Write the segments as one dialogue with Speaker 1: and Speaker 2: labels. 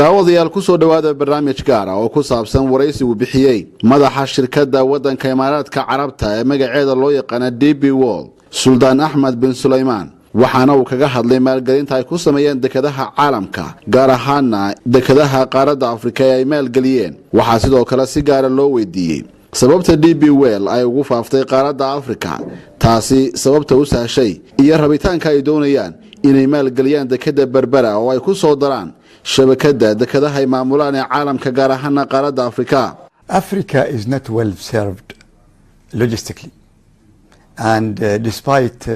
Speaker 1: Daawadayaal, kusoo dhowaada barnaamij gaara oo ku saabsan waraysi uu bixiyey madaxa shirkadda waddanka Imaaraadka Carabta ee magaceeda loo yaqaana DP World, Suldaan Axmed bin Sulaymaan. Waxaana uu kaga hadlay maalgelinta ay ku sameeyeen dekadaha caalamka, gaar ahaana dekadaha qaaradda Afrika ee ay maalgeliyeen. Waxaa sidoo kale si gaara loo weydiiyey sababta DP World ay ugu faaftay qaaradda Afrika, taasi sababta u sahshay iyo rabitaanka ay doonayaan inay maalgeliyaan dekada Berbera oo ay ku soo daraan shabakadda dekadaha ay maamulaan ee caalamka, gaar ahaana qaaradda Afrika.
Speaker 2: Africa is not well served logistically. And despite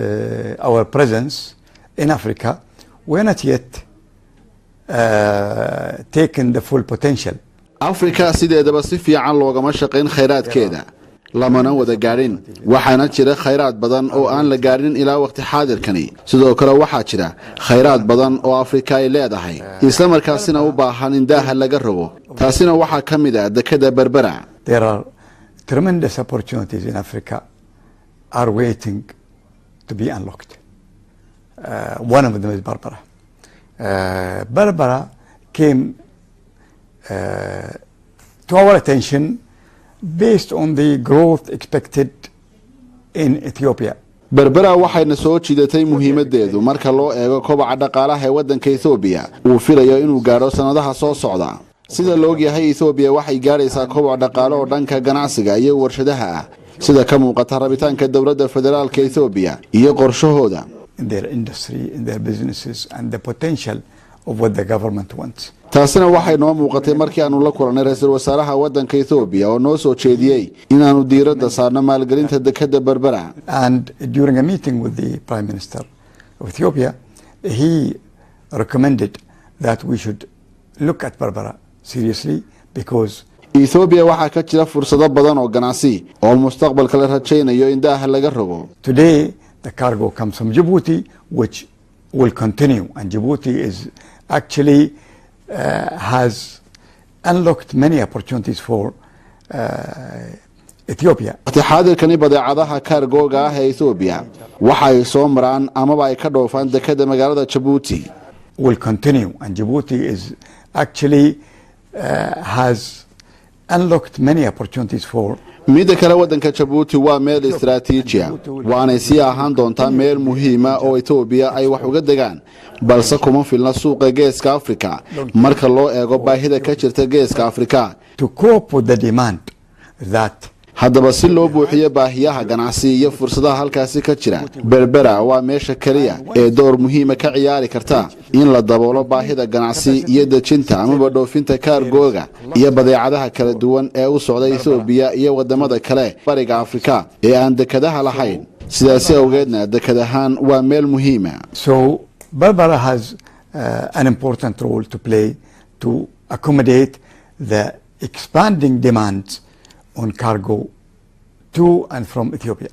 Speaker 2: our presence in Africa, we're not yet taken the full potential.
Speaker 1: Afrika sideedaba si fiican loogama shaqayn khayraadkeeda, lamana wada gaadhin. Waxaana jira khayraad badan oo aan la gaadhin ilaa waqti xaadirkani. Sidoo kale waxaa jira khayraad badan oo Afrika ay leedahay, islamarkaasina u baahan in daaha laga rogo. Taasina waxaa ka mid ah dekada Berbera.
Speaker 2: There are tremendous opportunities in Africa are waiting to be unlocked. One of them is Berbera. Berbera came to our attention based on the growth expected in Ethiopia.
Speaker 1: Berbera waxayna soo jiidatay muhiimadeedu marka loo eego kobaca dhaqaalaha ee waddanka Ethoobiya uu filayo inuu gaadho sannadaha soo socda. Sida la ogyahay, Ethoobiya waxay gaadhaysaa koboc dhaqaale oo dhanka ganacsiga iyo warshadaha ah, sida ka muuqata rabitaanka dowladda federaalka Ethoobiya iyo qorshahooda.
Speaker 2: In their industry, in their businesses, and the potential of what the government wants.
Speaker 1: Taasina waxay noo muuqatay markii aanu la kulannay ra-iisul wasaaraha waddanka Ethoobiya oo noo soo jeediyey inaannu diiradda saarno maalgelinta dekadda Berbera.
Speaker 2: And during a meeting with the Prime Minister of Ethiopia, he recommended that we should look at Berbera seriously because
Speaker 1: Ethoobiya waxaa ka jira fursado badan oo ganacsi oo mustaqbalka la rajaynayo in daaha laga rogo.
Speaker 2: Today the cargo comes from Djibouti, which will continue. And Djibouti is actually has unlocked many opportunities for Ethiopia.
Speaker 1: Waqti xaadirkani badeecadaha kaargooga ah ee Ethoobiya waxa ay soo maraan amaba ay ka dhoofaan dekada magaalada Jabuuti.
Speaker 2: Will continue, and Djibouti is actually has unlocked many opportunities for
Speaker 1: Midda kale, waddanka Jabuuti waa meel istaraatiijiya, waanay sii ahaan doontaa meel muhiima oo Etoobiya ay wax uga degaan, balse kuma filna suuqa Geeska Afrika marka loo eego baahida ka jirta Geeska Afrika.
Speaker 2: To cope with the demand that
Speaker 1: Haddaba si loo buuxiyo baahiyaha ganacsi iyo fursadaha halkaasi ka jira, Berbera waa meesha keliya ee door muhiima ka ciyaari karta in la daboolo baahida ganacsi iyo dejinta amaba dhoofinta kaargooga iyo badeecadaha kala duwan ee u socda Ethoobiya iyo wadamada kale Bariga Afrika ee aan dekadaha lahayn. Sidaasi awgeedna dekad ahaan waa meel muhiima.
Speaker 2: So Berbera has an important role to play to accommodate the expanding demands on cargo to and from Ethiopia.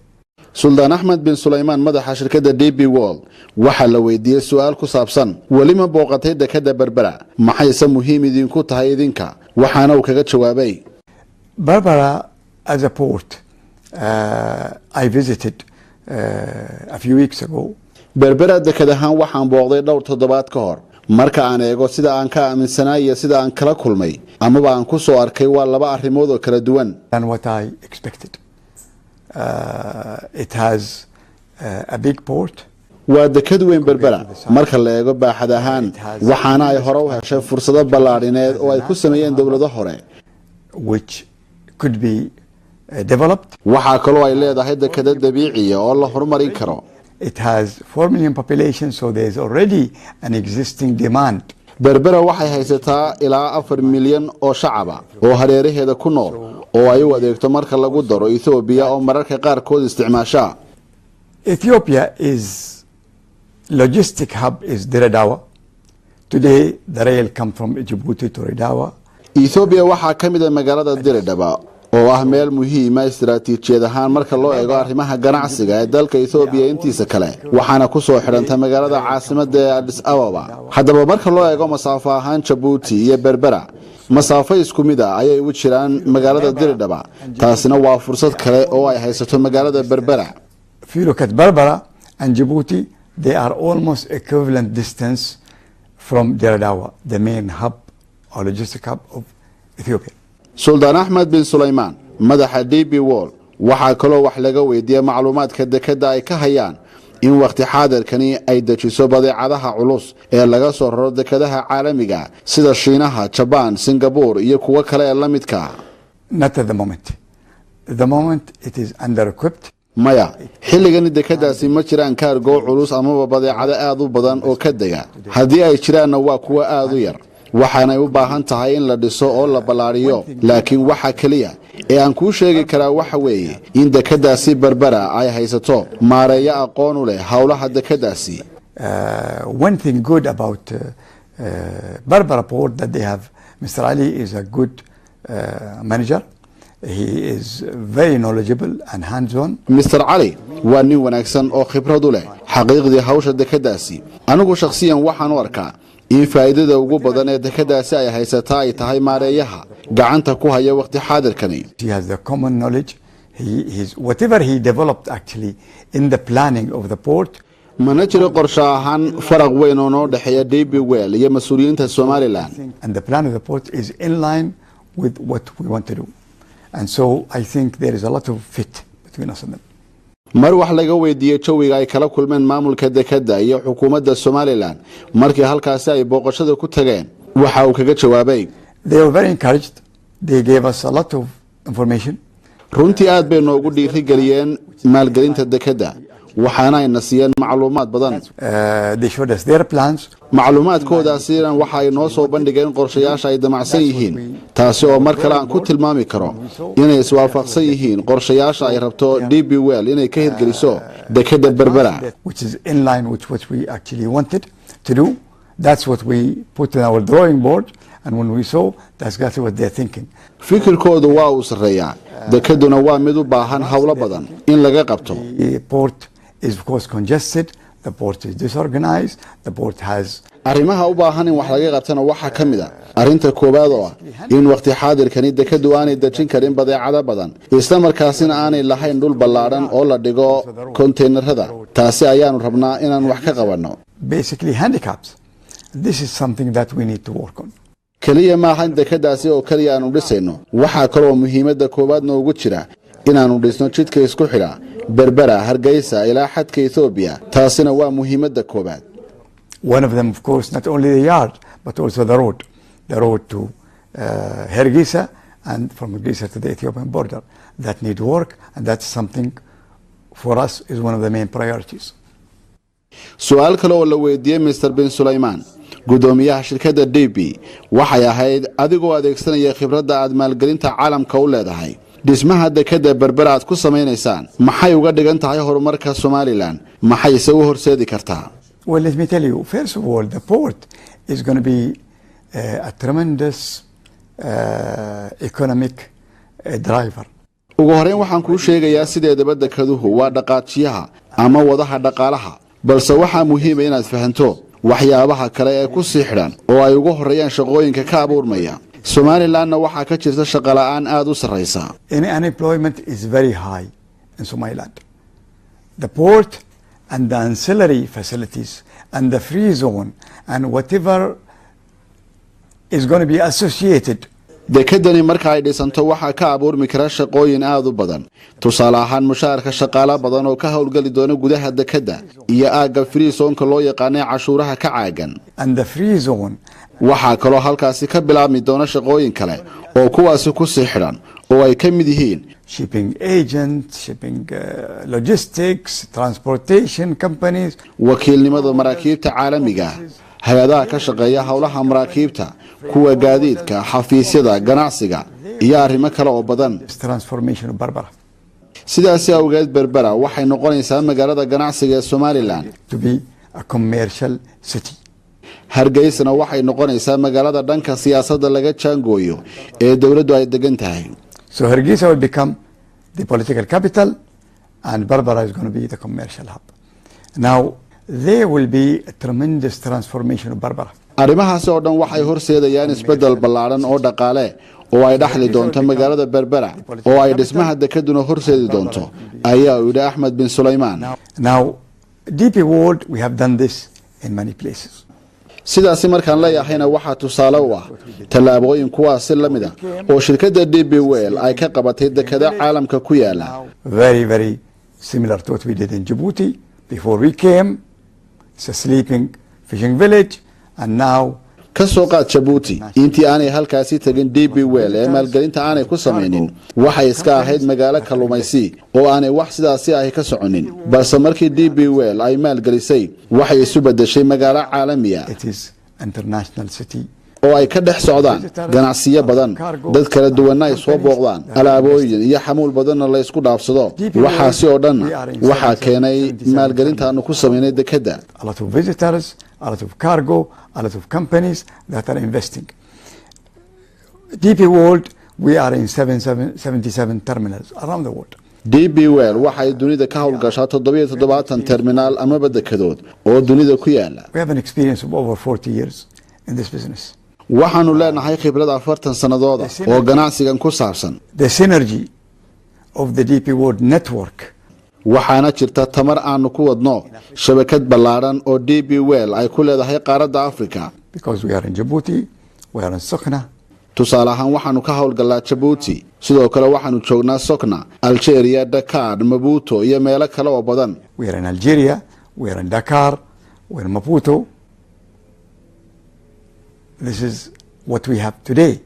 Speaker 1: Suldaan Axmed bin Sulaymaan, madaxa shirkadda DP World, waxaa la weydiiyey su-aal ku saabsan weli ma booqatay dekadda Berbera, maxayse muhiim idinku tahay idinka? Waxaana uu kaga jawaabay:
Speaker 2: Berbera as a port, I visited a few weeks ago.
Speaker 1: Berbera dekad ahaan waxaan booqday dhowr toddobaad ka hor. Marka aan eego sida aan ka aaminsanaa iyo sida aan kala kulmay amaba aan ku soo arkay, waa laba arrimood oo kala duwan.
Speaker 2: Than what I expected. It has a big port.
Speaker 1: Waa dekad weyn Berbera marka la eego baaxad ahaan, waxaana ay hore u heshay fursado ballaadhineed oo ay ku sameeyeen dowlado hore.
Speaker 2: Which could be developed.
Speaker 1: Waxaa kaloo ay leedahay dekado dabiiciya oo la horumarin karo.
Speaker 2: It has 4 million population, so there's already an existing demand.
Speaker 1: Berbera waxay haysataa ilaa 4 milyan oo shacaba oo hareeraheeda ku nool oo ay u adeegto, marka lagu daro Ethoobiya oo mararka qaarkood isticmaasha.
Speaker 2: Ethiopia is logistic hub is Dire Dawa. Today, the rail come from Djibouti to Dire Dawa.
Speaker 1: Ethoobiya waxaa ka mid ah magaalada Diridhaba oo ah meel muhiima istaraatiijiyad ahaan marka loo eego arrimaha ganacsiga ee dalka Ethoobiya intiisa kale, waxaana kusoo xidhanta magaalada caasimada ee Adis Ababa. Haddaba marka loo eego masaafo ahaan, Jabuuti iyo Berbera masaafo isku mid ah ayay u jiraan magaalada Diridhaba. Taasina waa fursad kale oo ay haysato magaalada Berbera.
Speaker 2: If you look at Berbera and Djibouti, they are almost equivalent distance from Dire Dawa, the main hub. or logistic hub of Ethiopia.
Speaker 1: Suldaan Axmed bin Sulaymaan, madaxa DP World, waxaa kaloo wax laga weydiiyey macluumaadka dekedda ay ka hayaan in wakhti xaadirkani ay dejiso badeecadaha culus ee laga soo raro dekadaha caalamiga sida Shiinaha, Jabaan, Singabur iyo kuwo kale ee la midka.
Speaker 2: Not at the moment. At the moment, it is under equipped.
Speaker 1: Maya, xilligani dekadaasi ma jiraan kaargoo culus amaba badeecado aad u badan oo ka dega. Haddii ay jiraanna, waa kuwo aad u yar, waxaanay u baahan tahay in la dhiso oo la ballaadhiyo. Laakiin waxa keliya ee aan kuu sheegi karaa waxa weeye in dekadaasi Berbera ay haysato maareeyo aqoon u leh howlaha dekadaasi.
Speaker 2: One thing good about Berbera Port that they have, Mr. Ali is a good manager. He is very knowledgeable and hands-on.
Speaker 1: Mr Cali waa nin wanaagsan oo khibrad u leh xaqiiqdii hawsha dekadaasi. Anigu shakhsiyan waxaan u arkaa in faa'iidada ugu badan ee dekadaasi ay haysataa ay tahay maareeyaha gacanta ku haya wakhti xaadirkani.
Speaker 2: He has the common knowledge. Whatever he developed actually in the planning of the port,
Speaker 1: Mana jiro qorshe ahaan faraq weyn oo noo dhexeeya DP World iyo mas-uuliyiinta Somaliland.
Speaker 2: And the plan of the port is in line with what we want to do. And so I think there is a lot of fit between us and them.
Speaker 1: Mar wax laga weydiiyey jawiga ay kala kulmeen maamulka dekadda iyo xukuumadda Somaliland markii halkaasi ay booqashada ku tageen, waxa uu kaga jawaabay:
Speaker 2: They were very encouraged. They gave us a lot of information.
Speaker 1: Runtii aad bay noogu dhiirigeliyeen maalgelinta dekedda, waxaana ayna siiyeen macluumaad badan.
Speaker 2: They showed us their plans.
Speaker 1: Macluumaadkoodaasina waxa ay noo soo bandhigeen qorshayaasha ay damacsan yihiin, taasi oo mar kale aan ku tilmaami karo inay iswaafaqsan yihiin qorshayaasha ay rabto DP World inay ka hirgeliso dekedda Berbera.
Speaker 2: Which is in line with what we actually wanted to do. That's what we put in our drawing board. And when we saw, that's exactly what they're thinking.
Speaker 1: Fikirkoodu waa uu sarreeyaa, dekeduna waa mid u baahan howlo badan in laga qabto.
Speaker 2: The port is, of course, congested. The port is disorganized. The port has
Speaker 1: Arrimaha u baahan in wax laga qabtana waxaa ka mid a arrinta koowaad oo ah in wakhti xaadirkani dekeddu aanay dejin karin badeecado badan, isla markaasina aanay lahayn dhul ballaadhan oo la dhigo konteynarada. Taasi ayaanu rabnaa inaan wax ka qabanno.
Speaker 2: basically handicaps. This is something that we need to work on.
Speaker 1: Keliya maaha in dekeddaasi oo keliya aanu dhisayno. Waxaa kaloo muhiimadda koowaad noogu jira inaannu dhisno jidka isku xidha Berbera, Hargeysa ilaa xadka Etoobiya. Taasina waa muhiimadda koowaad.
Speaker 2: One of them, of course, not only the yard, but also the road. The road to Hargeisa and from Hargeisa to the Ethiopian border that need work, and that's something for us is one of the main priorities.
Speaker 1: Su-aal kale oo la weydiiyey Mr bin Sulaymaan, guddoomiyaha shirkadda DP, waxay ahayd: adigoo adeegsanaya khibradda aad maalgelinta caalamka u leedahay, dhismaha dekedda Berbera aad ku samaynaysaan maxay uga dhigan tahay horumarka Somaliland, maxayse u horseedi kartaa?
Speaker 2: Well, let me tell you, first of all, the port is going to be a tremendous economic driver.
Speaker 1: Ugu horreyn waxaan kuu sheegayaa, sideedaba dekeduhu waa dhaqaajiyaha ama wadaha dhaqaalaha, balse waxaa muhiima inaad fahanto waxyaabaha kale ee ku sii xidhan oo ay ugu horreeyaan shaqooyinka ka abuurmaya. Somalilandna waxaa ka jirta shaqola'aan aada u sarraysa.
Speaker 2: In unemployment is very high in Somaliland. The port and the ancillary facilities and the free zone and whatever is going to be associated
Speaker 1: Dekedani marka ay dhisanto waxaa ka abuurmi kara shaqooyin aada u badan, tusaale ahaan mushaharka shaqaalo badan oo ka howlgeli doona gudaha dekedda iyo aagga free zone-ka loo yaqaanay cashuuraha ka caagan.
Speaker 2: and the free zone.
Speaker 1: Waxaa kaloo halkaasi ka bilaabmi doona shaqooyin kale oo kuwaasi kusii xidhan oo ay ka mid yihiin
Speaker 2: shipping agents, shipping logistics, transportation companies.
Speaker 1: wakiilnimada maraakiibta caalamiga, hay-adaha ka shaqeeya howlaha maraakiibta, kuwa gaadiidka, xafiisyada ganacsiga iyo arrimo kale oo badan.
Speaker 2: This transformation of Berbera
Speaker 1: Sidaasi awgeed Berbera waxay noqonaysaa magaalada ganacsiga ee Somaliland.
Speaker 2: to be a commercial city.
Speaker 1: Hargeysana waxay noqonaysaa magaalada dhanka siyaasadda laga jaangooyo ee dowladdu ay degan tahay.
Speaker 2: So Hargeisa will become the political capital and Berbera is going to be the commercial hub. Now, there will be a tremendous transformation of Berbera.
Speaker 1: Arrimahaasi oo dhan waxay horseedayaan isbeddel ballaadhan oo dhaqaale oo ay dhaxli doonto magaalada Berbera, oo ay dhismaha dekeduna horseedi doonto, ayaa uu yidhi Axmed bin Sulaymaan.
Speaker 2: Now, DP World, we have done this in many places.
Speaker 1: Sidaasi markaan leeyahayna, waxaa tusaale u ah tallaabooyin kuwaasi la mid ah oo shirkadda DP World ay ka qabatay dekada caalamka ku yaala.
Speaker 2: Very, very similar to what we did in Djibouti before we came. It's a sleeping fishing village, and now
Speaker 1: Ka soo qaad Jabuuti. Intii aanay halkaasi tegin DP World ee maalgelinta aanay ku samaynin, waxay iska ahayd magaalo kalluumaysi oo aanay wax sidaasi ahi ka soconin, balse markii DP World ay maalgelisay, waxay isu beddeshay magaalo caalamiya
Speaker 2: it is international city.
Speaker 1: oo ay ka dhex socdaan ganacsiyo badan, dad kala duwanna ay soo booqdaan, alaabooyin iyo xamuul badanna la ysku dhaafsado. Waxaasi oo dhanna waxaa keenay maalgelinta aanu ku samaynay dekedda.
Speaker 2: A lot of visitors, a lot of cargo, a lot of companies that are investing. DP World, we are in 77 terminals around the world.
Speaker 1: DP World waxay dunida ka howlgashaa 77 terminaal amaba dekedood oo dunida ku yaala.
Speaker 2: We have an experience of over 40 years in this business.
Speaker 1: Waxaanu leenahay khibrad 40 sannadooda oo ganacsigan ku saabsan.
Speaker 2: The synergy of the DP World network
Speaker 1: Waxaana jirta tamar aanu ku wadno shabakad ballaadhan oo DP World ay ku leedahay qaaradda Africa.
Speaker 2: because we are in Djibouti, we are in Sokhna,
Speaker 1: Tusaale ahaan, waxaanu ka howlgallaa Jabuuti, sidoo kale waxaanu joognaa Sokna, Algeria, Dakar, Maputo iyo meelo kale oo badan.
Speaker 2: we are in Algeria, we are in Dakar, we are in Maputo. This is what we have today.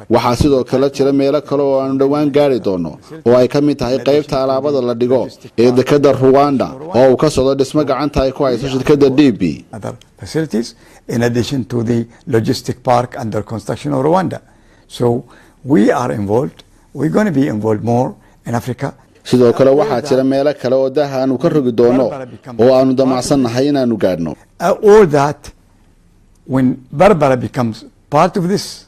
Speaker 1: Waxaa sidoo kale jira meelo kale oo aanu dhowaan gaari doono, oo ay ka mid tahay qaybta alaabada la dhigo ee dekadda Ruwanda oo uu ka socdo dhismo gacanta ay ku hayso shirkadda DP.
Speaker 2: Other facilities in addition to the logistic park under construction of Rwanda. So we are involved. We're going to be involved more in Africa.
Speaker 1: Sidoo kale waxaa jira meelo kale oo daha aanu ka rogi doono oo aanu damacsannahay inaanu gaadhno.
Speaker 2: All that, when Berbera becomes part of this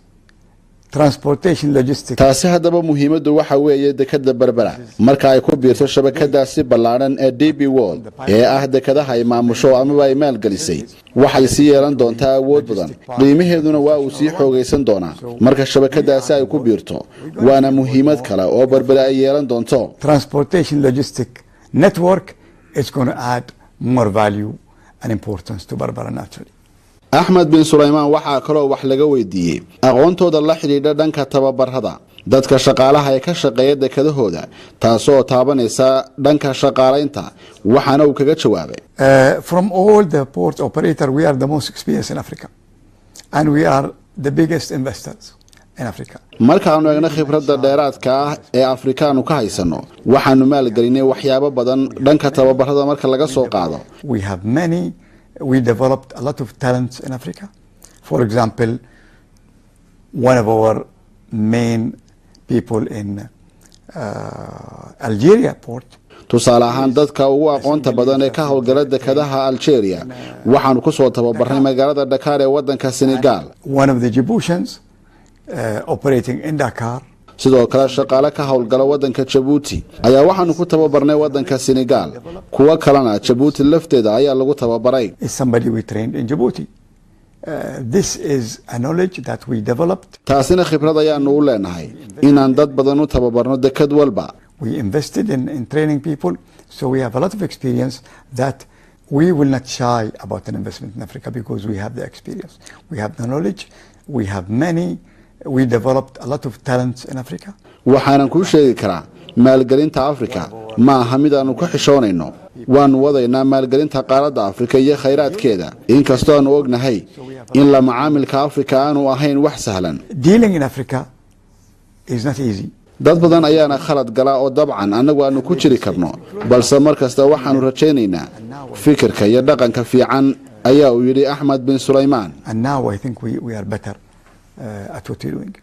Speaker 2: transportation logistics
Speaker 1: Taasi haddaba muhiimaddu waxa weeye, dekadda Berbera marka ay ku biirto shabakadaasi ballaadhan ee DP World ee ah dekadaha ay maamusho amaba ay maalgelisay, waxay sii yeelan doontaa awood badan, qiimaheeduna waa uu sii xoogaysan doonaa marka shabakadaasi ay ku biirto, waana muhiimad kale oo Berbera ay yeelan doonto.
Speaker 2: transportation logistic network is going to add more value and importance to Berbera naturally.
Speaker 1: Axmed bin Sulaymaan waxaa kaloo wax laga weydiiyey aqoontooda la xidhiidha dhanka tababarada dadka shaqaalaha ee ka shaqeeya dekadahooda, taasoo taabanaysa dhanka shaqaalaynta, waxaana uu kaga jawaabay:
Speaker 2: From all the port operator, we are the most experienced in Africa, and we are the biggest investors in Africa.
Speaker 1: Markaanu eegno khibradda dheeraadka ah ee Afrikaanu ka haysanno, waxaanu maalgelinay waxyaabo badan dhanka tababarada marka laga soo qaado.
Speaker 2: We have many, we developed a lot of talents in Africa. For example, one of our main people in Algeria port
Speaker 1: Tusaale ahaan, dadka ugu aqoonta badan ee ka howlgala dekadaha Algeria waxaanu kusoo tababarnay magaalada Dhakaar ee wadanka Senegal.
Speaker 2: One of the Djiboutians operating in Dakar.
Speaker 1: Sidoo kale, shaqaale ka howlgala wadanka Jabuuti ayaa waxaanu ku tababarnay wadanka Senegal, kuwo kalena Jabuuti lafteeda ayaa lagu tababaray.
Speaker 2: is somebody we trained in Djibouti. This is a knowledge that we developed.
Speaker 1: Taasina khibrad ayaanu u leenahay inaan dad badan u tababarno dekad walba.
Speaker 2: We invested in training people, so we have a lot of experience that we will not shy about an investment in Africa because we have the experience, we have the knowledge, we have many, we developed a lot of talents in Africa.
Speaker 1: Waxaanan kuu sheegi karaa, maalgelinta Afrika ma aha mid aanu ka xishoonayno. Waannu wadaynaa maalgelinta qaaradda Afrika iyo khayraadkeeda, inkastoo aanu ognahay in la macaamilka Afrika aanu ahayn wax sahlan.
Speaker 2: Dealing in Africa is not easy.
Speaker 1: Dad badan ayaana khalad gala oo dabcan annagu aanu ku jiri karno, balse mar kasta waxaanu rajaynaynaa fikirka iyo dhaqanka fiican, ayaa uu yidhi Axmed bin Sulaymaan.
Speaker 2: And now I think we are better at what we're doing.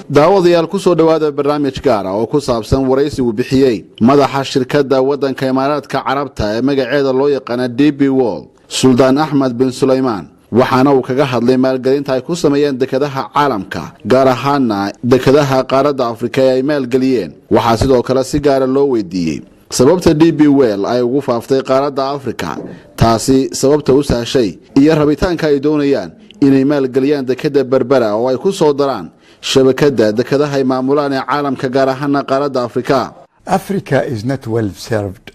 Speaker 1: Daawadayaal, ku soo dhowaada barnaamij gaara oo ku saabsan waraysi uu bixiyey madaxa shirkadda waddanka Imaaraadka Carabta ee magaceeda loo yaqaana DP World, Suldaan Axmed bin Sulaymaan. Waxaana uu kaga hadlay maalgelinta ay ku sameeyeen dekadaha caalamka, gaar ahaana dekadaha qaaradda Afrika ee ay maalgeliyeen. Waxaa sidoo kale si gaara loo weydiiyey sababta DP World ay ugu faaftay qaaradda Afrika, taasi sababta u sahashay iyo rabitaanka ay doonayaan inay maalgeliyaan dekada Berbera oo ay ku soo daraan shabakadda dekadaha ay maamulaan ee caalamka, gaar ahaana qaaradda Afrika.
Speaker 2: Africa is not well served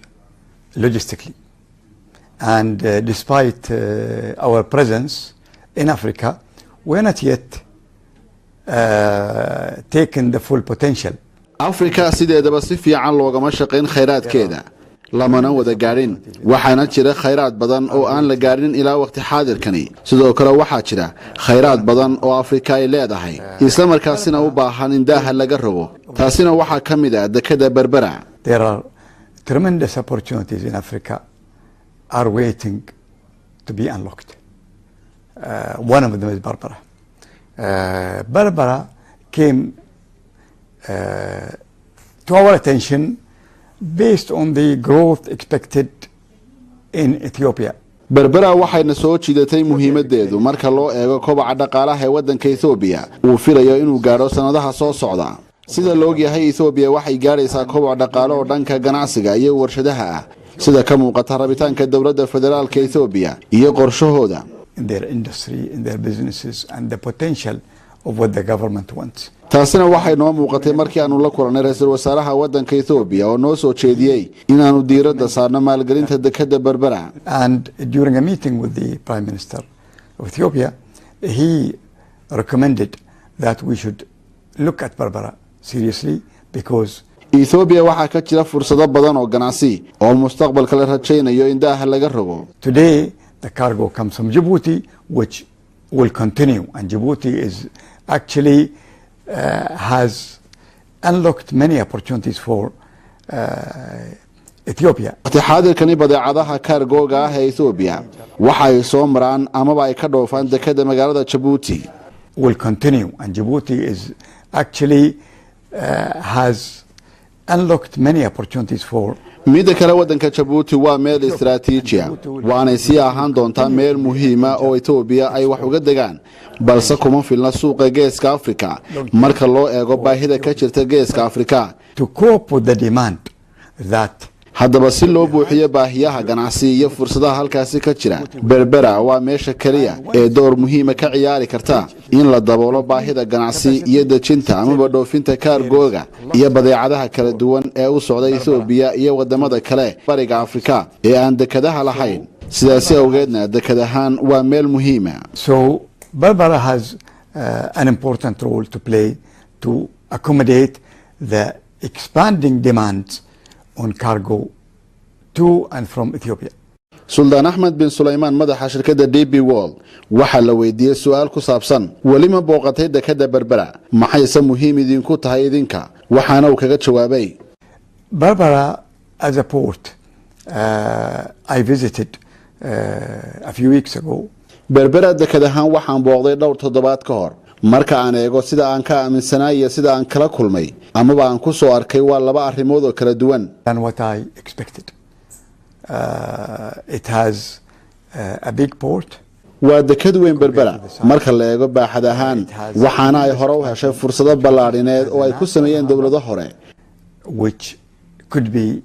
Speaker 2: logistically. And despite our presence in Africa, we're not yet taken the full potential.
Speaker 1: Afrika sideedaba si fiican loogama shaqayn khayraadkeeda, lamana wada gaadhin. Waxaana jira khayraad badan oo aan la gaadhin ilaa waqti xaadirkani. Sidoo kale waxaa jira khayraad badan oo Afrika ay leedahay, islamarkaasina u baahan in daaha laga rogo. Taasina waxaa ka mid ah dekada Berbera.
Speaker 2: There are tremendous opportunities in Africa are waiting to be unlocked. One of them is Berbera. Berbera came to our attention based on the growth expected in Ethiopia.
Speaker 1: Berbera waxayna soo jiidatay muhiimadeedu marka loo eego kobaca dhaqaalaha ee waddanka Ethoobiya uu filayo inuu gaadho sannadaha soo socda. Sida la ogyahay, Ethoobiya waxay gaadhaysaa koboc dhaqaale oo dhanka ganacsiga iyo warshadaha ah, sida ka muuqata rabitaanka dowladda federaalka Ethoobiya iyo qorshahooda.
Speaker 2: In their industry, in their businesses, and the potential of what the government wants.
Speaker 1: Taasina waxay noo muuqatay markii aanu la kulannay ra-iisul wasaaraha waddanka Ethoobiya oo noo soo jeediyey inaanu diiradda saarno maalgelinta dekadda Berbera.
Speaker 2: And during a meeting with the Prime Minister of Ethiopia, he recommended that we should look at Berbera seriously because
Speaker 1: Ethoobiya waxaa ka jira fursado badan oo ganacsi oo mustaqbalka la rajaynayo in daaha laga rogo.
Speaker 2: Today the cargo comes from Djibouti, which will continue. And Djibouti is actually has unlocked many opportunities for Ethiopia.
Speaker 1: Waqti xaadirkani badeecadaha kaargooga ah ee Ethoobiya waxa ay soo maraan amaba ay ka dhoofaan dekada magaalada Jabuuti.
Speaker 2: Will continue, and Djibouti is actually has unlocked many opportunities for
Speaker 1: Midda kale, waddanka Jabuuti waa meel istaraatiijiya, waanay sii ahaan doontaa meel muhiima oo Etoobiya ay wax uga degaan, balse kuma filna suuqa Geeska Afrika marka loo eego baahida ka jirta Geeska Afrika.
Speaker 2: To cope with the demand that
Speaker 1: Haddaba si loo buuxiyo baahiyaha ganacsi iyo fursadaha halkaasi ka jira, Berbera waa meesha keliya ee door muhiima ka ciyaari karta in la daboolo baahida ganacsi iyo dejinta amaba dhoofinta kaargooga iyo badeecadaha kala duwan ee u socda Ethoobiya iyo wadamada kale Bariga Afrika ee aan dekadaha lahayn. Sidaasi awgeedna dekad ahaan waa meel muhiima.
Speaker 2: So Berbera has an important role to play to accommodate the expanding demands on cargo to and from Ethiopia.
Speaker 1: Suldaan Axmed bin Sulaymaan, madaxa shirkadda DP World, waxaa la weydiiyey su-aal ku saabsan weli ma booqatay dekadda Berbera, maxayse muhiim idinku tahay idinka? Waxaana uu kaga jawaabay:
Speaker 2: Berbera as a port, I visited a few weeks ago.
Speaker 1: Berbera dekad ahaan waxaan booqday dhowr toddobaad ka hor. Marka aan eego sida aan ka aaminsanaa iyo sida aan kala kulmay amaba aan ku soo arkay, waa laba arrimood oo kala duwan.
Speaker 2: Than what I expected. It has a big port.
Speaker 1: Waa dekad weyn Berbera marka la eego baaxad ahaan, waxaana ay hore u heshay fursado ballaadhineed oo ay ku sameeyeen dowlado hore,
Speaker 2: which could be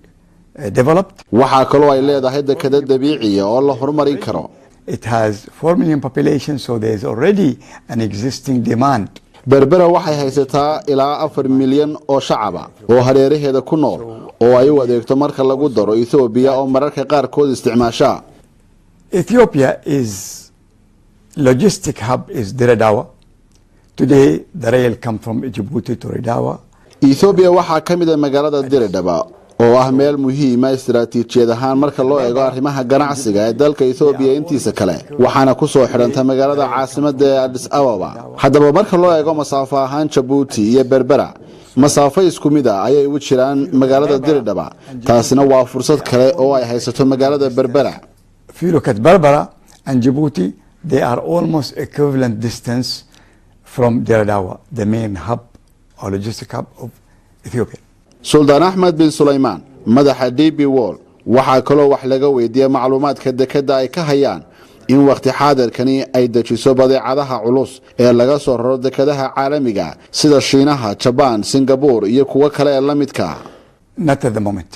Speaker 2: developed.
Speaker 1: Waxaa kaloo ay leedahay dekado dabiiciya oo la horumarin karo.
Speaker 2: It has 4 million population, so there's already an existing demand.
Speaker 1: Berbera waxay haysataa ilaa 4 milyan oo shacaba oo hareeraheeda ku nool oo ay u adeegto, marka lagu daro Ethoobiya oo mararka qaarkood isticmaasha.
Speaker 2: Ethiopia is logistic hub is Dire Dawa. Today, the rail come from Djibouti to Dire Dawa.
Speaker 1: Ethoobiya waxaa ka mid ah magaalada Diridhaba oo ah meel muhiima istaraatiijiyad ahaan marka loo eego arrimaha ganacsiga ee dalka Ethoobiya intiisa kale, waxaana ku soo xidhanta magaalada caasimada ee Adis Ababa. Haddaba marka loo eego masaafo ahaan, Jabuuti iyo Berbera masaafo isku mid ah ayay u jiraan magaalada Diridhaba. Taasina waa fursad kale oo ay haysato magaalada Berbera.
Speaker 2: If you look at Berbera and Djibouti, they are almost equivalent distance from Dire Dawa, the main hub or logistic hub of Ethiopia.
Speaker 1: Suldaan Axmed bin Sulaymaan, madaxa DP World, waxaa kaloo wax laga weydiiyey macluumaadka dekadda ay ka hayaan In wakhti xaadirkani ay dejiso badeecadaha culus ee laga soo raro dekadaha caalamiga sida Shiinaha, Jabaan, Singabur iyo kuwo kale ee la midka?
Speaker 2: Not at the moment.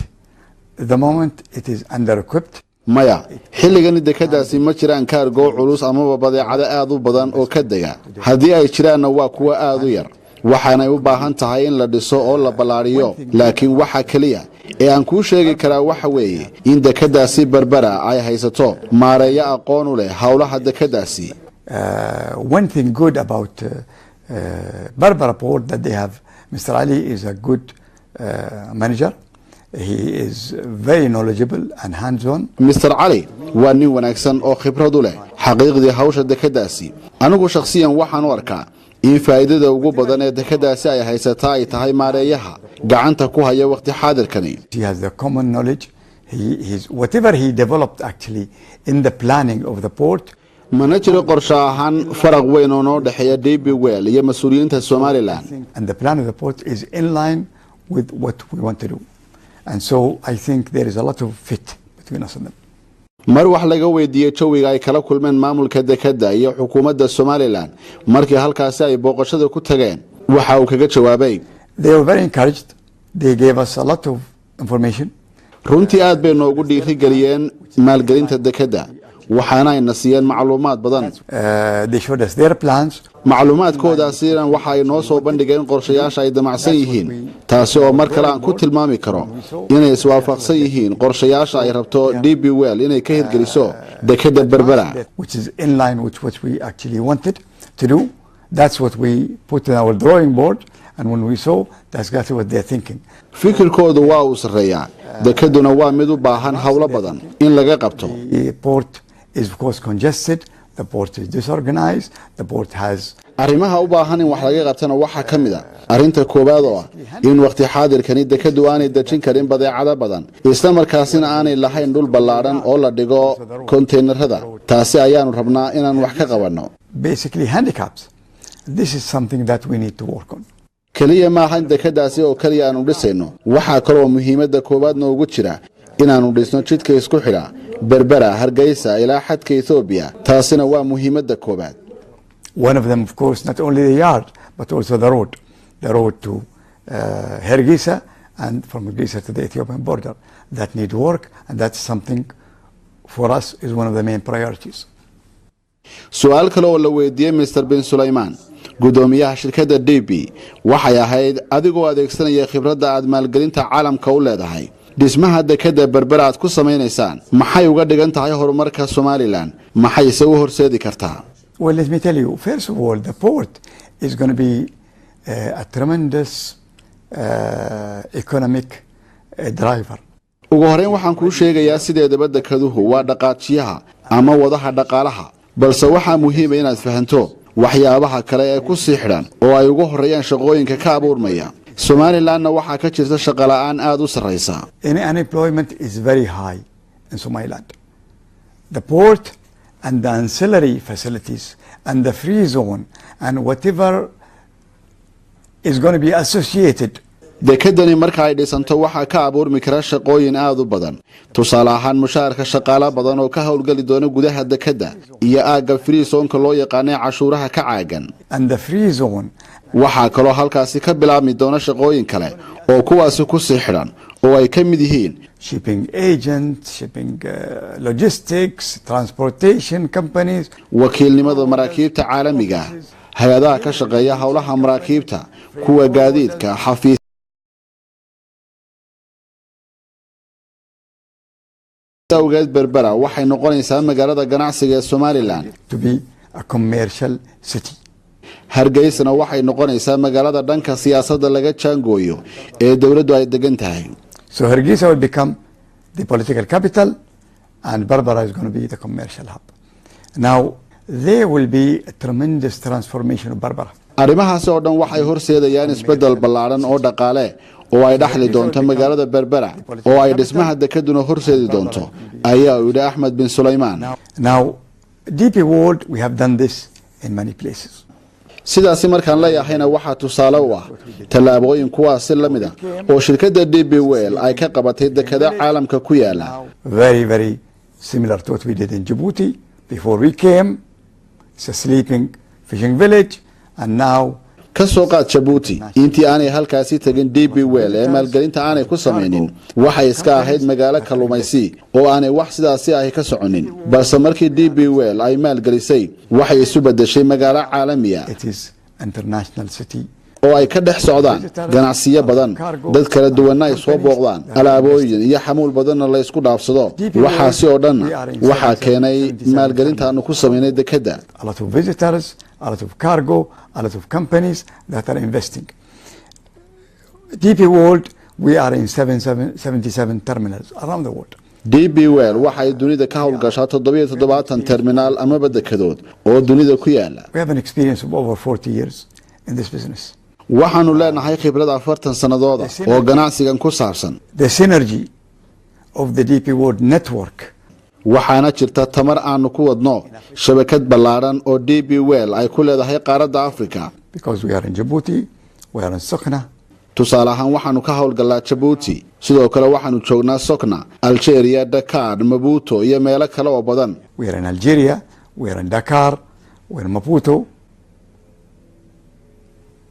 Speaker 2: At the moment, it is under equipped.
Speaker 1: Maya, xilligani dekadaasi ma jiraan kaargoo culus amaba badeecado aad u badan oo ka dega. Haddii ay jiraanna, waa kuwo aad u yar, waxaanay u baahan tahay in la dhiso oo la ballaadhiyo. Laakiin waxa keliya ee aan kuu sheegi karaa waxa weeye in dekadaasi Berbera ay haysato maareeyo aqoon u leh howlaha dekadaasi.
Speaker 2: One thing good about Berbera Port that they have, Mr. Ali is a good manager. He is very knowledgeable and hands-on.
Speaker 1: Mr Cali waa nin wanaagsan oo khibrad u leh xaqiiqdii hawsha dekadaasi. Anigu shakhsiyan waxaan u arkaa in faa'iidada ugu badan ee dekadaasi ay haysataa ay tahay maareeyaha gacanta ku haya wakhti xaadirkani.
Speaker 2: He has the common knowledge. Whatever he developed actually in the planning of the port,
Speaker 1: Mana jiro qorshe ahaan faraq weyn oo noo dhexeeya DP World iyo mas-uuliyiinta Somaliland.
Speaker 2: and the plan of the port is in line with what we want to do. And so I think there is a lot of fit between us and them.
Speaker 1: Mar wax laga weydiiyey jawiga ay kala kulmeen maamulka dekadda iyo xukuumadda Somaliland markii halkaasi ay booqashada ku tageen, waxa uu kaga jawaabay:
Speaker 2: They were very encouraged. They gave us a lot of information.
Speaker 1: Runtii aad bay noogu dhiirigeliyeen maalgelinta dekedda, waxaana ayna siiyeen macluumaad badan.
Speaker 2: They showed us their plans.
Speaker 1: Macluumaadkoodaasina waxa ay noo soo bandhigeen qorshayaasha ay damacsan yihiin, taasi oo mar kale aan ku tilmaami karo inay iswaafaqsan yihiin qorshayaasha ay rabto DP World inay ka hirgeliso dekedda Berbera.
Speaker 2: Which is in line with what we actually wanted to do. That's what we put in our drawing board. And when we saw, that's exactly what they're thinking.
Speaker 1: Fikirkoodu waa uu sarreeyaa, dekeduna waa mid u baahan howlo badan in laga qabto.
Speaker 2: The port is, of course, congested. The port is disorganized. The port has
Speaker 1: Arrimaha u baahan in wax laga qabtana waxaa ka mid a arrinta koowaad oo ah in wakhti xaadirkani dekeddu aanay dejin karin badeecado badan, isla markaasina aanay lahayn dhul ballaadhan oo la dhigo konteynerada. Taasi ayaanu rabnaa inaan wax ka qabanno.
Speaker 2: basically handicaps. This is something that we need to work on.
Speaker 1: Keliya maaha in dekeddaasi oo keliya aanu dhisayno. Waxaa kaloo muhiimadda koowaad noogu jira inaannu dhisno jidka isku xidha Berbera, Hargeysa ilaa xadka Etoobiya. Taasina waa muhiimadda koowaad.
Speaker 2: One of them, of course, not only the yard, but also the road. The road to Hargeisa and from Hargeisa to the Ethiopian border. That need work, and that's something for us is one of the main priorities.
Speaker 1: Su-aal kale oo la weydiiyey Mr bin Sulaymaan, guddoomiyaha shirkadda DP, waxay ahayd: adigoo adeegsanaya khibradda aad maalgelinta caalamka u leedahay, dhismaha dekedda Berbera aad ku samaynaysaan maxay uga dhigan tahay horumarka Somaliland, maxayse u horseedi kartaa?
Speaker 2: Well, let me tell you, first of all, the port is going to be a tremendous economic driver.
Speaker 1: Ugu horreyn waxaan kuu sheegayaa, sideedaba dekeduhu waa dhaqaajiyaha ama wadaha dhaqaalaha, balse waxaa muhiima inaad fahanto waxyaabaha kale ee ku sii xidhan oo ay ugu horreeyaan shaqooyinka ka abuurmaya. Somalilandna waxaa ka jirta shaqola'aan aada u sarraysa.
Speaker 2: Unemployment is very high in Somaliland. The port and the ancillary facilities and the free zone and whatever is going to be associated
Speaker 1: Dekedani marka ay dhisanto waxaa ka abuurmi kara shaqooyin aada u badan, tusaale ahaan mushaharka shaqaalo badan oo ka howlgeli doona gudaha dekedda iyo aagga free zone-ka loo yaqaanay cashuuraha ka caagan.
Speaker 2: and the free zone.
Speaker 1: Waxaa kaloo halkaasi ka bilaabmi doona shaqooyin kale oo kuwaasi ku sii xidhan oo ay ka mid yihiin
Speaker 2: shipping agents, shipping logistics, transportation companies,
Speaker 1: wakiilnimada maraakiibta caalamiga, hay-adaha ka shaqeeya howlaha maraakiibta, kuwa gaadiidka, xafiis awgeed Berbera waxay noqonaysaa magaalada ganacsiga ee Somaliland.
Speaker 2: to be a commercial city.
Speaker 1: Hargeysana waxay noqonaysaa magaalada dhanka siyaasadda laga jaangooyo ee dowladdu ay degan tahay.
Speaker 2: So Hargeisa will become the political capital and Berbera is going to be the commercial hub. Now, there will be a tremendous transformation of Berbera.
Speaker 1: Arrimahaasi oo dhan waxay horseedayaan isbeddel ballaadhan oo dhaqaale oo ay dhexli doonto magaalada Berbera, oo ay dhismaha dekeduna horseedi doonto, ayaa uu yidhi Axmed bin Sulaymaan.
Speaker 2: Now, DP World, we have done this in many places.
Speaker 1: Sidaasi markaan leeyahayna waxaa tusaale u ah tallaabooyin kuwaasi la mid a oo shirkadda DP World ay ka qabatay dekada caalamka ku yaala.
Speaker 2: Very, very similar to what we did in Djibouti, Before we came, it's a sleeping fishing village, and now
Speaker 1: Ka soo qaad Jabuuti. Intii aanay halkaasi tegin DP World ee maalgelinta aanay ku samaynin, waxay iska ahayd magaalo kalluumaysi oo aanay wax sidaasi ahi ka soconin, balse markii DP World ay maalgelisay, waxay isu beddeshay magaalo caalamiya
Speaker 2: it is international city.
Speaker 1: oo ay ka dhex socdaan ganacsiyo badan, dad kala duwanna ay soo booqdaan, alaabooyin iyo xamuul badanna la ysku dhaafsado. Waxaasi oo dhanna waxaa keenay maalgelinta aanu ku samaynay dekedda.
Speaker 2: A lot of visitors, a lot of cargo, a lot of companies that are investing. DP World, we are in 77 terminals around the world.
Speaker 1: DP World waxay dunida ka howlgashaa 77 terminaal amaba dekedood oo dunida ku yaala.
Speaker 2: We have an experience of over 40 years in this business.
Speaker 1: Waxaanu leenahay khibrad 40 sannadooda oo ganacsigan ku saabsan.
Speaker 2: The synergy of the DP World network
Speaker 1: Waxaana jirta tamar aanu ku wadno shabakad ballaadhan oo DP World ay ku leedahay qaaradda Africa.
Speaker 2: because we are in Djibouti, we are in Sokhna,
Speaker 1: Tusaale ahaan, waxaanu ka howlgallaa Jabuuti, sidoo kale waxaanu joognaa Sokna, Algeria, Dakar, Maputo iyo meelo kale oo badan.
Speaker 2: we are in Algeria, we are in Dakar, we are in Maputo.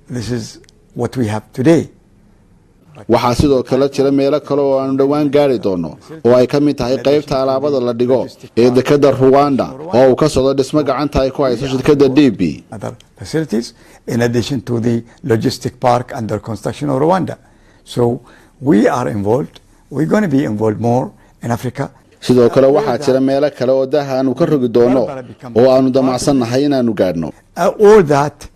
Speaker 2: This is what we have today.
Speaker 1: Waxaa sidoo kale jira meelo kale oo aanu dhowaan gaari doono, oo ay ka mid tahay qaybta alaabada la dhigo ee dekadda Ruwanda oo uu ka socdo dhismo gacanta ay ku hayso shirkadda DP.
Speaker 2: Other facilities in addition to the logistic park under construction of Rwanda. So we are involved. We're going to be involved more in Africa.
Speaker 1: Sidoo kale waxaa jira meelo kale oo daaha aanu ka rogi doono oo aanu damacsannahay inaanu gaadhno.
Speaker 2: All that,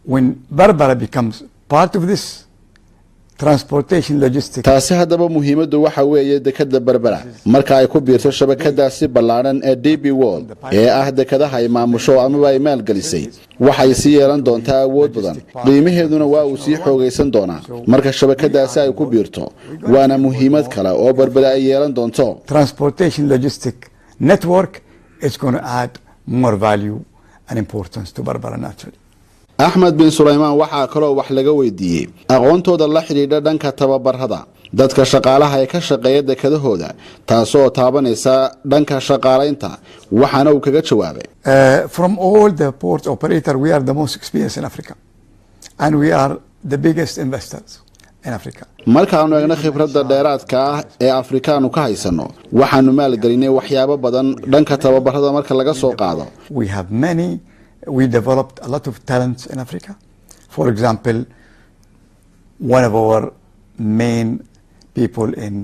Speaker 2: when Berbera becomes part of this transportation logistics
Speaker 1: Taasi haddaba muhiimaddu waxa weeye, dekadda Berbera marka ay ku biirto shabakadaasi ballaadhan ee DP World ee ah dekadaha ay maamusho amaba ay maalgelisay, waxay sii yeelan doontaa awood badan, qiimaheeduna waa uu sii xoogaysan doonaa marka shabakadaasi ay ku biirto, waana muhiimad kale oo Berbera ay yeelan doonto.
Speaker 2: transportation logistic network is going to add more value and importance to Berbera naturally.
Speaker 1: Axmed bin Sulaymaan waxaa kaloo wax laga weydiiyey aqoontooda la xidhiidha dhanka tababarada dadka shaqaalaha ee ka shaqeeya dekadahooda, taasoo taabanaysa dhanka shaqaalaynta, waxaana uu kaga jawaabay:
Speaker 2: From all the port operator, we are the most experienced in Africa, and we are the biggest investors in Africa.
Speaker 1: Markaanu eegno khibradda dheeraadka ah ee Afrikaanu ka haysanno, waxaanu maalgelinay waxyaabo badan dhanka tababarada marka laga soo qaado.
Speaker 2: We have many, we developed a lot of talents in Africa. For example, one of our main people in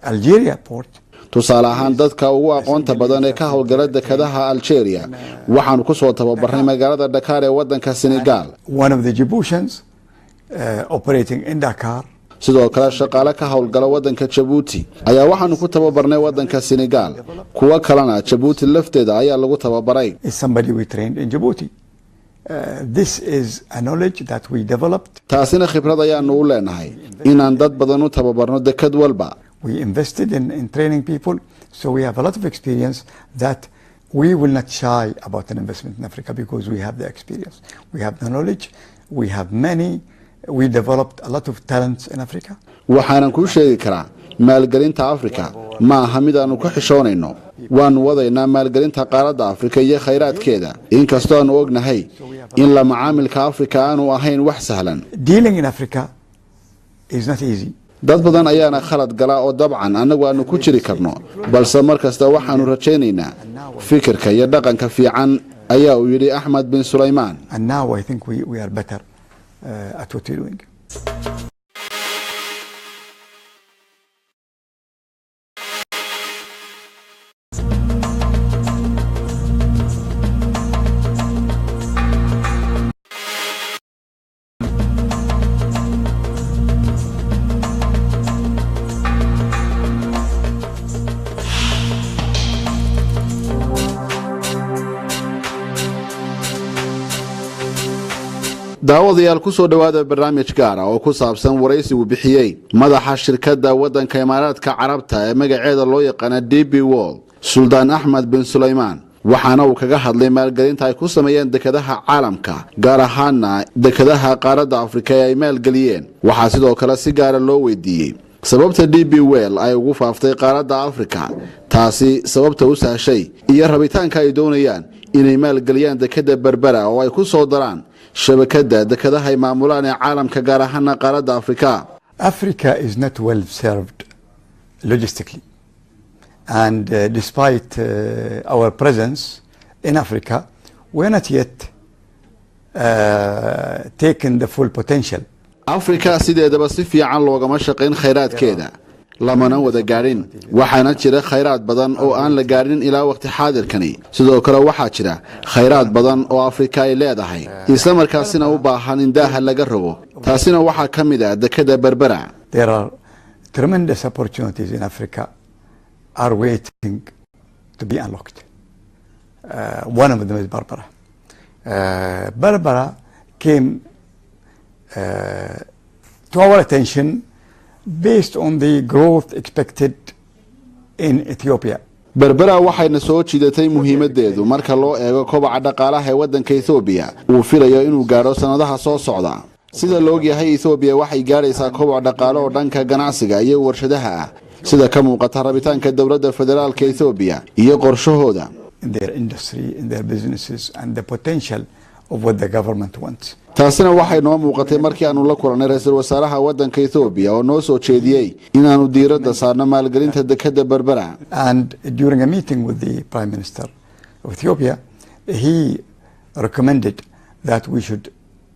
Speaker 2: Algeria port
Speaker 1: Tusaale ahaan, dadka ugu aqoonta badan ee ka howlgala dekadaha Algeria waxaanu kusoo tababarnay magaalada Dhakaar ee wadanka Senegal.
Speaker 2: one of the Djiboutians operating in Dakar.
Speaker 1: Sidoo kale shaqaale ka howlgala wadanka Jabuuti ayaa waxaanu ku tababarnay wadanka Senegal, kuwo kalena Jabuuti lafteeda ayaa lagu tababaray.
Speaker 2: is somebody we trained in Djibouti. This is a knowledge that we developed.
Speaker 1: Taasina khibrad ayaanu u leenahay inaan dad badan u tababarno dekad walba.
Speaker 2: We invested in training people, so we have a lot of experience that we will not shy about an investment in Africa because we have the experience, we have the knowledge, we have many, we developed a lot of talents in Africa.
Speaker 1: Waxaanan kuu sheegi karaa, maalgelinta Afrika ma aha mid aanu ka xishoonayno. Waannu wadaynaa maalgelinta qaaradda Afrika iyo khayraadkeeda, inkastoo aanu ognahay in la macaamilka Afrika aanu ahayn wax sahlan.
Speaker 2: Dealing in Africa is not easy.
Speaker 1: Dad badan ayaana khalad gala oo dabcan annagu aanu ku jiri karno, balse mar kasta waxaanu rajaynaynaa fikirka iyo dhaqanka fiican, ayaa uu yidhi Axmed bin Sulaymaan.
Speaker 2: And now I think we are better at what we're doing.
Speaker 1: Daawadayaal, ku soo dhowaada barnaamij gaara oo ku saabsan waraysi uu bixiyey madaxa shirkadda waddanka Imaaraadka Carabta ee magaceeda loo yaqaana DP World, Suldaan Axmed bin Sulaymaan, waxaana uu kaga hadlay maalgelinta ay ku sameeyeen dekadaha caalamka, gaar ahaana dekadaha qaaradda Afrika ee ay maalgeliyeen. Waxaa sidoo kale si gaara loo weydiiyey Sababta DP World ay ugu faaftay qaaradda Afrika, taasi sababta u sahashay iyo rabitaanka ay doonayaan inay maalgeliyaan dekadda Berbera oo ay ku soo daraan shabakadda dekadaha ay maamulaan ee caalamka, gaar ahaana qaaradda Afrika.
Speaker 2: Africa is not well served logistically. And despite our presence in Africa, we're not yet taken the full potential.
Speaker 1: Afrika sideedaba si fiican loogama shaqayn khayraadkeeda, lamana wada gaadhin. Waxaana jira khayraad badan oo aan la gaadhin ilaa waqti xaadirkani. Sidoo kale waxaa jira khayraad badan oo Afrika ay leedahay, islamarkaasina u baahan in daaha laga rogo. Taasina waxaa ka mid ah dekada Berbera.
Speaker 2: There are tremendous opportunities in Africa are waiting to be unlocked. One of them is Berbera. Berbera came to our attention based on the growth expected in Ethiopia.
Speaker 1: Berbera waxayna soo jiidatay muhiimadeedu marka loo eego kobaca dhaqaalaha ee waddanka Ethoobiya uu filayo inuu gaadho sannadaha soo socda. Sida la ogyahay, Ethoobiya waxay gaadhaysaa koboc dhaqaale oo dhanka ganacsiga iyo warshadaha ah, sida ka muuqata rabitaanka dowladda federaalka Ethoobiya iyo qorshahooda.
Speaker 2: In their industry, in their businesses, and the potential of what the government wants.
Speaker 1: Taasina waxay noo muuqatay markii aanu la kulannay ra-iisul wasaaraha waddanka Ethoobiya oo noo soo jeediyey inaannu diiradda saarno maalgelinta dekadda Berbera.
Speaker 2: And during a meeting with the Prime Minister of Ethiopia, he recommended that we should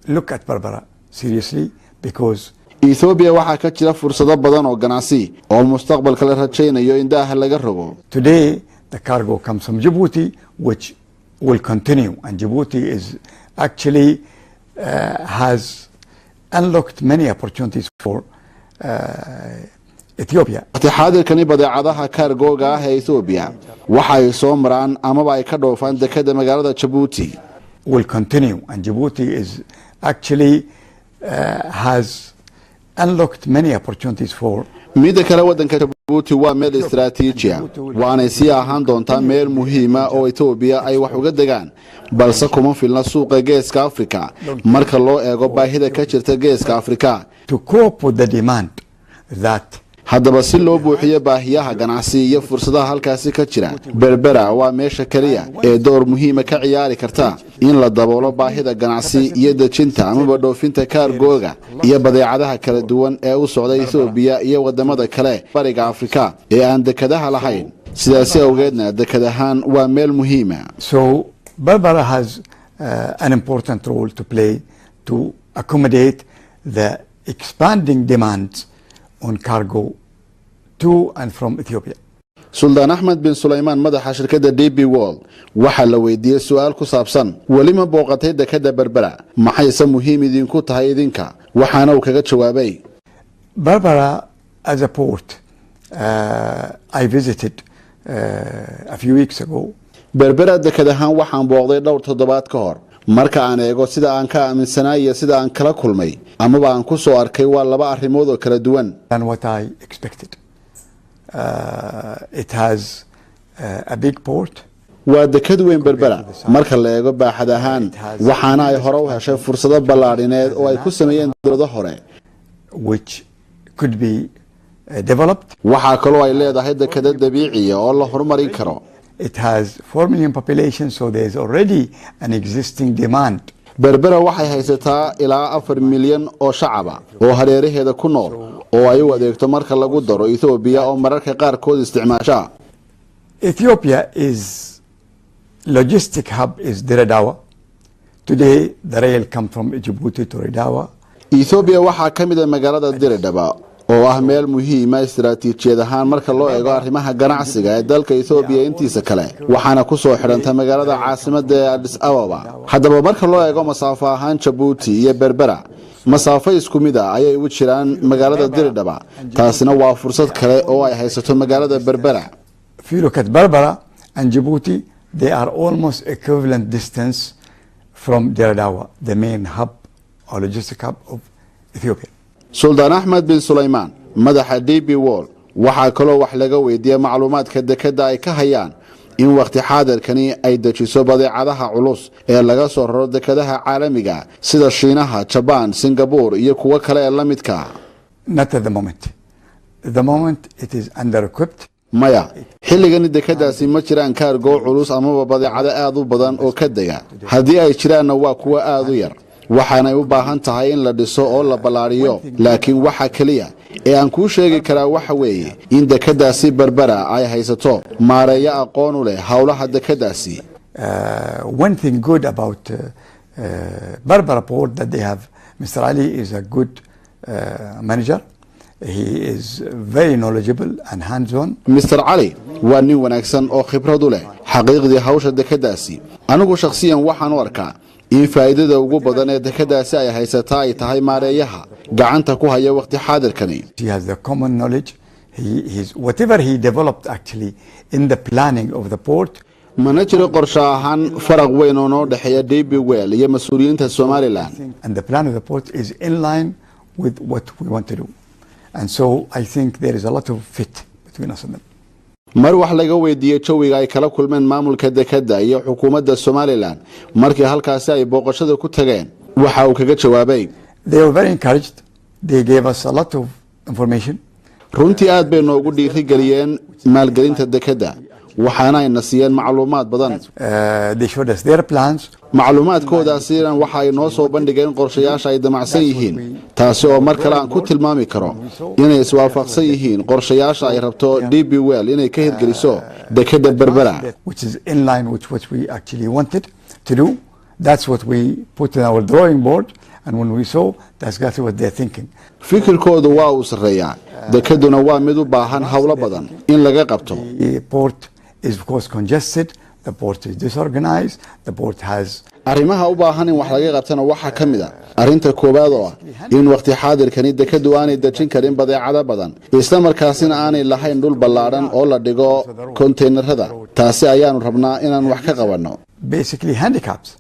Speaker 2: look at Berbera seriously because
Speaker 1: Ethoobiya waxaa ka jira fursado badan oo ganacsi oo mustaqbalka la rajaynayo in daaha laga rogo.
Speaker 2: Today the cargo comes from Djibouti, which will continue. And Djibouti is actually has unlocked many opportunities for Ethiopia.
Speaker 1: Waqti xaadirkani badeecadaha kaargooga ah ee Ethoobiya waxa ay soo maraan amaba ay ka dhoofaan dekadda magaalada Jabuuti.
Speaker 2: Will continue, and Djibouti is actually has unlocked many opportunities for
Speaker 1: Midda kale, waddanka Jabuuti waa meel istaraatiijiya, waanay sii ahaan doontaa meel muhiima oo Etoobiya ay wax uga degaan, balse kuma filna suuqa Geeska Afrika marka loo eego baahida ka jirta Geeska Afrika.
Speaker 2: To cope with the demand that
Speaker 1: Haddaba si loo buuxiyo baahiyaha ganacsi iyo fursadaha halkaasi ka jira, Berbera waa meesha keliya ee door muhiima ka ciyaari karta in la daboolo baahida ganacsi iyo dejinta amaba dhoofinta kaargooga iyo badeecadaha kala duwan ee u socda Ethoobiya iyo wadamada kale Bariga Afrika ee aan dekadaha lahayn. Sidaasi awgeedna dekad ahaan waa meel muhiima.
Speaker 2: So Berbera has an important role to play to accommodate the expanding demands on cargo to and from Ethiopia.
Speaker 1: Suldaan Axmed bin Sulaymaan, madaxa shirkadda DP World, waxaa la weydiiyey su-aal ku saabsan weli ma booqatay dekadda Berbera, maxayse muhiim idinku tahay idinka? Waxaana uu kaga jawaabay:
Speaker 2: Berbera as a port, I visited a few weeks ago.
Speaker 1: Berbera dekad ahaan waxaan booqday dhowr toddobaad ka hor. Marka aan eego sida aan ka aaminsanaa iyo sida aan kala kulmay amaba aan ku soo arkay, waa laba arrimood oo kala duwan.
Speaker 2: Than what I expected. It has a big port.
Speaker 1: Waa dekad weyn Berbera marka la eego baaxad ahaan, waxaana ay hore u heshay fursado ballaadhineed oo ay ku sameeyeen dowlado hore,
Speaker 2: which could be developed.
Speaker 1: Waxaa kaloo ay leedahay dekado dabiiciya oo la horumarin karo.
Speaker 2: It has 4 million population, so there's already an existing demand.
Speaker 1: Berbera waxay haysataa ilaa 4 milyan oo shacaba oo hareeraheeda ku nool oo ay u adeegto, marka lagu daro Ethoobiya oo mararka qaarkood isticmaasha.
Speaker 2: Ethiopia is logistic hub is Dire Dawa. Today, the rail comes from Djibouti to Dire Dawa.
Speaker 1: Ethoobiya waxaa ka mid ah magaalada Diridhaba oo ah meel muhiima istaraatiijiyad ahaan marka loo eego arrimaha ganacsiga ee dalka Ethoobiya intiisa kale, waxaana kusoo xidhanta magaalada caasimada ee Adis Ababa. Haddaba marka loo eego masaafo ahaan, Jabuuti iyo Berbera masaafo isku mid ah ayay u jiraan magaalada Diridhaba. Taasina waa fursad kale oo ay haysato magaalada Berbera.
Speaker 2: If you look at Berbera and Djibouti, they are almost equivalent distance from Dire Dawa, the main hub or logistic hub of Ethiopia.
Speaker 1: Suldaan Axmed bin Sulaymaan, madaxa DP World, waxaa kaloo wax laga weydiiyey macluumaadka dekadda ay ka hayaan in wakhti xaadirkani ay dejiso badeecadaha culus ee laga soo raro dekadaha caalamiga sida Shiinaha, Jabaan, Singabur iyo kuwo kale ee la midka.
Speaker 2: Not at the moment. At the moment, it is under equipped.
Speaker 1: Maya, xilligani dekeddaasi ma jiraan kaargoo culus amaba badeecado aad u badan oo ka dega. Haddii ay jiraanna, waa kuwo aad u yar, waxaanay u baahan tahay in la dhiso oo la ballaadhiyo. Laakiin waxa keliya ee aan kuu sheegi karaa waxa weeye in dekeddaasi Berbera ay haysato maareeyo aqoon u leh howlaha dekeddaasi.
Speaker 2: One thing good about Berbera Port that they have, Mr. Ali is a good manager. He is very knowledgeable and hands-on.
Speaker 1: Mr Cali waa nin wanaagsan oo khibrad u leh xaqiiqdii hawsha dekeddaasi. Anigu shakhsiyan waxaan u arkaa in faa'iidada ugu badan ee dekeddaasi ay haysataa ay tahay maareeyaha gacanta ku haya wakhti xaadirkani.
Speaker 2: He has the common knowledge. Whatever he developed actually in the planning of the port,
Speaker 1: Mana jiro qorshe ahaan faraq weyn oo noo dhexeeya DP World iyo mas-uuliyiinta Somaliland.
Speaker 2: And the plan of the port is in line with what we want to do. And so I think there is a lot of fit between us and them.
Speaker 1: Mar wax laga weydiiyey jawiga ay kala kulmeen maamulka dekedda iyo xukuumadda Somaliland markii halkaasi ay booqashada ku tageen, waxa uu kaga jawaabay:
Speaker 2: They were very encouraged. They gave us a lot of information.
Speaker 1: Runtii aad bay noogu dhiirigeliyeen maalgelinta dekedda, waxaana ayna siiyeen macluumaad badan.
Speaker 2: They showed us their plans.
Speaker 1: Macluumaadkoodaasina waxa ay noo soo bandhigeen qorshayaasha ay damacsan yihiin, taasi oo mar kale aan ku tilmaami karo inay iswaafaqsan yihiin qorshayaasha ay rabto DP World inay ka hirgeliso dekedda Berbera.
Speaker 2: Which is in line with what we actually wanted to do. That's what we put in our drawing board. And when we saw, that's exactly what they're thinking.
Speaker 1: Fikirkoodu waa uu sarreeyaa, dekeduna waa mid u baahan howlo badan in laga qabto.
Speaker 2: The port is, of course, congested. The port is disorganized. The port has
Speaker 1: Arrimaha u baahan in wax laga qabtana waxaa ka mid a arrinta koowaad oo ah in wakhti xaadirkani dekeddu aanay dejin karin badeecado badan, isla markaasina aanay lahayn dhul ballaadhan oo la dhigo konteynarada. Taasi ayaanu rabnaa inaan wax ka qabanno.
Speaker 2: basically handicaps.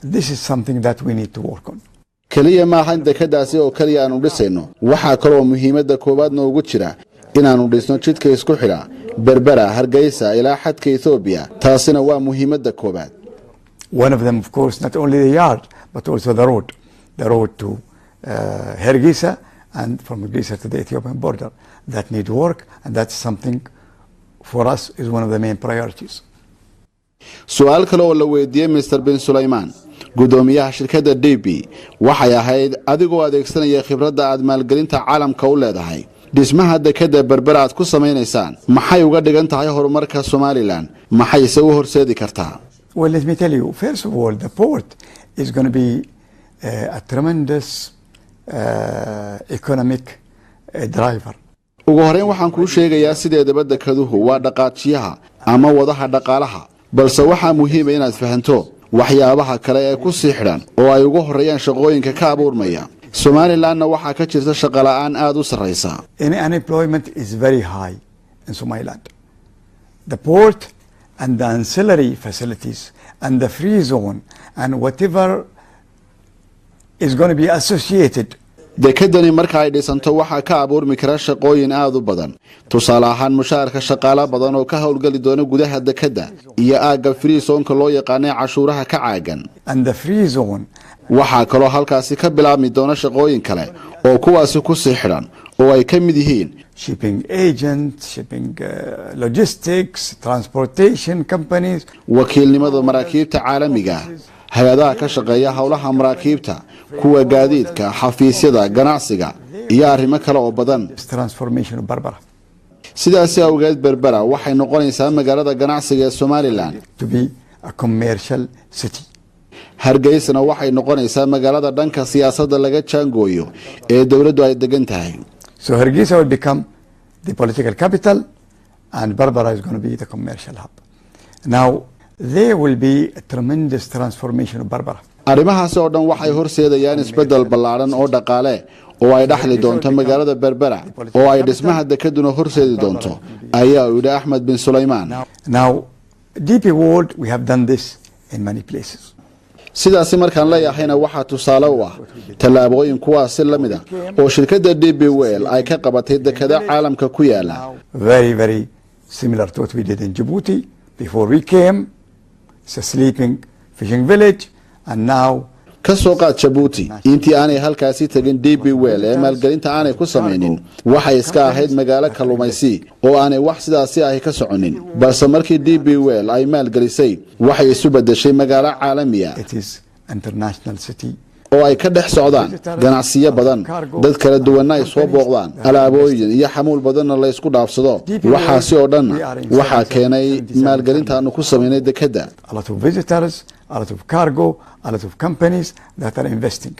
Speaker 2: This is something that we need to work on.
Speaker 1: Keliya maaha in dekeddaasi oo keliya aanu dhisayno. Waxaa kaloo muhiimadda koowaad noogu jira inaannu dhisno jidka isku xidha Berbera, Hargeysa ilaa xadka Etoobiya. Taasina waa muhiimadda koowaad.
Speaker 2: One of them, of course, not only the yard, but also the road. The road to Hargeisa and from Hargeisa to the Ethiopian border that need work, and that's something for us is one of the main priorities.
Speaker 1: Su-aal kale oo la weydiiyey Mr bin Sulaymaan, guddoomiyaha shirkadda DP, waxay ahayd: adigoo adeegsanaya khibradda aad maalgelinta caalamka u leedahay, dhismaha dekedda Berbera aad ku samaynaysaan maxay uga dhigan tahay horumarka Somaliland, maxayse u horseedi kartaa?
Speaker 2: Well, let me tell you, first of all, the port is going to be a tremendous economic driver.
Speaker 1: Ugu horreyn waxaan kuu sheegayaa, sideedaba dekeduhu waa dhaqaajiyaha ama wadaha dhaqaalaha, balse waxaa muhiima inaad fahanto waxyaabaha kale ee ku sii xidhan oo ay ugu horreeyaan shaqooyinka ka abuurmaya. Somalilandna waxaa ka jirta shaqola'aan aada u sarraysa.
Speaker 2: In unemployment is very high in Somaliland. The port and the ancillary facilities and the free zone and whatever is going to be associated
Speaker 1: Dekedani marka ay dhisanto waxaa ka abuurmi kara shaqooyin aada u badan, tusaale ahaan mushaharka shaqaalo badan oo ka howlgeli doona gudaha dekedda iyo aagga free zone-ka loo yaqaanay cashuuraha ka caagan.
Speaker 2: and the free zone.
Speaker 1: Waxaa kaloo halkaasi ka bilaabmi doona shaqooyin kale oo kuwaasi kusii xidhan oo ay ka mid yihiin
Speaker 2: shipping agents, shipping logistics, transportation companies,
Speaker 1: wakiilnimada maraakiibta caalamiga, hay-adaha ka shaqeeya howlaha maraakiibta, kuwa gaadiidka, xafiisyada ganacsiga iyo arrimo kale oo badan.
Speaker 2: Transformation of Berbera
Speaker 1: Sidaasi awgeed Berbera waxay noqonaysaa magaalada ganacsiga ee Somaliland
Speaker 2: to be a commercial city.
Speaker 1: Hargeysana waxay noqonaysaa magaalada dhanka siyaasadda laga jaangooyo ee dowladdu ay degan tahay.
Speaker 2: So Hargeisa will become the political capital and Berbera is going to be the commercial hub. Now, there will be a tremendous transformation of Berbera.
Speaker 1: Arrimahaasi oo dhan waxay horseedayaan isbeddel ballaadhan oo dhaqaale oo ay dhexli doonto magaalada Berbera, oo ay dhismaha dekeduna horseedi doonto, ayaa uu yidhi Axmed bin Sulaymaan.
Speaker 2: Now, DP World, we have done this in many places.
Speaker 1: Sidaasi markaan leeyahayna waxaa tusaale u ah tallaabooyin kuwaasi la mid a oo shirkadda DP World ay ka qabatay dekada caalamka ku yaala.
Speaker 2: Very, very similar to what we did in Djibouti before we came. It's a sleeping fishing village, and now
Speaker 1: Ka soo qaad Jabuuti. Intii aanay halkaasi tegin DP World ee maalgelinta aanay ku samaynin, waxay iska ahayd magaalo kalluumaysi oo aanay wax sidaasi ahi ka soconin, balse markii DP World ay maalgelisay, waxay isu bedeshay magaalo caalamiya
Speaker 2: It is international city.
Speaker 1: oo ay ka dhex socdaan ganacsiyo badan, dad kala duwanna ay soo booqdaan, alaabooyin iyo xamuul badanna la ysku dhaafsado. Waxaasi oo dhanna waxaa keenay maalgelinta aanu ku samaynay dekedda.
Speaker 2: A lot of visitors, a lot of cargo, a lot of companies that are investing.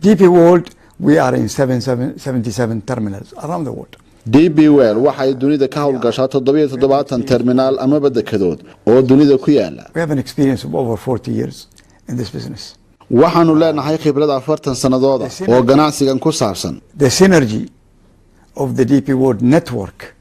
Speaker 2: DP World, we are in 77 terminals around the world.
Speaker 1: DP World waxay dunida ka howlgashaa 77 terminaal amaba dekedood oo dunida ku yaala.
Speaker 2: We have an experience of over 40 years in this business.
Speaker 1: Waxaanu leenahay khibrad 40 sannadooda oo ganacsigan ku saabsan.
Speaker 2: The synergy of the DP World network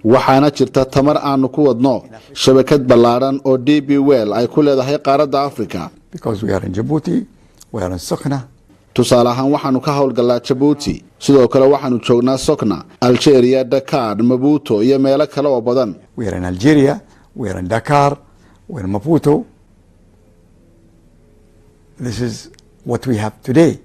Speaker 1: Waxaana jirta tamar aanu ku wadno shabakad ballaadhan oo DP World ay ku leedahay qaaradda Africa.
Speaker 2: because we are in Djibouti, we are in Sokhna,
Speaker 1: Tusaale ahaan, waxaanu ka howlgallaa Jabuuti, sidoo kale waxaanu joognaa Sokna, Algeria, Dakar, Maputo iyo meelo kale oo badan.
Speaker 2: We are in Algeria, we are in Dakar, we are in Maputo. This is what we have today.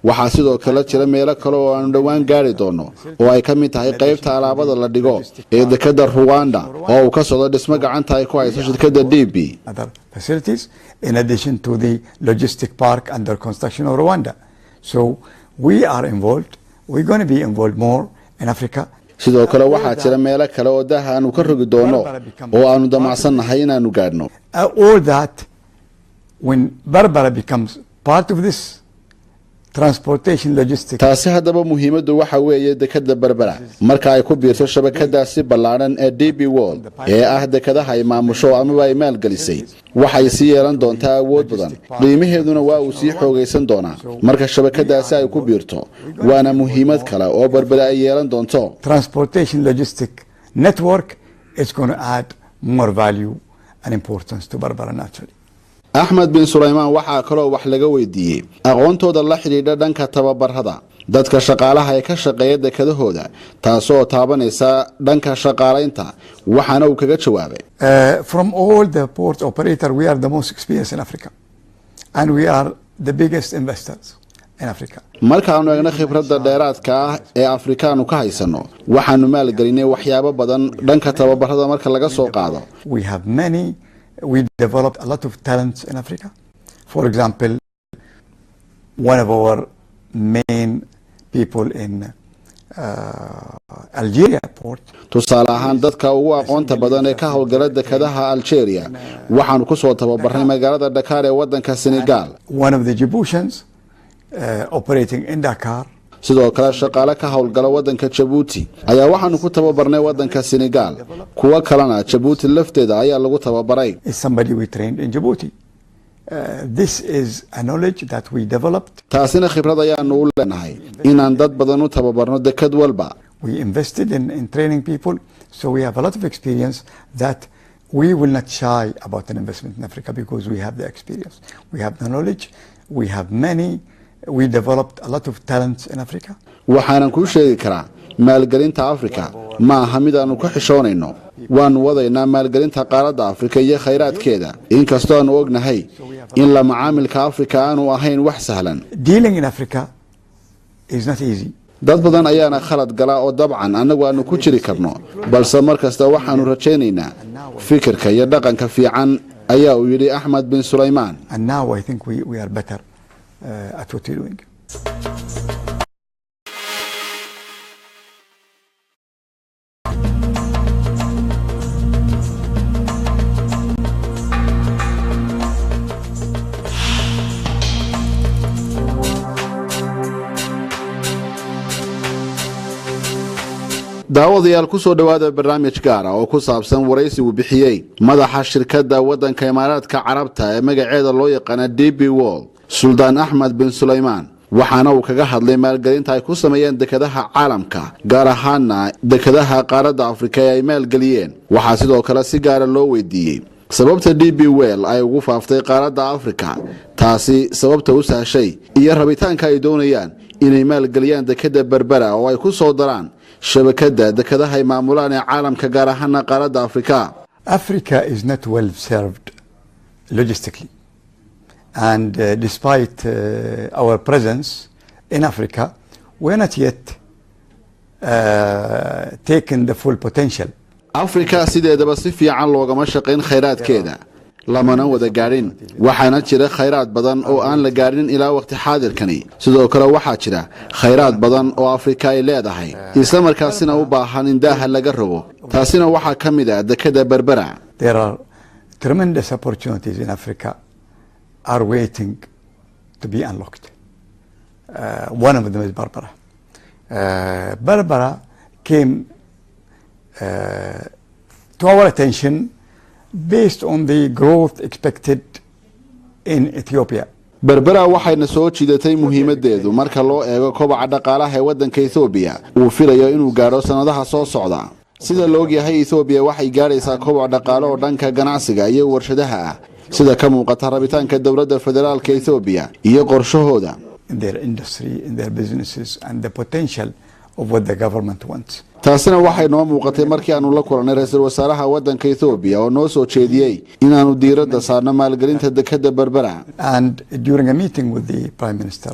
Speaker 1: Waxaa sidoo kale jira meelo kale oo aanu dhowaan gaari doono, oo ay ka mid tahay qaybta alaabada la dhigo ee dekada Ruwanda oo uu ka socdo dhismo gacanta ay ku hayso shirkadda DP.
Speaker 2: Other facilities in addition to the logistic park under construction of Rwanda. So we are involved. We're going to be involved more in Africa.
Speaker 1: Sidoo kale waxaa jira meelo kale oo daaha aanu ka rogi doono oo aanu damacsannahay inaanu gaadhno.
Speaker 2: All that, when Berbera becomes part of this transportation logistics
Speaker 1: Taasi haddaba muhiimaddu waxa weeye, dekada Berbera marka ay ku biirto shabakadaasi ballaadhan ee DP World ee ah dekadaha ay maamusho amaba ay maalgelisay, waxay sii yeelan doontaa awood badan, qiimaheeduna waa uu sii xoogaysan doonaa marka shabakadaasi ay ku biirto. Waana muhiimad kale oo Berbera ay yeelan doonto.
Speaker 2: transportation logistic network is going to add more value and importance to Berbera naturally.
Speaker 1: Axmed bin Sulaymaan waxaa kaloo wax laga weydiiyey aqoontooda la xidhiidha dhanka tababarada dadka shaqaalaha ee ka shaqeeya dekadahooda, taasoo taabanaysa dhanka shaqaalaynta, waxaana uu kaga jawaabay:
Speaker 2: From all the port operator, we are the most experienced in Africa, and we are the biggest investors in Africa.
Speaker 1: Markaanu eegno khibradda dheeraadka ah ee Afrikaanu ka haysanno, waxaanu maalgelinay waxyaabo badan dhanka tababarada marka laga soo qaado.
Speaker 2: We have many, we developed a lot of talents in Africa. For example, one of our main people in Algeria port
Speaker 1: Tusaale ahaan, dadka ugu aqoonta badan ee ka howlgala dekadaha Algeria waxaanu kusoo tababarnay magaalada Dhakaar ee wadanka Senegal.
Speaker 2: One of the Djiboutians operating in Dakar.
Speaker 1: Sidoo kale, shaqaale ka howlgala wadanka Jabuuti ayaa waxaanu ku tababarnay wadanka Senegal, kuwo kalena Jabuuti lafteeda ayaa lagu tababaray.
Speaker 2: is somebody we trained in Djibouti. This is a knowledge that we developed.
Speaker 1: Taasina khibrad ayaanu u leenahay inaan dad badan u tababarno dekad walba.
Speaker 2: We invested in training people, so we have a lot of experience that we will not shy about an investment in Africa because we have the experience, we have the knowledge, we have many, we developed a lot of talents in Africa.
Speaker 1: Waxaanan kuu sheegi karaa, maalgelinta Afrika ma aha mid aanu ka xishoonayno. Waannu wadaynaa maalgelinta qaaradda Afrika iyo khayraadkeeda, inkastoo aanu ognahay in la macaamilka Afrika aanu ahayn wax sahlan.
Speaker 2: Dealing in Africa is not easy.
Speaker 1: Dad badan ayaana khalad gala oo dabcan annagu aanu ku jiri karno, balse mar kasta waxaanu rajaynaynaa fikirka iyo dhaqanka fiican, ayaa uu yidhi Axmed bin Sulaymaan.
Speaker 2: And now I think we are better at what we're doing.
Speaker 1: Daawadayaal, ku soo dhowaada barnaamij gaara oo ku saabsan waraysigu bixiyey madaxa shirkadda waddanka Imaaraadka Carabta ee magaceeda loo yaqaana DP World, Suldaan Axmed bin Sulaymaan, waxaana uu kaga hadlay maalgelinta ay ku sameeyeen dekadaha caalamka, gaar ahaana dekadaha qaaradda Afrika ee ay maalgeliyeen. Waxaa sidoo kale si gaara loo weydiiyey sababta DP World ay ugu faaftay qaaradda Afrika, taasi sababta u sahshay iyo rabitaanka ay doonayaan inay maalgeliyaan dekada Berbera oo ay ku soo daraan shabakadda dekadaha ay maamulaan ee caalamka, gaar ahaana qaaradda Afrika.
Speaker 2: Africa is not well served logistically. And despite our presence in Africa, we're not yet taken the full potential.
Speaker 1: Afrika sideedaba si fiican loogama shaqayn khayraadkeeda, lamana wada gaadhin. Waxaana jira khayraad badan oo aan la gaadhin ilaa waqti xaadirkani. Sidoo kale waxaa jira khayraad badan oo Afrika ay leedahay, islamarkaasina u baahan in daaha laga rogo. Taasina waxaa ka mid ah dekada Berbera.
Speaker 2: There are tremendous opportunities in Africa are waiting to be unlocked. One of them is Berbera. Berbera came to our attention based on the growth expected in Ethiopia.
Speaker 1: Berbera waxayna soo jiidatay muhiimadeedu marka loo eego kobaca dhaqaalaha ee waddanka Ethoobiya uu filayo inuu gaadho sannadaha soo socda. Sida la ogyahay, Ethoobiya waxay gaadhaysaa koboc dhaqaale oo dhanka ganacsiga iyo warshadaha ah, sida ka muuqata rabitaanka dowladda federaalka Ethoobiya iyo qorshahooda.
Speaker 2: In their industry, in their businesses, and the potential of what the government wants.
Speaker 1: Taasina waxay noo muuqatay markii aanu la kulannay ra-iisul wasaaraha waddanka Ethoobiya oo noo soo jeediyey inaanu diiradda saarno maalgelinta dekadda Berbera.
Speaker 2: And during a meeting with the Prime Minister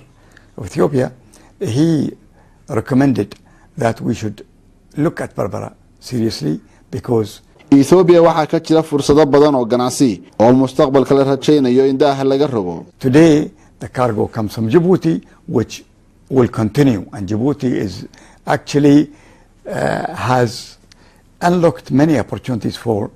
Speaker 2: of Ethiopia, he recommended that we should look at Berbera seriously because
Speaker 1: Ethoobiya waxaa ka jira fursado badan oo ganacsi oo mustaqbalka la rajaynayo in daaha laga rogo.
Speaker 2: Today the cargo comes from Djibouti, which will continue. And Djibouti is actually has unlocked many opportunities for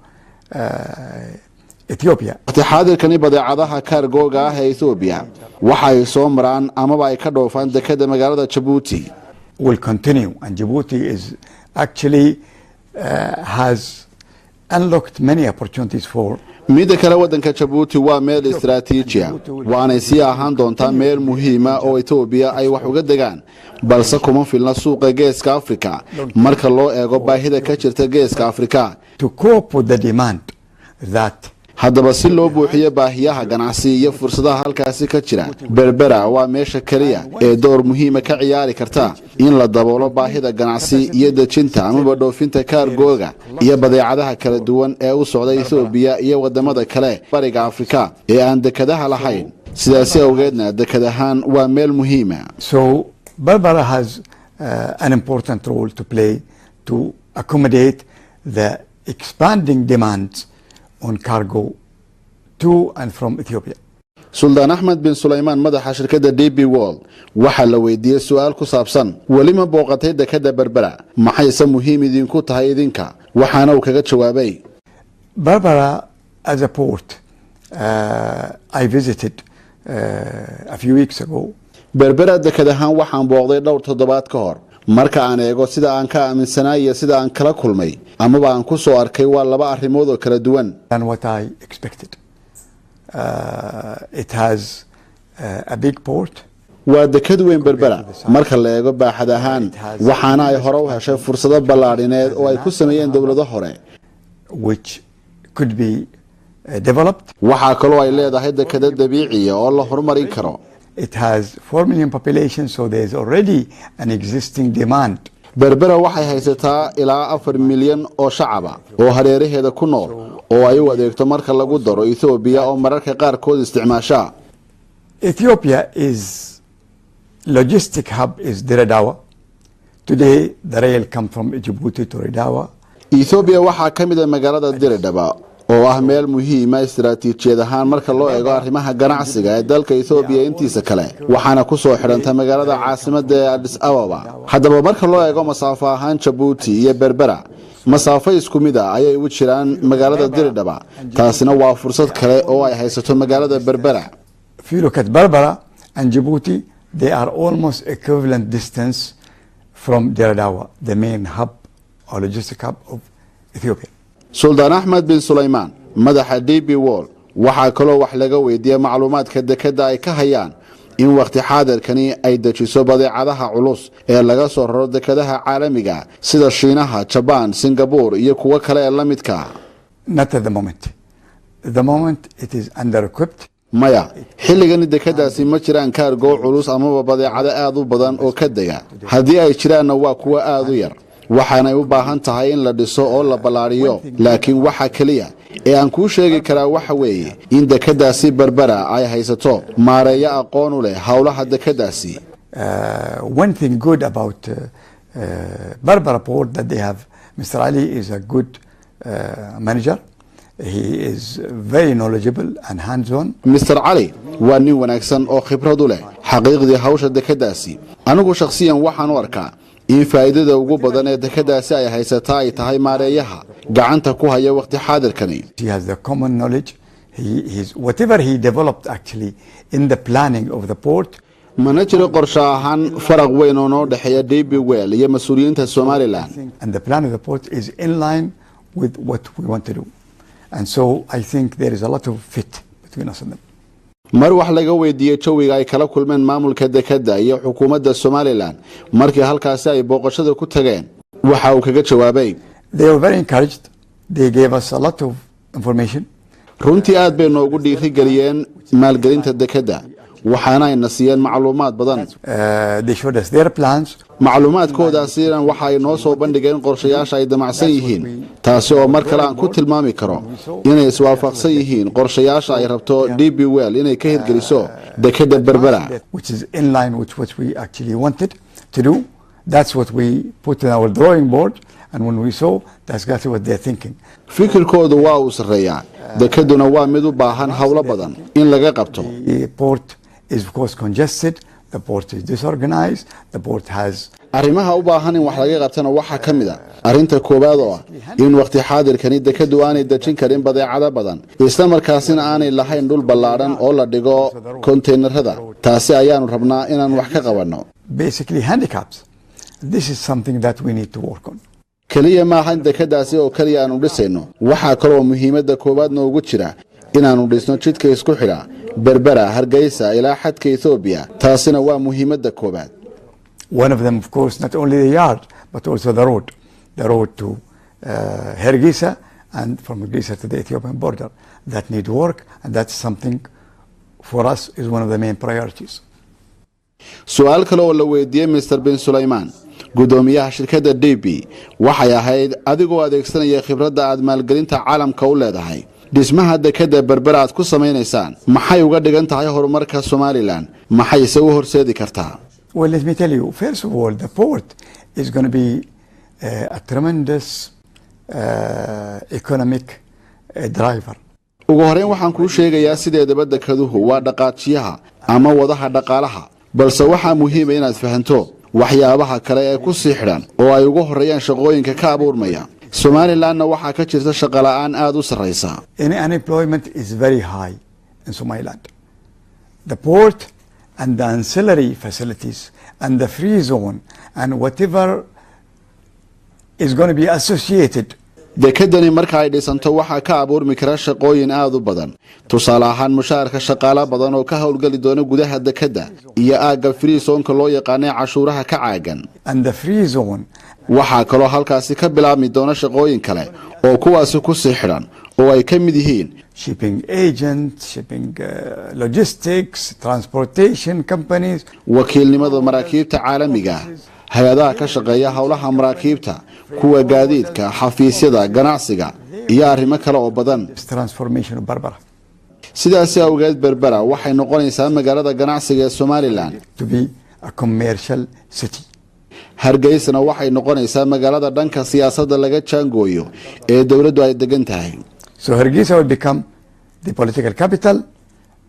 Speaker 2: Ethiopia.
Speaker 1: Waqti xaadirkani badeecadaha kaargooga ah ee Ethoobiya waxa ay soo maraan amaba ay ka dhoofaan dekada magaalada Jabuuti.
Speaker 2: Will continue, and Djibouti is actually has unlocked many opportunities for
Speaker 1: Midda kale, waddanka Jabuuti waa meel istaraatiijiya, waanay sii ahaan doontaa meel muhiima oo Etoobiya ay wax uga degaan, balse kuma filna suuqa Geeska Afrika marka loo eego baahida ka jirta Geeska Afrika.
Speaker 2: To cope with the demand that
Speaker 1: Haddaba si loo buuxiyo baahiyaha ganacsi iyo fursadaha halkaasi ka jira, Berbera waa meesha keliya ee door muhiima ka ciyaari karta in la daboolo baahida ganacsi iyo dejinta amaba dhoofinta kaargooga iyo badeecadaha kala duwan ee u socda Ethoobiya iyo wadamada kale Bariga Afrika ee aan dekadaha lahayn. Sidaasi awgeedna dekad ahaan waa meel muhiima.
Speaker 2: So Berbera has an important role to play to accommodate the expanding demands on cargo to and from Ethiopia.
Speaker 1: Suldaan Axmed bin Sulaymaan, madaxa shirkadda DP World, waxaa la weydiiyey su-aal ku saabsan weli ma booqatay dekadda Berbera, maxayse muhiim idinku tahay idinka? Waxaana uu kaga jawaabay:
Speaker 2: Berbera as a port, I visited a few weeks ago.
Speaker 1: Berbera dekad ahaan waxaan booqday dhowr toddobaad ka hor. Marka aan eego sida aan ka aaminsanaa iyo sida aan kala kulmay amaba aan ku soo arkay, waa laba arrimood oo kala duwan.
Speaker 2: Than what I expected. It has a big port.
Speaker 1: Waa dekad weyn Berbera marka la eego baaxad ahaan, waxaana ay hore u heshay fursado ballaadhineed oo ay ku sameeyeen dowlado hore,
Speaker 2: which could be developed.
Speaker 1: Waxaa kaloo ay leedahay dekado dabiiciya oo la horumarin karo.
Speaker 2: It has 4 million population, so there's already an existing demand.
Speaker 1: Berbera waxay haysataa ilaa 4 milyan oo shacaba oo hareeraheeda ku nool oo ay u adeegto, marka lagu daro Ethoobiya oo mararka qaarkood isticmaasha.
Speaker 2: Ethiopia is logistic hub is Dire Dawa. Today, the rail come from Djibouti to Dire Dawa.
Speaker 1: Ethoobiya waxaa ka mid ah magaalada Diridhaba oo ah meel muhiima istaraatiijiyad ahaan marka loo eego arrimaha ganacsiga ee dalka Ethoobiya intiisa kale, waxaana ku soo xidhanta magaalada caasimada ee Adis Ababa. Haddaba marka loo eego masaafo ahaan, Jabuuti iyo Berbera masaafo isku mid ah ayay u jiraan magaalada Diridhaba. Taasina waa fursad kale oo ay haysato magaalada Berbera.
Speaker 2: If you look at Berbera and Djibouti, they are almost equivalent distance from Dire Dawa, the main hub or logistic hub of Ethiopia.
Speaker 1: Suldaan Axmed bin Sulaymaan, madaxa DP World, waxaa kaloo wax laga weydiiyey macluumaadka dekadda ay ka hayaan in wakhti xaadirkani ay dejiso badeecadaha culus ee laga soo raro dekadaha caalamiga sida Shiinaha, Jabaan, Singabur iyo kuwo kale ee la midka.
Speaker 2: Not at the moment. At the moment, it is under equipped.
Speaker 1: Maya, xilligani dekadaasi ma jiraan kaargoo culus amaba badeecado aad u badan oo ka dega. Haddii ay jiraanna waa kuwo aad u yar. Waxaanay u baahan tahay in la dhiso oo la ballaadhiyo, laakiin waxa keliya ee aan kuu sheegi karaa waxa weeye in dekeddaasi Berbera ay haysato maareeyo aqoon u leh howlaha dekeddaasi.
Speaker 2: One thing good about Berbera Port that they have, Mr. Ali is a good manager. He is very knowledgeable and hands-on.
Speaker 1: Mr Cali waa nin wanaagsan oo khibrad u leh xaqiiqdii hawsha dekeddaasi. Anigu shakhsiyan waxaan u arkaa in faa'iidada ugu badan ee dekeddaasi ay haysataa ay tahay maareeyaha gacanta ku haya waqti xaadirkani.
Speaker 2: He has the common knowledge. Whatever he developed actually in the planning of the port.
Speaker 1: Mana jiro qorshe ahaan faraq weyn oo noo dhexeeya DP World iyo mas-uuliyiinta Somaliland.
Speaker 2: And the plan of the port is in line with what we want to do. And so I think there is a lot of fit between us and them.
Speaker 1: Mar wax laga weydiiyey jawiga ay kala kulmeen maamulka dekedda iyo xukuumadda Somaliland markii halkaasi ay booqashada ku tageen, waxa uu kaga jawaabay:
Speaker 2: They were very encouraged. They gave us a lot of information.
Speaker 1: Runtii aad bay noogu dhiirigeliyeen maalgelinta dekedda, waxaana ayna siiyeen macluumaad badan.
Speaker 2: They showed us their plans.
Speaker 1: Macluumaadkoodaasina waxa ay noo soo bandhigeen qorshayaasha ay damacsan yihiin, taasi oo mar kale aan ku tilmaami karo inay iswaafaqsan yihiin qorshayaasha ay rabto DP World inay ka hirgeliso dekedda Berbera.
Speaker 2: Which is in line with what we actually wanted to do. That's what we put in our drawing board. And when we saw, that's exactly what they're thinking.
Speaker 1: Fikirkoodu waa uu sarreeyaa, dekeduna waa mid u baahan howlo badan in laga qabto.
Speaker 2: The port is, of course, congested. The port is disorganized. The port has
Speaker 1: Arrimaha u baahan in wax laga qabtana waxaa ka mid a arrinta koowaad oo ah in waqti xaadirkani dekeddu aanay dejin karin badeecado badan, isla markaasina aanay lahayn dhul ballaadhan oo la dhigo konteynarada. Taasi ayaanu rabnaa inaan wax ka qabanno.
Speaker 2: basically handicaps. This is something that we need to work on.
Speaker 1: Keliya maaha in dekeddaasi oo keliya aanu dhisayno, waxaa kaloo muhiimadda koowaad noogu jira inaannu dhisno jidka isku xidha Berbera, Hargeysa ilaa xadka Etoobiya. Taasina waa muhiimadda koowaad.
Speaker 2: One of them, of course, not only the yard, but also the road. The road to Hargeisa and from Hargeisa to the Ethiopian border. That need work, and that's something for us is one of the main priorities.
Speaker 1: Su-aal kale oo la weydiiyey Mr bin Sulaymaan, guddoomiyaha shirkadda DP, waxay ahayd: adigoo adeegsanaya khibradda aad maalgelinta caalamka u leedahay, dhismaha dekedda Berbera aad ku samaynaysaan maxay uga dhigan tahay horumarka Somaliland, maxayse u horseedi kartaa?
Speaker 2: Well, let me tell you, first of all, the port is going to be a tremendous economic driver.
Speaker 1: Ugu horreyn waxaan kuu sheegayaa, sideedaba dekeduhu waa dhaqaajiyaha ama wadaha dhaqaalaha, balse waxaa muhiima inaad fahanto waxyaabaha kale ee ku sii xidhan oo ay ugu horreeyaan shaqooyinka ka abuurmaya. Somalilandna waxaa ka jirta shaqola'aan aada u sarraysa.
Speaker 2: Unemployment is very high in Somaliland. The port and the ancillary facilities and the free zone and whatever is going to be associated
Speaker 1: Dekedani marka ay dhisanto waxaa ka abuurmi kara shaqooyin aada u badan, tusaale ahaan mushaharka shaqaalo badan oo ka howlgeli doona gudaha dekedda iyo aagga free zone-ka loo yaqaanay cashuuraha ka caagan.
Speaker 2: and the free zone.
Speaker 1: Waxaa kaloo halkaasi ka bilaabmi doona shaqooyin kale oo kuwaasi ku sii xidhan oo ay ka mid yihiin
Speaker 2: shipping agents, shipping logistics, transportation companies,
Speaker 1: wakiilnimada maraakiibta caalamiga, hay-adaha ka shaqeeya howlaha maraakiibta, kuwa gaadiidka, xafiisyada ganacsiga iyo arrimo kale oo badan.
Speaker 2: Transformation of Berbera
Speaker 1: Sidaasi awgeed Berbera waxay noqonaysaa magaalada ganacsiga ee Somaliland
Speaker 2: to be a commercial city.
Speaker 1: Hargeysana waxay noqonaysaa magaalada dhanka siyaasadda laga jaangooyo ee dowladdu ay degan tahay.
Speaker 2: So Hargeisa will become the political capital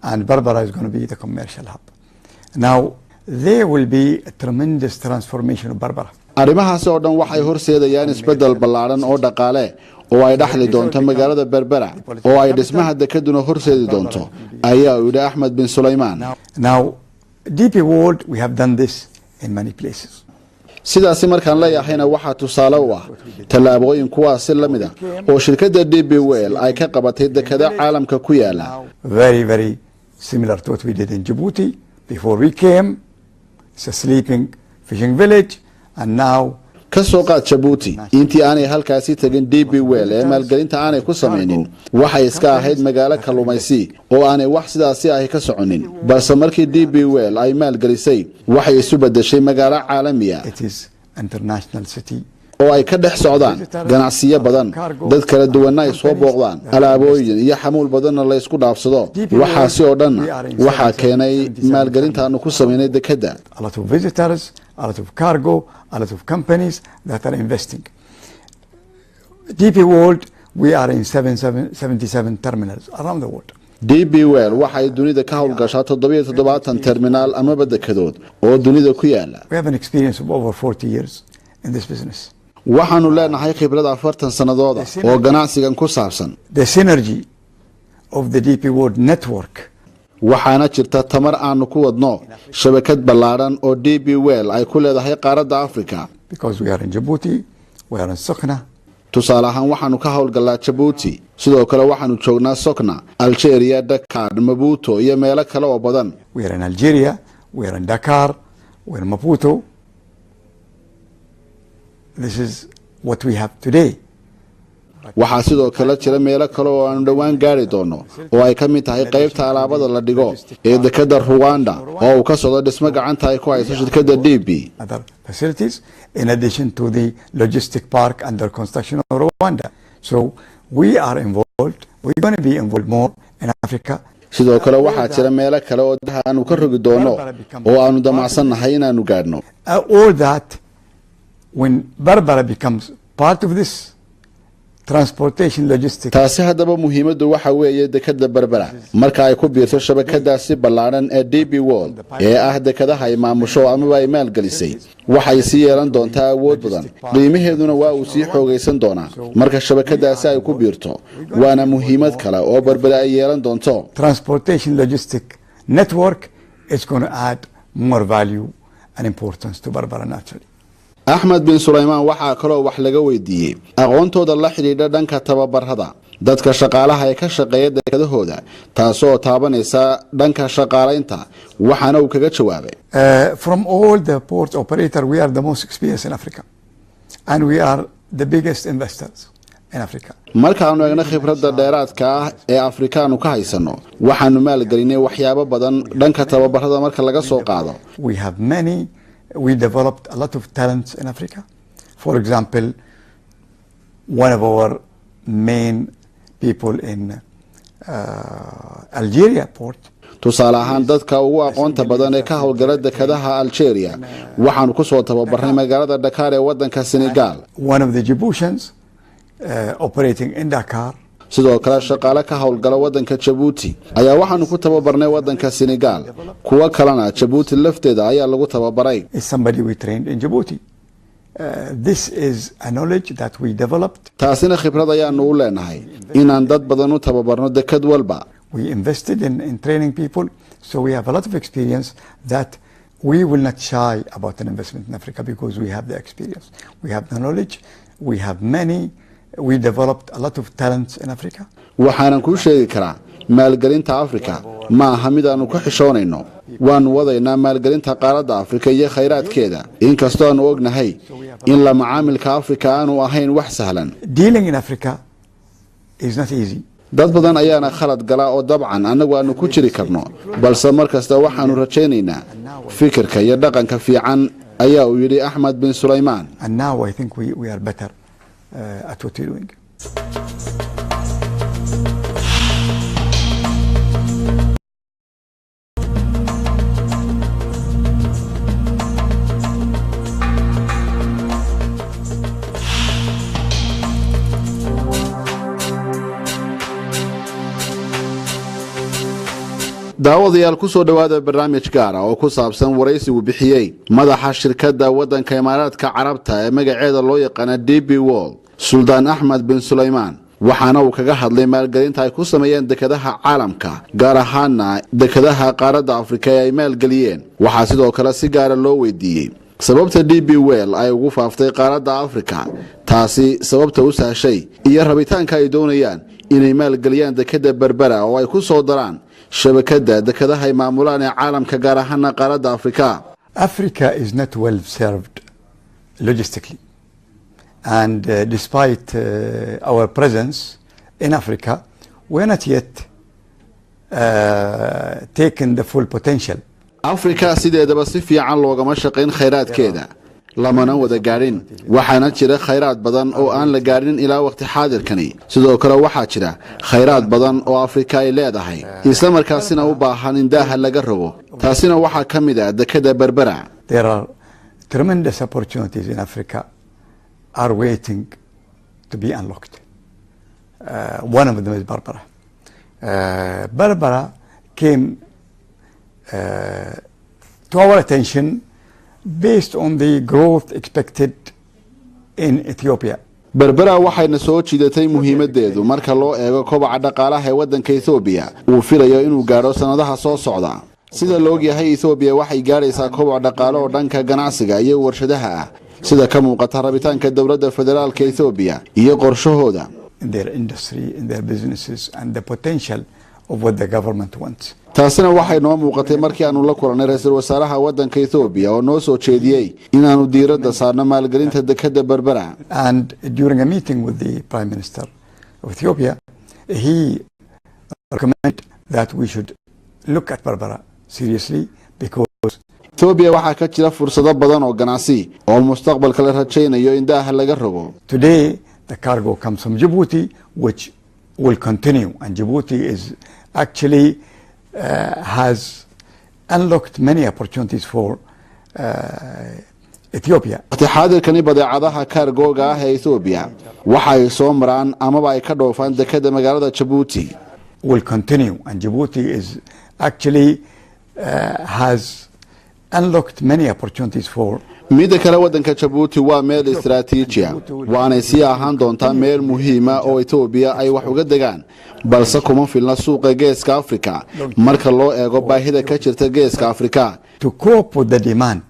Speaker 2: and Berbera is going to be the commercial hub. Now, there will be a tremendous transformation of Berbera.
Speaker 1: Arrimahaasi oo dhan waxay horseedayaan isbeddel ballaadhan oo dhaqaale oo ay dhexli doonto magaalada Berbera, oo ay dhismaha dekeduna horseedi doonto, ayaa uu yidhi Axmed bin Sulaymaan.
Speaker 2: Now, DP World, we have done this in many places.
Speaker 1: Sidaasi markaan leeyahayna waxaa tusaale u ah tallaabooyin kuwaasi la mid a oo shirkadda DP World ay ka qabatay dekado caalamka ku yaala.
Speaker 2: Very, very similar to what we did in Djibouti before we came. It's a sleeping fishing village, and now
Speaker 1: Ka soo qaad Jabuuti, intii aanay halkaasi tegin DP World ee maalgelinta aanay ku samaynin, waxay iska ahayd magaalo kalluumaysi oo aanay wax sidaasi ahi ka soconin, balse markii DP World ay maalgelisay waxay isu beddeshay magaalo caalamiya.
Speaker 2: It is international city.
Speaker 1: oo ay ka dhex socdaan ganacsiyo badan, dad kala duwanna ay soo booqdaan, alaabooyin iyo xamuul badanna la ysku dhaafsado. Waxaasi oo dhanna waxaa keenay maalgelinta aanu ku samaynay dekedda.
Speaker 2: A lot of visitors, a lot of cargo, a lot of companies that are investing. DP World, we are in 77 terminals around the world.
Speaker 1: DP World waxay dunida ka howlgashaa 77 terminaal amaba dekedood oo dunida ku yaala.
Speaker 2: We have an experience of over 40 years in this business.
Speaker 1: Waxaanu leenahay khibrad 40 sannadooda oo ganacsigan ku saabsan.
Speaker 2: The synergy of the DP World network
Speaker 1: Waxaana jirta tamar aanu ku wadno shabakad ballaadhan oo DP World ay ku leedahay qaaradda Africa.
Speaker 2: Because we are in Djibouti, we are in Sokhna,
Speaker 1: Tusaale ahaan, waxaanu ka howlgallaa Jabuuti, sidoo kale waxaanu joognaa Sokna, Algeria, Dakar, Maputo iyo meelo kale oo badan.
Speaker 2: We are in Algeria, we are in Dakar, we are in Maputo. This is what we have today.
Speaker 1: Waxaa sidoo kale jira meelo kale oo aanu dhowaan gaari doono, oo ay ka mid tahay qaybta alaabada la dhigo ee dekadda Ruwanda, oo uu ka socdo dhismo gacanta ay ku hayso shirkadda DP.
Speaker 2: Other facilities in addition to the logistic park under construction of Rwanda. So we are involved. We're going to be involved more in Africa.
Speaker 1: Sidoo kale waxaa jira meelo kale oo daha aanu ka rogi doono oo aanu damacsannahay inaanu gaadhno.
Speaker 2: All that, when Berbera becomes part of this transportation logistics
Speaker 1: Taasi haddaba muhiimaddu waxa weeye, dekadda Berbera marka ay ku biirto shabakadaasi ballaadhan ee DP World ee ah dekadaha ay maamusho amaba ay maalgelisay, waxay sii yeelan doontaa awood badan, qiimaheeduna waa uu sii xoogaysan doonaa marka shabakadaasi ay ku biirto. Waana muhiimad kale oo Berbera ay yeelan doonto.
Speaker 2: Transportation logistic network is going to add more value and importance to Berbera naturally.
Speaker 1: Axmed bin Sulaymaan waxaa kaloo wax laga weydiiyey aqoontooda la xidhiidha dhanka tababarada dadka shaqaalaha ee ka shaqeeya dekadahooda, taasoo taabanaysa dhanka shaqaalaynta, waxaana uu kaga jawaabay:
Speaker 2: From all the port operator, we are the most experienced in Africa, and we are the biggest investors in Africa.
Speaker 1: Markaanu eegno khibradda dheeraadka ah ee Afrikaanu ka haysanno, waxaanu maalgelinay waxyaabo badan dhanka tababarada marka laga soo qaado.
Speaker 2: We have many, we developed a lot of talents in Africa. For example, one of our main people in Algeria port
Speaker 1: Tusaale ahaan, dadka ugu aqoonta badan ee ka howlgala dekadaha Algeria waxaanu kusoo tababarnay magaalada Dhakaar ee wadanka Senegal.
Speaker 2: One of the Djiboutians operating in Dakar.
Speaker 1: Sidoo kale, shaqaale ka howlgala wadanka Jabuuti ayaa waxaanu ku tababarnay wadanka Senegal, kuwo kalena Jabuuti lafteeda ayaa lagu tababaray.
Speaker 2: Is somebody we trained in Djibouti. This is a knowledge that we developed.
Speaker 1: Taasina khibrad ayaanu u leenahay inaan dad badan u tababarno dekad walba.
Speaker 2: We invested in training people, so we have a lot of experience that we will not shy about an investment in Africa because we have the experience, we have the knowledge, we have many, we developed a lot of talents in Africa.
Speaker 1: Waxaanan kuu sheegi karaa, maalgelinta Afrika ma aha mid aanu ka xishoonayno. Waannu wadaynaa maalgelinta qaaradda Afrika iyo khayraadkeeda, inkastoo aanu ognahay in la macaamilka Afrika aanu ahayn wax sahlan.
Speaker 2: Dealing in Africa is not easy.
Speaker 1: Dad badan ayaana khalad gala oo dabcan annagu aanu ku jiri karno, balse mar kasta waxaanu rajaynaynaa fikirka iyo dhaqanka fiican, ayaa uu yidhi Axmed bin Sulaymaan.
Speaker 2: And now I think we are better at what we're doing.
Speaker 1: Daawadayaal, ku soo dhowaada barnaamij gaara oo ku saabsan waraysigu bixiyey madaxa shirkadda waddanka Imaaraadka Carabta ee magaceeda loo yaqaana DP World, Suldaan Axmed bin Sulaymaan, waxaana uu kaga hadlay maalgelinta ay ku sameeyeen dekadaha caalamka, gaar ahaana dekadaha qaaradda Afrika ee ay maalgeliyeen. Waxaa sidoo kale si gaara loo weydiiyey sababta DP World ay ugu faaftay qaaradda Afrika, taasi sababta u sahashay iyo rabitaanka ay doonayaan inay maalgeliyaan dekadda Berbera oo ay ku soo daraan shabakadda dekadaha ay maamulaan ee caalamka, gaar ahaana qaaradda Afrika.
Speaker 2: Africa is not well served logistically. And despite our presence in Africa, we're not yet taken the full potential.
Speaker 1: Afrika sideedaba si fiican loogama shaqayn khayraadkeeda. Lamana wada gaadhin. Waxaana jira khayraad badan oo aan la gaadhin ilaa waqti xaadirkani. Sidoo kale waxaa jira khayraad badan oo Afrika ay leedahay, islamarkaasina u baahan in daaha laga rogo. Taasina waxaa ka mid ah dekada Berbera.
Speaker 2: There are tremendous opportunities in Africa are waiting to be unlocked. One of them is Berbera. Berbera came to our attention based on the growth expected in Ethiopia.
Speaker 1: Berbera waxayna soo jiidatay muhiimadeedu marka loo eego kobaca dhaqaalaha ee waddanka Ethoobiya uu filayo inuu gaadho sannadaha soo socda. Sida la ogyahay, Ethoobiya waxay gaadhaysaa koboc dhaqaale oo dhanka ganacsiga iyo warshadaha ah, sida ka muuqata rabitaanka dowladda federaalka Ethoobiya iyo qorshahooda.
Speaker 2: In their industry, in their businesses, and the potential of what the government wants.
Speaker 1: Taasina waxay noo muuqatay markii aanu la kulannay ra-iisul wasaaraha waddanka Ethoobiya oo noo soo jeediyey inaanu diiradda saarno maalgelinta dekadda Berbera.
Speaker 2: And during a meeting with the Prime Minister of Ethiopia, he recommended that we should look at Berbera seriously because
Speaker 1: Etoobiya waxaa ka jira fursado badan oo ganacsi oo mustaqbalka la rajaynayo in daaha laga rogo.
Speaker 2: Today the cargo comes from Djibouti, which will continue. And Djibouti is actually has unlocked many opportunities for Ethiopia.
Speaker 1: Waqti xaadirkani badeecadaha kaargooga ah ee Ethoobiya waxa ay soo maraan amaba ay ka dhoofaan dekada magaalada Jabuuti.
Speaker 2: Will continue, and Djibouti is actually has unlocked many opportunities for
Speaker 1: Midda kale, waddanka Jabuuti waa meel istaraatiijiya, waanay sii ahaan doontaa meel muhiima oo Etoobiya ay wax uga degaan, balse kuma filna suuqa Geeska Afrika marka loo eego baahida ka jirta Geeska Afrika.
Speaker 2: To cope with the demand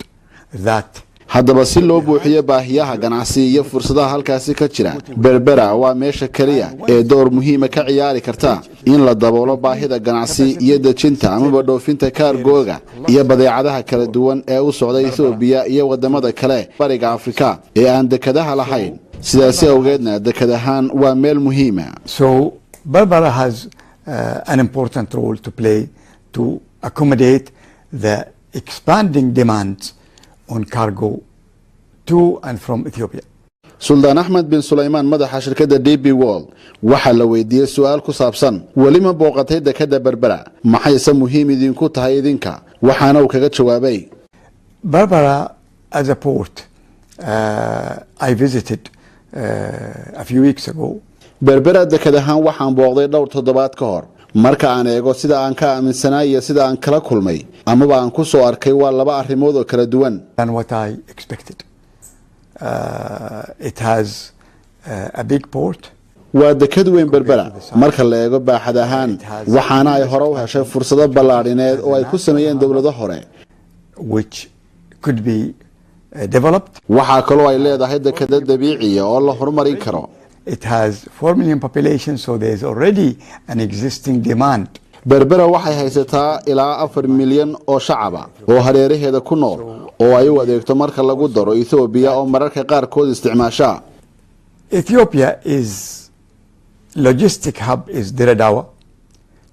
Speaker 2: that
Speaker 1: Haddaba si loo buuxiyo baahiyaha ganacsi iyo fursadaha halkaasi ka jira, Berbera waa meesha keliya ee door muhiima ka ciyaari karta in la daboolo baahida ganacsi iyo dejinta amaba dhoofinta kaargooga iyo badeecadaha kala duwan ee u socda Ethoobiya iyo wadamada kale Bariga Afrika ee aan dekadaha lahayn. Sidaasi awgeedna dekad ahaan waa meel muhiima.
Speaker 2: So Berbera has an important role to play to accommodate the expanding demands on cargo to and from Ethiopia.
Speaker 1: Suldaan Axmed bin Sulaymaan, madaxa shirkadda DP World, waxaa la weydiiyey su-aal ku saabsan weli ma booqatay dekadda Berbera, maxayse muhiim idinku tahay idinka? Waxaana uu kaga jawaabay:
Speaker 2: Berbera as a port, I visited a few weeks ago.
Speaker 1: Berbera dekad ahaan waxaan booqday dhowr toddobaad ka hor. Marka aan eego sida aan ka aaminsanaa iyo sida aan kala kulmay amaba aan ku soo arkay, waa laba arrimood oo kala duwan.
Speaker 2: Than what I expected. It has a big port.
Speaker 1: Waa dekad weyn Berbera marka la eego baaxad ahaan, waxaana ay hore u heshay fursado ballaadhineed oo ay ku sameeyeen dowlado hore,
Speaker 2: which could be developed.
Speaker 1: Waxaa kaloo ay leedahay dekado dabiiciya oo la horumarin karo.
Speaker 2: It has 4 million population, so there's already an existing demand.
Speaker 1: Berbera waxay haysataa ilaa 4 milyan oo shacaba oo hareeraheeda ku nool oo ay u adeegto, marka lagu daro Ethoobiya oo mararka qaarkood isticmaasha.
Speaker 2: Ethiopia is logistic hub is Dire Dawa.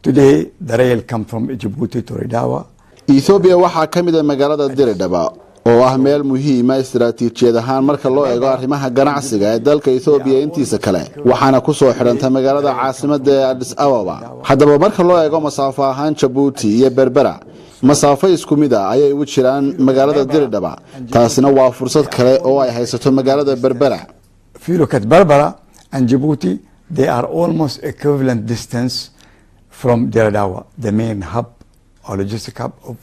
Speaker 2: Today, the rail come from Djibouti to Dire Dawa.
Speaker 1: Ethoobiya waxaa ka mid ah magaalada Diridhaba oo ah meel muhiima istaraatiijiyad ahaan marka loo eego arrimaha ganacsiga ee dalka Ethoobiya intiisa kale, waxaana ku soo xidhanta magaalada caasimada ee Adis Ababa. Haddaba marka loo eego masaafo ahaan, Jabuuti iyo Berbera masaafo isku mid ah ayay u jiraan magaalada Diridhaba. Taasina waa fursad kale oo ay haysato magaalada Berbera.
Speaker 2: If you look at Berbera and Djibouti, they are almost equivalent distance from Dire Dawa, the main hub or logistic hub of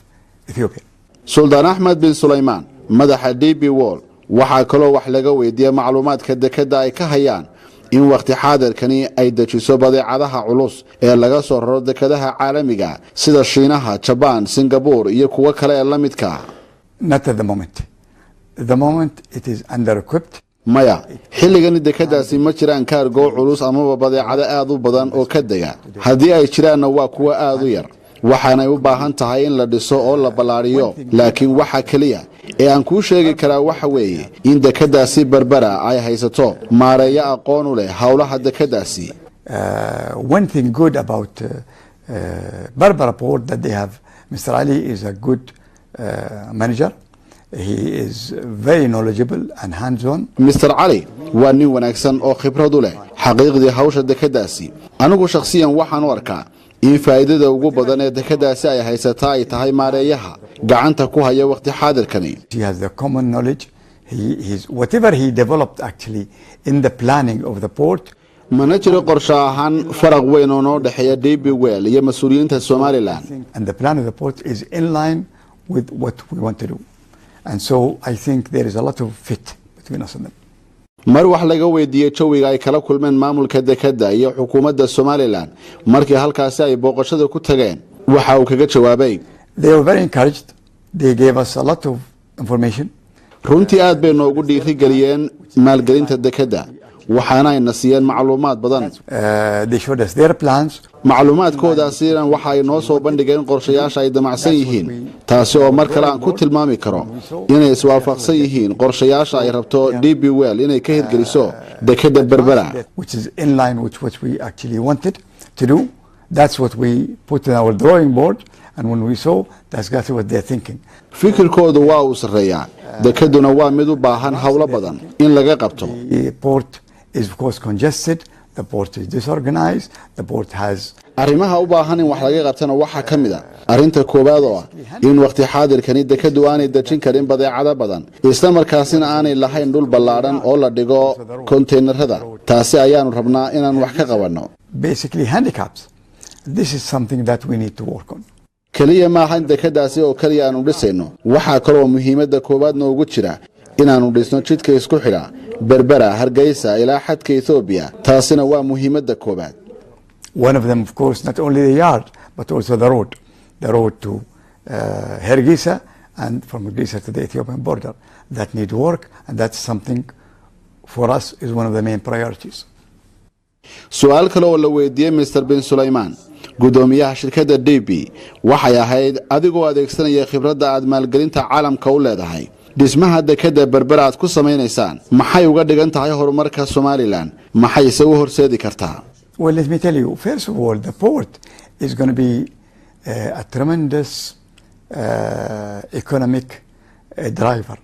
Speaker 2: Ethiopia.
Speaker 1: Suldaan Axmed bin Sulaymaan, madaxa DP World, waxaa kaloo wax laga weydiiyey macluumaadka dekadda ay ka hayaan in wakhti xaadirkani ay dejiso badeecadaha culus ee laga soo raro dekadaha caalamiga sida Shiinaha, Jabaan, Singabur iyo kuwo kale ee la midka.
Speaker 2: Not at the moment. At the moment, it is under equipped.
Speaker 1: Maya, xilligani dekadaasi ma jiraan kaargoo culus amaba badeecado aad u badan oo ka dega. Haddii ay jiraanna, waa kuwo aad u yar, waxaanay u baahan tahay in la dhiso oo la ballaadhiyo. Laakiin waxa keliya ee aan kuu sheegi karaa waxa weeye in dekadaasi Berbera ay haysato maareeyo aqoon u leh howlaha dekadaasi.
Speaker 2: One thing good about Berbera port that they have, Mr. Ali is a good manager. He is very knowledgeable and hands-on.
Speaker 1: Mr Cali waa nin wanaagsan oo khibrad u leh xaqiiqdii hawsha dekeddaasi. Anigu shakhsiyan waxaan u arkaa in faa'iidada ugu badan ee dekeddaasi ay haysataa ay tahay maareeyaha gacanta ku haya wakhti xaadirkani.
Speaker 2: He has the common knowledge. Whatever he developed actually in the planning of the port.
Speaker 1: Mana jiro qorshe ahaan faraq weyn oo noo dhexeeya DP World iyo mas-uuliyiinta Somaliland.
Speaker 2: And the plan of the port is in line with what we want to do. And so I think there is a lot of fit between us and them.
Speaker 1: Mar wax laga weydiiyey jawiga ay kala kulmeen maamulka dekedda iyo xukuumadda Somaliland markii halkaasi ay booqashada ku tageen, waxa uu kaga jawaabay:
Speaker 2: They were very encouraged. They gave us a lot of information.
Speaker 1: Runtii aad bay noogu dhiirigeliyeen maalgelinta dekedda, waxaana ayna siiyeen macluumaad badan.
Speaker 2: They showed us their plans.
Speaker 1: Macluumaadkoodaasina waxa ay noo soo bandhigeen qorshayaasha ay damacsan yihiin, taasi oo mar kale aan ku tilmaami karo inay iswaafaqsan yihiin qorshayaasha ay rabto DP World inay ka hirgeliso dekedda Berbera.
Speaker 2: Which is in line with what we actually wanted to do. That's what we put in our drawing board. And when we saw, that's exactly what they're thinking.
Speaker 1: Fikirkoodu waa uu sarreeyaa, dekeduna waa mid u baahan howlo badan in laga qabto.
Speaker 2: The port is, of course, congested. The port is disorganized. The port has
Speaker 1: Arrimaha u baahan in wax laga qabtana waxaa ka mid a arrinta koowaad oo ah in wakhti xaadirkani dekeddu aanay dejin karin badeecado badan, isla markaasina aanay lahayn dhul ballaadhan oo la dhigo konteynarada. Taasi ayaanu rabnaa inaan wax ka qabanno.
Speaker 2: basically handicaps. This is something that we need to work on.
Speaker 1: Keliya maaha in dekeddaasi oo keliya aanu dhisayno. Waxaa kaloo muhiimadda koowaad noogu jira inaannu dhisno jidka isku xidha Berbera, Hargeysa ilaa xadka Etoobiya. Taasina waa muhiimadda koowaad.
Speaker 2: One of them, of course, not only the yard, but also the road. The road to Hargeisa and from Hargeisa to the Ethiopian border. That need work, and that's something for us is one of the main priorities.
Speaker 1: Su-aal kale oo la weydiiyey Mr bin Sulaymaan, guddoomiyaha shirkadda DP, waxay ahayd: adigoo adeegsanaya khibradda aad maalgelinta caalamka u leedahay, dhismaha dekedda Berbera aad ku samaynaysaan maxay uga dhigan tahay horumarka Somaliland, maxayse u horseedi kartaa?
Speaker 2: Well, let me tell you, first of all, the port is going to be a tremendous economic driver.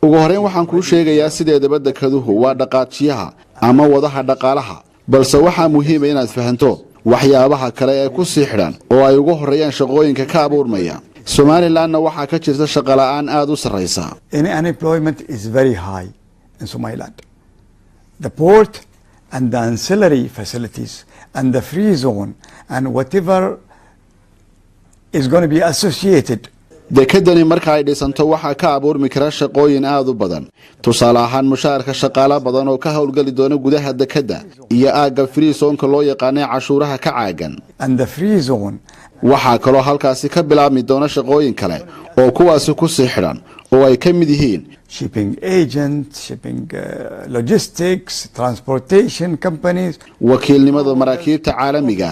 Speaker 1: Ugu horreyn waxaan kuu sheegayaa, sideedaba dekeduhu waa dhaqaajiyaha ama wadaha dhaqaalaha, balse waxaa muhiima inaad fahanto waxyaabaha kale ee ku sii xidhan oo ay ugu horreeyaan shaqooyinka ka abuurmaya. Somalilandna waxaa ka jirta shaqola'aan aada u sarraysa.
Speaker 2: In unemployment is very high in Somaliland. The port and the ancillary facilities and the free zone and whatever is going to be associated
Speaker 1: Dekedani marka ay dhisanto waxaa ka abuurmi kara shaqooyin aada u badan, tusaale ahaan mushaharka shaqaalo badan oo ka howlgeli doona gudaha dekedda iyo aagga free zone-ka loo yaqaanay cashuuraha ka caagan.
Speaker 2: and the free zone.
Speaker 1: Waxaa kaloo halkaasi ka bilaabmi doona shaqooyin kale oo kuwaasi kusii xidhan oo ay ka mid yihiin
Speaker 2: shipping agents, shipping logistics, transportation companies.
Speaker 1: wakiilnimada maraakiibta caalamiga,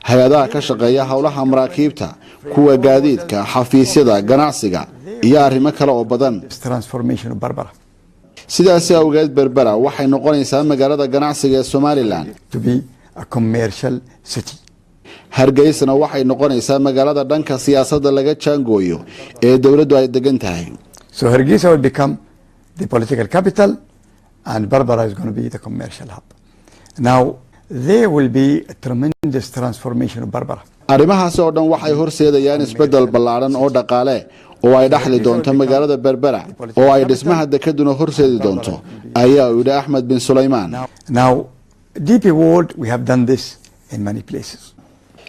Speaker 1: hay-adaha ka shaqeeya howlaha maraakiibta, kuwa gaadiidka, xafiisyada ganacsiga iyo arrimo kale oo badan.
Speaker 2: Transformation of Berbera
Speaker 1: Sidaasi awgeed Berbera waxay noqonaysaa magaalada ganacsiga ee Somaliland.
Speaker 2: to be a commercial city.
Speaker 1: Hargeysana waxay noqonaysaa magaalada dhanka siyaasadda laga jaangooyo ee dowladdu ay degan tahay.
Speaker 2: So Hargeisa will become the political capital and Berbera is going to be the commercial hub. Now, there will be a tremendous transformation of Berbera.
Speaker 1: Arrimahaasi oo dhan waxay horseedayaan isbeddel ballaadhan oo dhaqaale oo ay dhexli doonto magaalada Berbera, oo ay dhismaha dekeduna horseedi doonto, ayaa uu yidhi Axmed bin Sulaymaan.
Speaker 2: Now, DP World, we have done this in many places.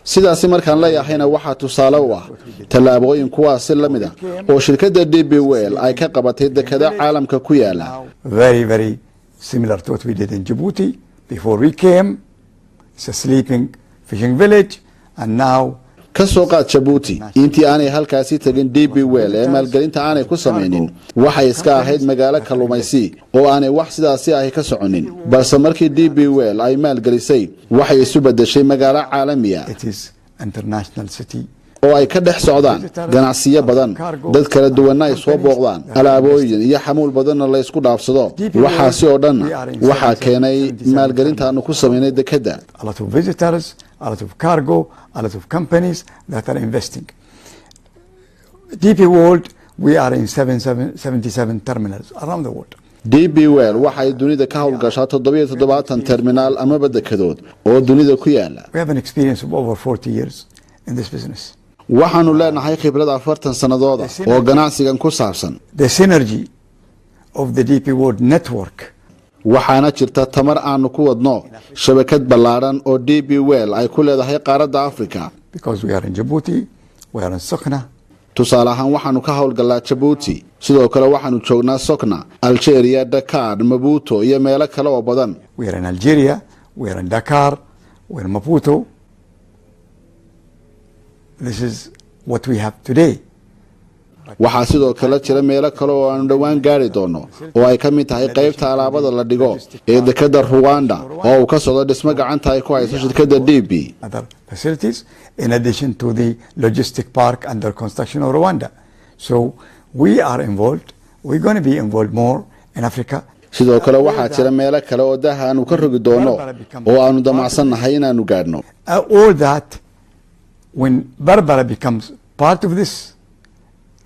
Speaker 1: Sidaasi markaan leeyahayna waxaa tusaale u ah tallaabooyin kuwaasi la mid a oo shirkadda DP World ay ka qabatay dekado caalamka ku yaala.
Speaker 2: Very, very similar to what we did in Djibouti before we came. It's a sleeping fishing village, and now
Speaker 1: Ka soo qaad Jabuuti. Intii aanay halkaasi tegin DP World ee maalgelinta aanay ku samaynin, waxay iska ahayd magaalo kalluumaysi oo aanay wax sidaasi ahi ka soconin, balse markii DP World ay maalgelisay waxay isu beddeshay magaalo caalamiya
Speaker 2: it is international city.
Speaker 1: oo ay ka dhex socdaan ganacsiyo badan, dad kala duwanna ay soo booqdaan, alaabooyin iyo xamuul badanna la ysku dhaafsado. Waxaasi oo dhanna waxaa keenay maalgelinta aanu ku samaynay dekedda.
Speaker 2: A lot of visitors, a lot of cargo, a lot of companies that are investing. DP World, We are in 77 terminals around the world.
Speaker 1: DP World waxay dunida ka howlgashaa 77 terminaal amaba dekedood oo dunida ku yaala.
Speaker 2: We have an experience of over 40 years in this business.
Speaker 1: Waxaanu leenahay khibrad 40 sannadooda oo ganacsigan ku saabsan.
Speaker 2: The synergy of the DP World network.
Speaker 1: Waxaana jirta tamar aanu ku wadno shabakad ballaadhan oo DP World ay ku leedahay qaaradda Afrika.
Speaker 2: Because we are in Djibouti, we are in Sokna.
Speaker 1: Tusaale ahaan waxaanu ka howlgalnaa Djibouti, sidoo kale waxaanu joognaa Sokna, Algeria, Dakar, Maputo iyo meelo kale oo badan.
Speaker 2: We are in Algeria, we are in Dakar, we are in Maputo. This is what we have today.
Speaker 1: Waxaa sidoo kale jira meelo kale oo aanu dhowaan gaari doono oo ay ka mid tahay qaybta alaabada la dhigo ee dekada Rwanda oo uu ka socdo dhismo gacanta ay ku hayso shirkadda DP.
Speaker 2: Other facilities in addition to the logistic park under construction of Rwanda. So we are involved. We're going to be involved more in Africa.
Speaker 1: Sidoo kale waxaa jira meelo kale oo daha aanu ka rogi doono oo aanu damacsannahay inaanu gaadhno.
Speaker 2: All that when Berbera becomes part of this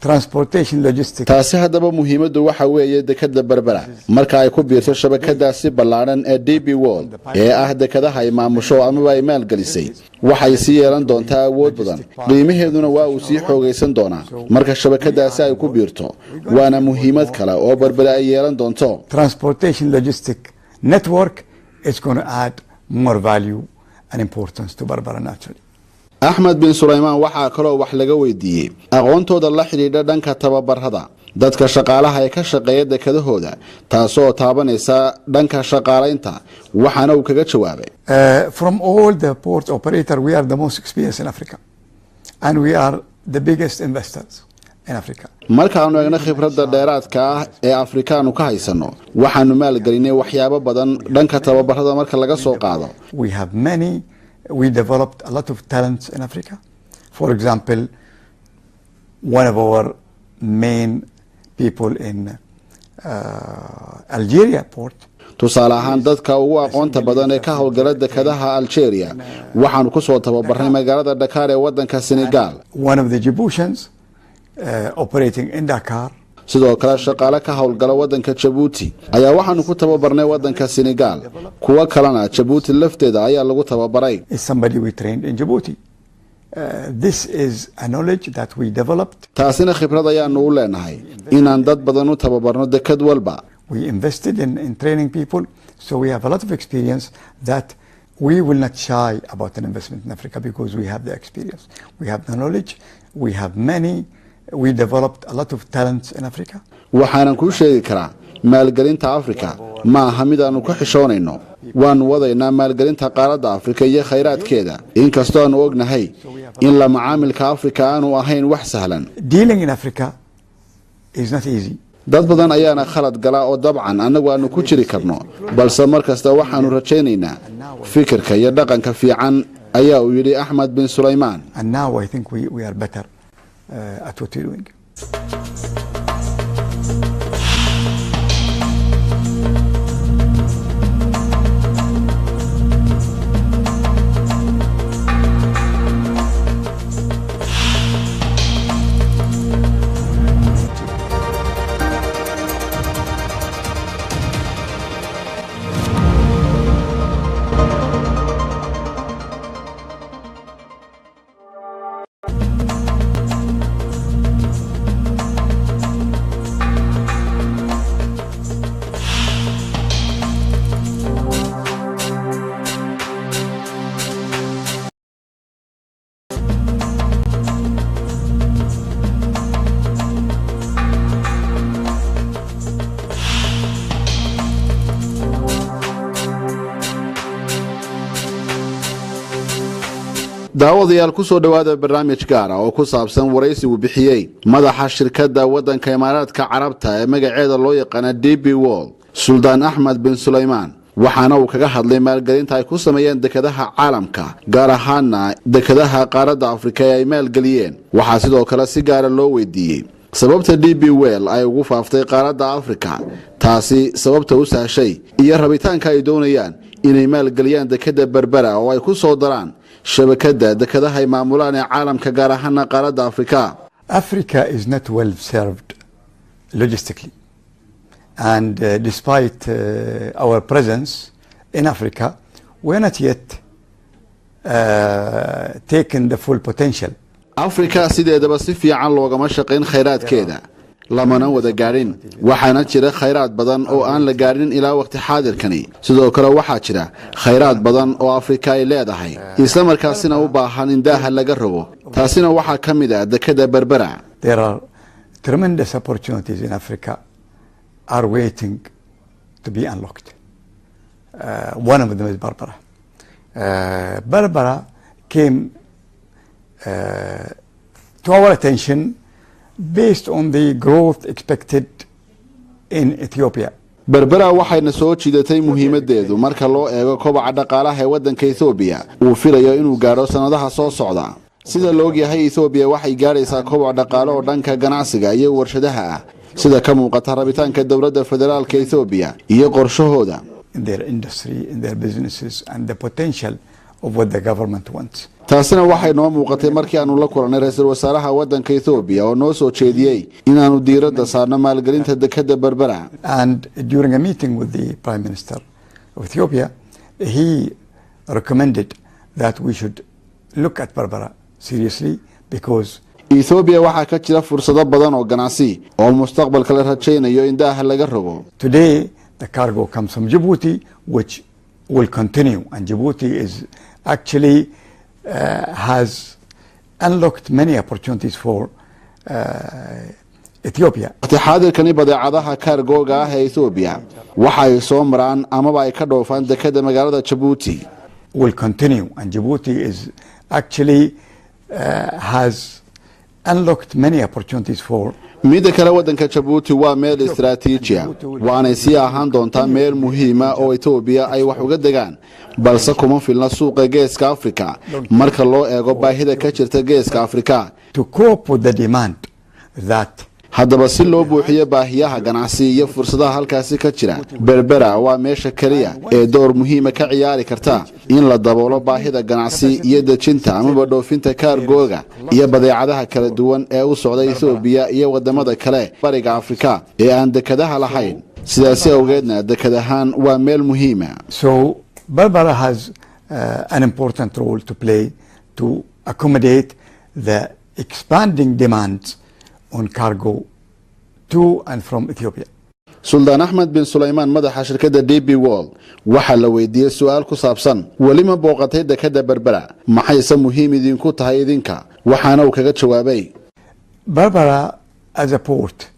Speaker 2: transportation logistics.
Speaker 1: Taasi haddaba muhiimaddu waxa weeye dekada Berbera marka ay ku biirto shabakadaasi ballaadhan ee DP World ee ah dekadaha ay maamusho amaba ay maalgelisay, waxay sii yeelan doontaa awood badan, qiimaheeduna waa uu sii xoogaysan doonaa marka shabakadaasi ay ku biirto, waana muhiimad kale oo Berbera ay yeelan doonto.
Speaker 2: Transportation logistic network is going to add more value and importance to Berbera naturally.
Speaker 1: Axmed bin Sulaymaan waxaa kaloo wax laga weydiiyey aqoontooda la xidhiidha dhanka tababarada dadka shaqaalaha ee ka shaqeeya dekadahooda, taasoo taabanaysa dhanka shaqaalaynta, waxaana uu kaga jawaabay:
Speaker 2: From all the port operator, we are the most experienced in Africa, and we are the biggest investors in Africa.
Speaker 1: Markaanu eegno khibradda dheeraadka ah ee Afrikaanu ka haysano, waxaanu maalgelinay waxyaabo badan dhanka tababarada marka laga soo qaado.
Speaker 2: We have many. We developed a lot of talents in Africa. For example, one of our main people in Algeria port.
Speaker 1: Tusaale ahaan dadka ugu aqoonta badan ee ka howlgala dekadaha Algeria waxaanu ku soo tababarnay magaalada Dakar ee wadanka Senegal.
Speaker 2: One of the Djiboutians operating in Dakar.
Speaker 1: Sidoo kale shaqaale ka howlgala wadanka Jabuuti ayaa waxaanu ku tababarnay wadanka Senegal, kuwo kalena Jabuuti lafteeda ayaa lagu tababaray.
Speaker 2: Is somebody we trained in Djibouti. This is a knowledge that we developed.
Speaker 1: Taasina khibrad ayaanu u leenahay inaan dad badan u tababarno dekad walba.
Speaker 2: We invested in training people, so we have a lot of experience that we will not shy about an investment in Africa because we have the experience, we have the knowledge, we have many, we developed a lot of talents in Africa.
Speaker 1: Waxaanan kuu sheegi karaa maalgelinta Afrika ma aha mid aanu ka xishoonayno. Waanu wadaynaa maalgelinta qaaradda Afrika iyo khayraadkeeda, inkastoo aanu ognahay in la macaamilka Afrika aanu ahayn wax sahlan.
Speaker 2: Dealing in Africa is not easy.
Speaker 1: Dad badan ayaana khalad gala oo dabcan annagu aanu ku jiri karno, balse mar kasta waxaanu rajaynaynaa fikirka iyo dhaqanka fiican, ayaa uu yidhi Axmed bin Sulaymaan.
Speaker 2: And now I think we are better at what we're doing.
Speaker 1: Daawadayaal, ku soo dhowaada barnaamij gaar ah oo ku saabsan waraysi uu bixiyey madaxa shirkadda waddanka Imaaraadka Carabta ee magaceeda loo yaqaana DP World, Suldaan Axmed bin Sulaymaan, waxaana uu kaga hadlay maalgelinta ay ku sameeyeen dekadaha caalamka, gaar ahaana dekadaha qaaradda Afrika ee ay maalgeliyeen. Waxaa sidoo kale si gaara loo weydiiyey sababta DP World ay ugu faaftay qaaradda Afrika, taasi sababta u sahshay iyo rabitaanka ay doonayaan inay maalgeliyaan dekada Berbera oo ay ku soo daraan shabakadda dekadaha ay maamulaan ee caalamka, gaar ahaana qaaradda Afrika.
Speaker 2: Africa is not well served logistically. And despite our presence in Africa, we're not yet taken the full potential.
Speaker 1: Afrika sideedaba si fiican loogama shaqayn khayraadkeeda, lamana wada gaadhin. Waxaana jira khayraad badan oo aan la gaadhin ilaa waqti xaadirkani. Sidoo kale waxaa jira khayraad badan oo Afrika ay leedahay, islamarkaasina u baahan in daaha laga rogo. Taasina waxaa ka mid ah dekada Berbera.
Speaker 2: There are tremendous opportunities in Africa are waiting to be unlocked. One of them is Berbera. Berbera came to our attention based on the growth expected in Ethiopia.
Speaker 1: Berbera waxayna soo jiidatay muhiimadeedu marka loo eego kobaca dhaqaalaha ee waddanka Ethoobiya uu filayo inuu gaadho sannadaha soo socda. Sida la ogyahay, Ethoobiya waxay gaadhaysaa koboc dhaqaale oo dhanka ganacsiga iyo warshadaha ah, sida ka muuqata rabitaanka dowladda federaalka Ethoobiya iyo qorshahooda.
Speaker 2: In their industry, in their businesses, and the potential of what the government wants.
Speaker 1: Taasina waxay noo muuqatay markii aanu la kulannay ra-iisul wasaaraha waddanka Ethoobiya oo noo soo jeediyey inaannu diiradda saarno maalgelinta dekadda Berbera.
Speaker 2: And during a meeting with the Prime Minister of Ethiopia, he recommended that we should look at Berbera seriously because
Speaker 1: Ethoobiya waxaa ka jira fursado badan oo ganacsi oo mustaqbalka la rajaynayo in daaha laga rogo.
Speaker 2: Today the cargo comes from Djibouti, which will continue. And Djibouti is actually has unlocked many opportunities for Ethiopia.
Speaker 1: Waqti xaadirkani badeecadaha kaargooga ah ee Ethoobiya waxa ay soo maraan amaba ay ka dhoofaan dekada magaalada Jabuuti.
Speaker 2: Will continue, and Djibouti is actually has unlocked many opportunities for
Speaker 1: Midda kale, waddanka Jabuuti waa meel istaraatiijiya, waanay sii ahaan doontaa meel muhiima oo Etoobiya ay wax uga degaan, balse kuma filna suuqa Geeska Afrika marka loo eego baahida ka jirta Geeska Afrika.
Speaker 2: To cope with the demand that
Speaker 1: Haddaba si loo buuxiyo baahiyaha ganacsi iyo fursadaha halkaasi ka jira, Berbera waa meesha keliya ee door muhiima ka ciyaari karta in la daboolo baahida ganacsi iyo dejinta amaba dhoofinta kaargooga iyo badeecadaha kala duwan ee u socda Ethoobiya iyo wadamada kale Bariga Afrika ee aan dekadaha lahayn. Sidaasi awgeedna dekad ahaan waa meel muhiima.
Speaker 2: So Berbera has an important role to play to accommodate the expanding demands on cargo to and from Ethiopia.
Speaker 1: Suldaan Axmed bin Sulaymaan, madaxa shirkadda DP World, waxaa la weydiiyey su-aal ku saabsan weli ma booqatay dekadda Berbera, maxayse muhiim idinku tahay idinka? Waxaana uu kaga jawaabay:
Speaker 2: Berbera as a port,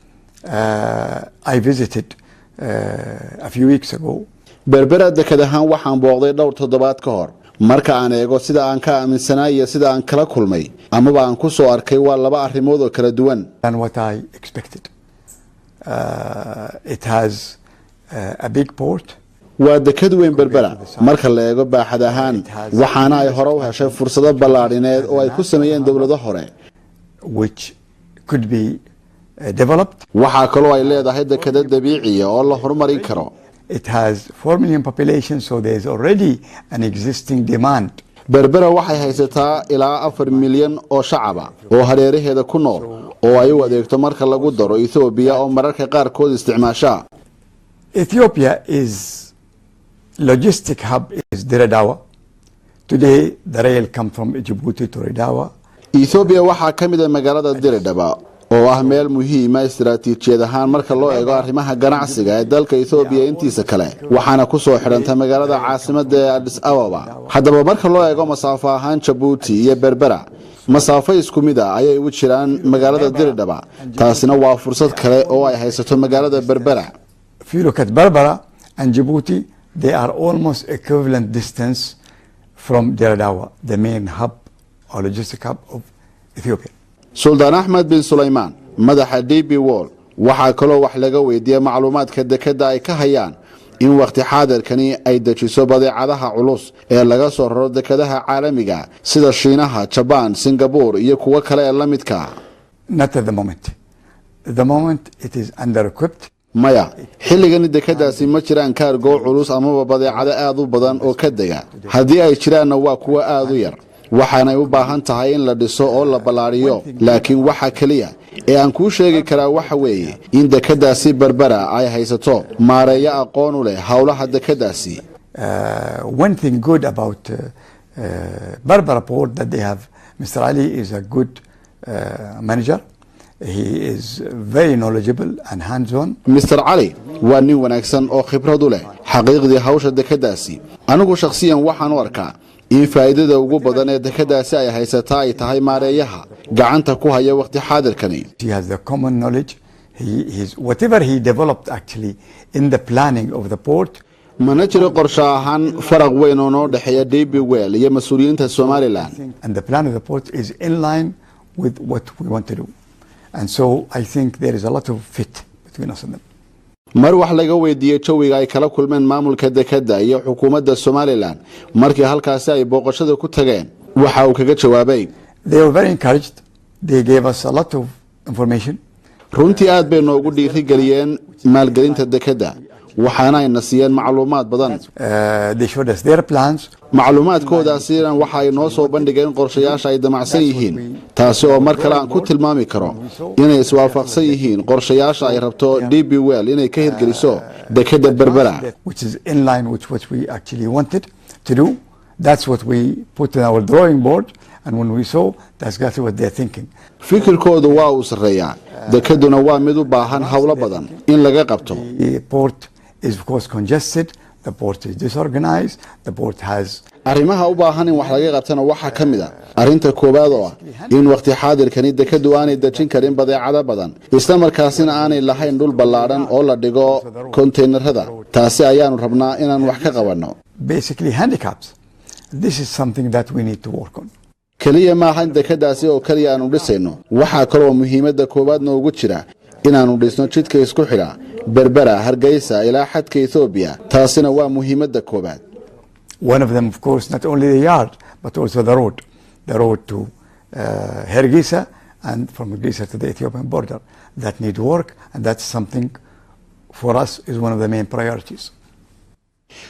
Speaker 2: I visited a few weeks ago.
Speaker 1: Berbera dekad ahaan waxaan booqday dhowr toddobaad ka hor. Marka aan eego sida aan ka aaminsanaa iyo sida aan kala kulmay amaba aan ku soo arkay, waa laba arrimood oo kala duwan.
Speaker 2: Than what I expected. It has a big port.
Speaker 1: Waa dekad weyn Berbera marka la eego baaxad ahaan, waxaana ay hore u heshay fursado ballaadhineed oo ay ku sameeyeen dowlado hore
Speaker 2: which could be developed.
Speaker 1: Waxaa kaloo ay leedahay dekado dabiiciya oo la horumarin karo.
Speaker 2: It has 4 million population, so there's already an existing demand.
Speaker 1: Berbera waxay haysataa ilaa 4 milyan oo shacaba oo hareeraheeda ku nool oo ay u adeegto, marka lagu daro Ethoobiya oo mararka qaarkood isticmaasha.
Speaker 2: Ethiopia is logistic hub is Dire Dawa. Today, the rail comes from Djibouti to Dire Dawa.
Speaker 1: Ethoobiya waxaa ka mid ah magaalada Diridhaba oo ah meel muhiima istaraatiijiyad ahaan marka loo eego arrimaha ganacsiga ee dalka Ethoobiya intiisa kale, waxaana ku soo xidhanta magaalada caasimada ee Adis Ababa. Haddaba marka loo eego masaafo ahaan, Jabuuti iyo Berbera masaafo isku mid ah ayay u jiraan magaalada Diridhaba. Taasina waa fursad kale oo ay haysato magaalada Berbera.
Speaker 2: If you look at Berbera and Djibouti, they are almost equivalent distance from Dire Dawa, the main hub or logistic hub of Ethiopia.
Speaker 1: Suldaan Axmed bin Sulaymaan, madaxa DP World, waxaa kaloo wax laga weydiiyey macluumaadka dekadda ay ka hayaan in wakhti xaadirkani ay dejiso badeecadaha culus ee laga soo raro dekadaha caalamiga sida Shiinaha, Jabaan, Singabur iyo kuwo kale ee la midka.
Speaker 2: Not at the moment. At the moment, it is under equipped.
Speaker 1: Maya, xilligani dekadaasi ma jiraan kaargoo culus amaba badeecado aad u badan oo ka dega. Haddii ay jiraanna waa kuwo aad u yar. Waxaanay u baahan tahay in la dhiso oo la ballaadhiyo, laakiin waxa keliya ee aan kuu sheegi karaa waxa weeye in dekeddaasi Berbera ay haysato maareeyo aqoon u leh howlaha dekeddaasi.
Speaker 2: One thing good about Berbera Port that they have, Mr. Ali is a good manager. He is very knowledgeable and hands-on.
Speaker 1: Mr Cali waa nin wanaagsan oo khibrad u leh xaqiiqdii hawsha dekeddaasi. Anigu shakhsiyan waxaan u arkaa in faa'iidada ugu badan ee dekeddaasi ay haysataa ay tahay maareeyaha gacanta ku haya wakhti xaadirkani.
Speaker 2: He has the common knowledge. Whatever he developed actually in the planning of the port,
Speaker 1: Mana jiro qorshe ahaan faraq weyn oo noo dhexeeya DP World iyo mas-uuliyiinta Somaliland.
Speaker 2: and the plan of the port is in line with what we want to do. And so I think there is a lot of fit between us and them.
Speaker 1: Mar wax laga weydiiyey jawiga ay kala kulmeen maamulka dekedda iyo xukuumadda Somaliland markii halkaasi ay booqashada ku tageen, waxa uu kaga jawaabay:
Speaker 2: They were very encouraged. They gave us a lot of information.
Speaker 1: Runtii aad bay noogu dhiirigeliyeen maalgelinta dekedda, waxaana ayna siiyeen macluumaad badan.
Speaker 2: They showed us their plans.
Speaker 1: Macluumaadkoodaasina waxa ay noo soo bandhigeen qorshayaasha ay damacsan yihiin, taasi oo mar kale aan ku tilmaami karo inay iswaafaqsan yihiin qorshayaasha ay rabto DP World inay ka hirgeliso dekedda Berbera.
Speaker 2: Which is in line with what we actually wanted to do. That's what we put in our drawing board. And when we saw, that's exactly what they're thinking.
Speaker 1: Fikirkoodu waa uu sarreeyaa, dekeduna waa mid u baahan howlo badan in laga qabto.
Speaker 2: The port is, of course, congested. The port is disorganized. The port has
Speaker 1: Arrimaha u baahan in wax laga qabtana waxaa ka mid a arrinta koowaad oo ah in wakhti xaadirkani dekeddu aanay dejin karin badeecado badan, isla markaasina aanay lahayn dhul ballaadhan oo la dhigo konteynarada. Taasi ayaanu rabnaa inaan wax ka qabanno.
Speaker 2: basically handicaps. This is something that we need to work on.
Speaker 1: Keliya maaha in dekeddaasi oo keliya aanu dhisayno. Waxaa kaloo muhiimadda koowaad noogu jira inaannu dhisno jidka isku xidha Berbera, Hargeysa ilaa xadka Etoobiya. Taasina waa muhiimadda koowaad.
Speaker 2: One of them, of course, not only the yard, but also the road. The road to Hargeisa and from Hargeisa to the Ethiopian border that need work, and that's something for us is one of the main priorities.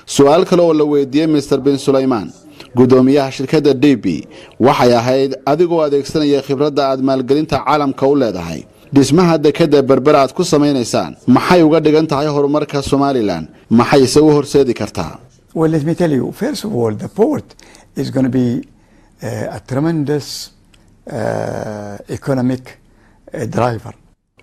Speaker 1: Su-aal kale oo la weydiiyey Mr bin Sulaymaan, guddoomiyaha shirkadda DP, waxay ahayd: adigoo adeegsanaya khibradda aad maalgelinta caalamka u leedahay, dhismaha dekedda Berbera aad ku samaynaysaan maxay uga dhigan tahay horumarka Somaliland, maxayse u horseedi kartaa?
Speaker 2: Well, let me tell you, first of all, the port is going to be a tremendous economic driver.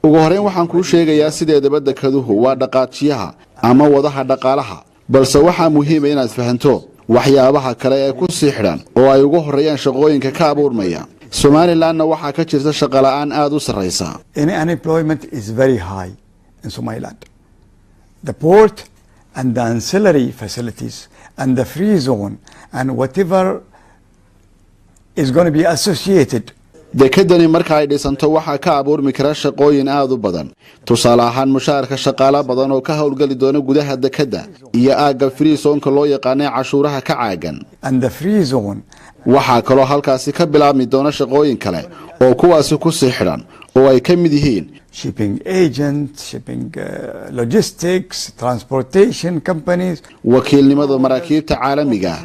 Speaker 1: Ugu horreyn waxaan kuu sheegayaa, sideedaba dekeduhu waa dhaqaajiyaha ama wadaha dhaqaalaha, balse waxaa muhiima inaad fahanto waxyaabaha kale ee ku sii xidhan oo ay ugu horreeyaan shaqooyinka ka abuurmaya. Somalilandna waxaa ka jirta shaqola'aan aada u sarraysa.
Speaker 2: In unemployment is very high in Somaliland. The port and the ancillary facilities and the free zone and whatever is going to be associated
Speaker 1: Dekedani marka ay dhisanto waxaa ka abuurmi kara shaqooyin aada u badan, tusaale ahaan mushaharka shaqaalo badan oo ka howlgeli doona gudaha dekedda iyo aagga free zone-ka loo yaqaanay cashuuraha ka caagan.
Speaker 2: and the free zone.
Speaker 1: Waxaa kaloo halkaasi ka bilaabmi doona shaqooyin kale oo kuwaasi kusii xidhan oo ay ka mid yihiin
Speaker 2: shipping agents, shipping logistics, transportation companies,
Speaker 1: wakiilnimada maraakiibta caalamiga,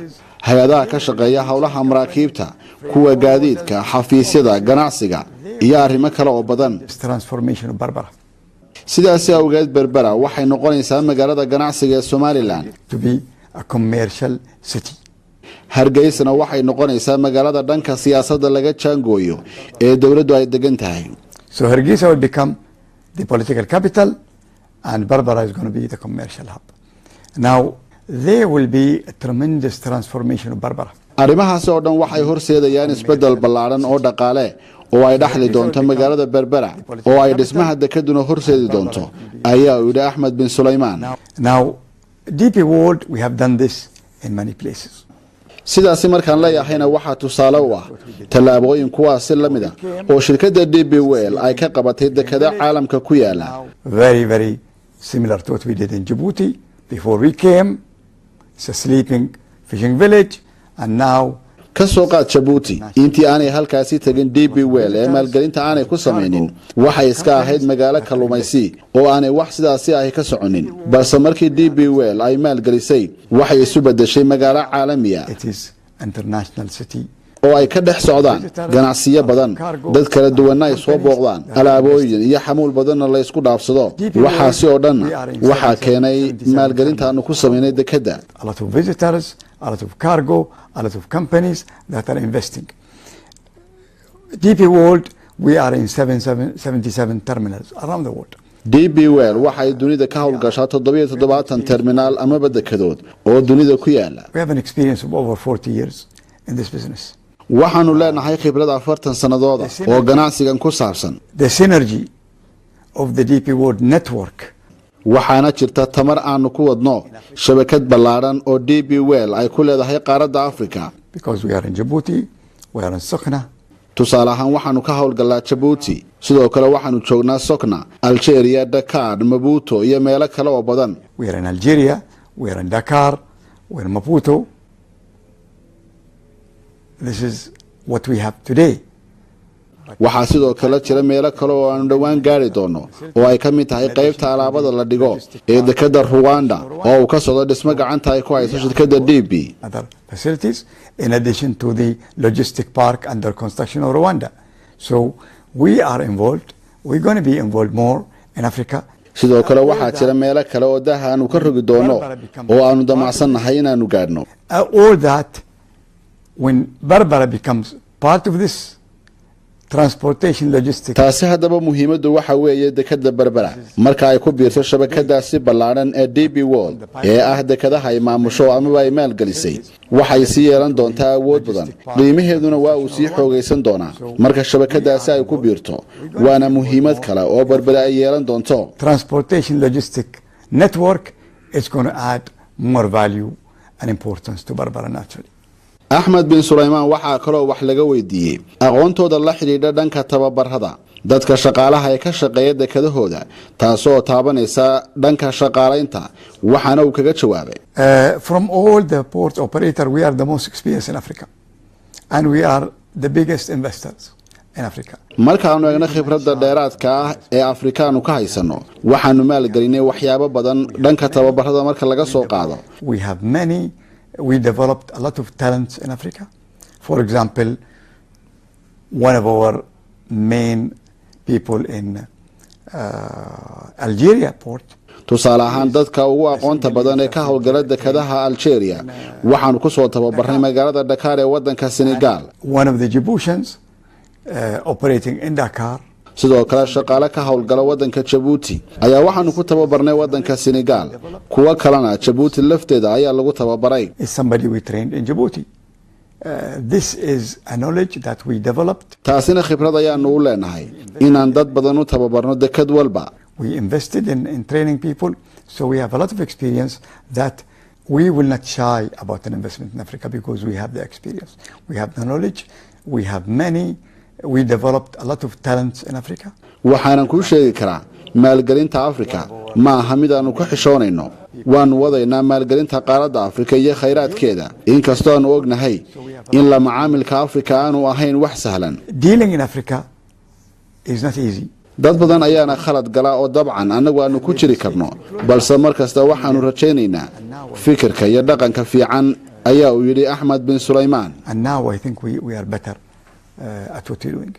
Speaker 1: hay-adaha ka shaqeeya howlaha maraakiibta, kuwa gaadiidka, xafiisyada ganacsiga iyo arrimo kale oo badan.
Speaker 2: transformation of Berbera
Speaker 1: Sidaasi awgeed Berbera waxay noqonaysaa magaalada ganacsiga ee Somaliland
Speaker 2: to be a commercial city.
Speaker 1: Hargeysana waxay noqonaysaa magaalada dhanka siyaasadda laga jaangooyo ee dowladdu ay degan tahay.
Speaker 2: So Hargeisa will become the political capital and Berbera is going to be the commercial hub. Now, there will be a tremendous transformation of Berbera.
Speaker 1: Arrimahaasi oo dhan waxay horseedayaan isbeddel ballaadhan oo dhaqaale oo ay dhexli doonto magaalada Berbera, oo ay dhismaha dekeduna horseedi doonto, ayaa uu yidhi Axmed bin Sulaymaan.
Speaker 2: Now, DP World, we have done this in many places.
Speaker 1: Sidaasi markaan leeyahayna waxaa tusaale u ah tallaabooyin kuwaasi la mid a oo shirkadda DP World ay ka qabatay dekada caalamka ku yaala.
Speaker 2: Very, very similar to what we did in Djibouti before we came. It's a sleeping fishing village, and now
Speaker 1: Ka soo qaad Jabuuti. Intii aanay halkaasi tegin DP World ee maalgelinta aanay ku samaynin, waxay iska ahayd magaalo kalluumaysi oo aanay wax sidaasi ahi ka soconin, balse markii DP World ay maalgelisay waxay isu beddeshay magaalo caalamiya.
Speaker 2: it is international city.
Speaker 1: oo ay ka dhex socdaan ganacsiyo badan, dad kala duwanna ay soo booqdaan, alaabooyin iyo xamuul badanna la isku dhaafsado. Waxaasi oo dhanna waxaa keenay maalgelinta aanu ku samaynay dekedda.
Speaker 2: A lot of visitors, a lot of cargo, a lot of companies that are investing. DP World, we are in 77 terminals around the world.
Speaker 1: DP World waxay dunida ka howlgashaa 77 terminaal amaba dekedood oo dunida ku yaala.
Speaker 2: We have an experience of over 40 years in this business.
Speaker 1: Waxaanu leenahay khibrad 40 sannadooda oo ganacsigan ku saabsan.
Speaker 2: The synergy of the DP World network.
Speaker 1: Waxaana jirta tamar aanu ku wadno shabakad ballaadhan oo DP World ay ku leedahay qaaradda Africa.
Speaker 2: Because we are in Djibouti, we are in Sokhna.
Speaker 1: Tusaale ahaan, waxaanu ka howlgallaa Jabuuti, sidoo kale waxaanu joognaa Sokna, Algeria, Dakar, Maputo iyo meelo kale oo badan.
Speaker 2: We are in Algeria, we are in Dakar, we are in Maputo. This is what we have today.
Speaker 1: Waxaa sidoo kale jira meelo kale oo aanu dhowaan gaari doono, oo ay ka mid tahay qaybta alaabada la dhigo ee dekadda Ruwanda oo uu ka socdo dhismo gacanta ay ku hayso shirkadda DP.
Speaker 2: Other facilities in addition to the logistic park under construction of Rwanda. So we are involved. We're going to be involved more in Africa.
Speaker 1: Sidoo kale waxaa jira meelo kale oo daaha aanu ka rogi doono oo aanu damacsannahay inaanu gaadhno.
Speaker 2: All that, when Berbera becomes part of this transportation logistics.
Speaker 1: Taasi haddaba muhiimaddu waxa weeye, dekadda Berbera marka ay ku biirto shabakadaasi ballaadhan ee DP World ee ah dekadaha ay maamusho amaba ay maalgelisay, waxay sii yeelan doontaa awood badan, qiimaheeduna waa uu sii xoogaysan doonaa marka shabakadaasi ay ku biirto, waana muhiimad kale oo Berbera ay yeelan doonto.
Speaker 2: Transportation logistic network is going to add more value and importance to Berbera naturally.
Speaker 1: Axmed bin Sulaymaan waxaa kaloo wax laga weydiiyey aqoontooda la xidhiidha dhanka tababarada dadka shaqaalaha ee ka shaqeeya dekadahooda, taasoo taabanaysa dhanka shaqaalaynta, waxaana uu kaga jawaabay:
Speaker 2: From all the port operator, we are the most experienced in Africa, and we are the biggest investors in Africa.
Speaker 1: Markaanu eegno khibradda dheeraadka ah ee Afrikaanu ka haysanno, waxaanu maalgelinay waxyaabo badan dhanka tababarada marka laga soo qaado.
Speaker 2: We have many, we developed a lot of talents in Africa. For example, one of our main people in Algeria port
Speaker 1: Tusaale ahaan, dadka ugu aqoonta badan ee ka howlgala dekadaha Algeria waxaanu kusoo tababarnay magaalada Dhakaar ee wadanka Senegal.
Speaker 2: One of the Djiboutians operating in Dakar.
Speaker 1: Sidoo kale, shaqaale ka howlgala wadanka Jabuuti ayaa waxaanu ku tababarnay wadanka Senegal, kuwo kalena Jabuuti lafteeda ayaa lagu tababaray.
Speaker 2: Is somebody we trained in Djibouti. This is a knowledge that we developed.
Speaker 1: Taasina khibrad ayaanu u leenahay inaan dad badan u tababarno dekad walba.
Speaker 2: We invested in training people, so we have a lot of experience that we will not shy about an investment in Africa because we have the experience, we have the knowledge, we have many, we developed a lot of talents in Africa.
Speaker 1: Waxaanan kuu sheegi karaa, maalgelinta Afrika ma aha mid aanu ka xishoonayno. Waannu wadaynaa maalgelinta qaaradda Afrika iyo khayraadkeeda, inkastoo aanu ognahay in la macaamilka Afrika aanu ahayn wax sahlan.
Speaker 2: Dealing in Africa is not easy.
Speaker 1: Dad badan ayaana khalad gala oo dabcan annagu aanu ku jiri karno, balse mar kasta waxaanu rajaynaynaa fikirka iyo dhaqanka fiican, ayaa uu yidhi Axmed bin Sulaymaan.
Speaker 2: And now I think we are better at what we're doing.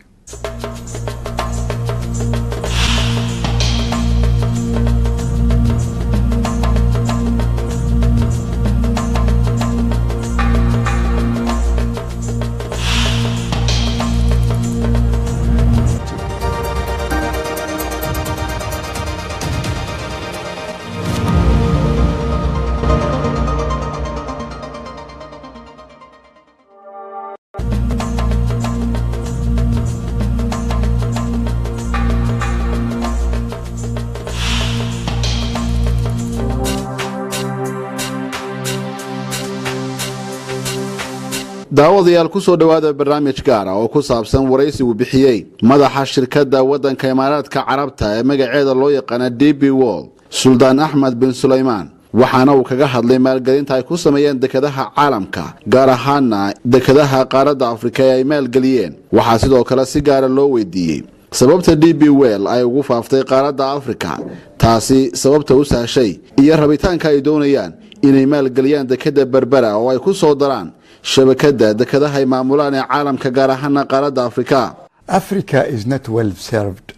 Speaker 1: Daawadayaal, ku soo dhowaada barnaamij gaar ah oo ku saabsan waraysi uu bixiyey madaxa shirkadda waddanka Imaaraadka Carabta ee magaceeda loo yaqaana DP World, Suldaan Axmed bin Sulaymaan, waxaana uu kaga hadlay maalgelinta ay ku sameeyeen dekadaha caalamka, gaar ahaana dekadaha qaaradda Afrika ee ay maalgeliyeen. Waxaa sidoo kale si gaara loo weydiiyey sababta DP World ay ugu faaftay qaaradda Afrika, taasi sababta u sahshay iyo rabitaanka ay doonayaan inay maalgeliyaan dekadda Berbera oo ay ku soo daraan Shabakadda dekadaha ay maamulaan ee caalamka, gaar ahaana qaaradda Afrika.
Speaker 2: Africa is not well served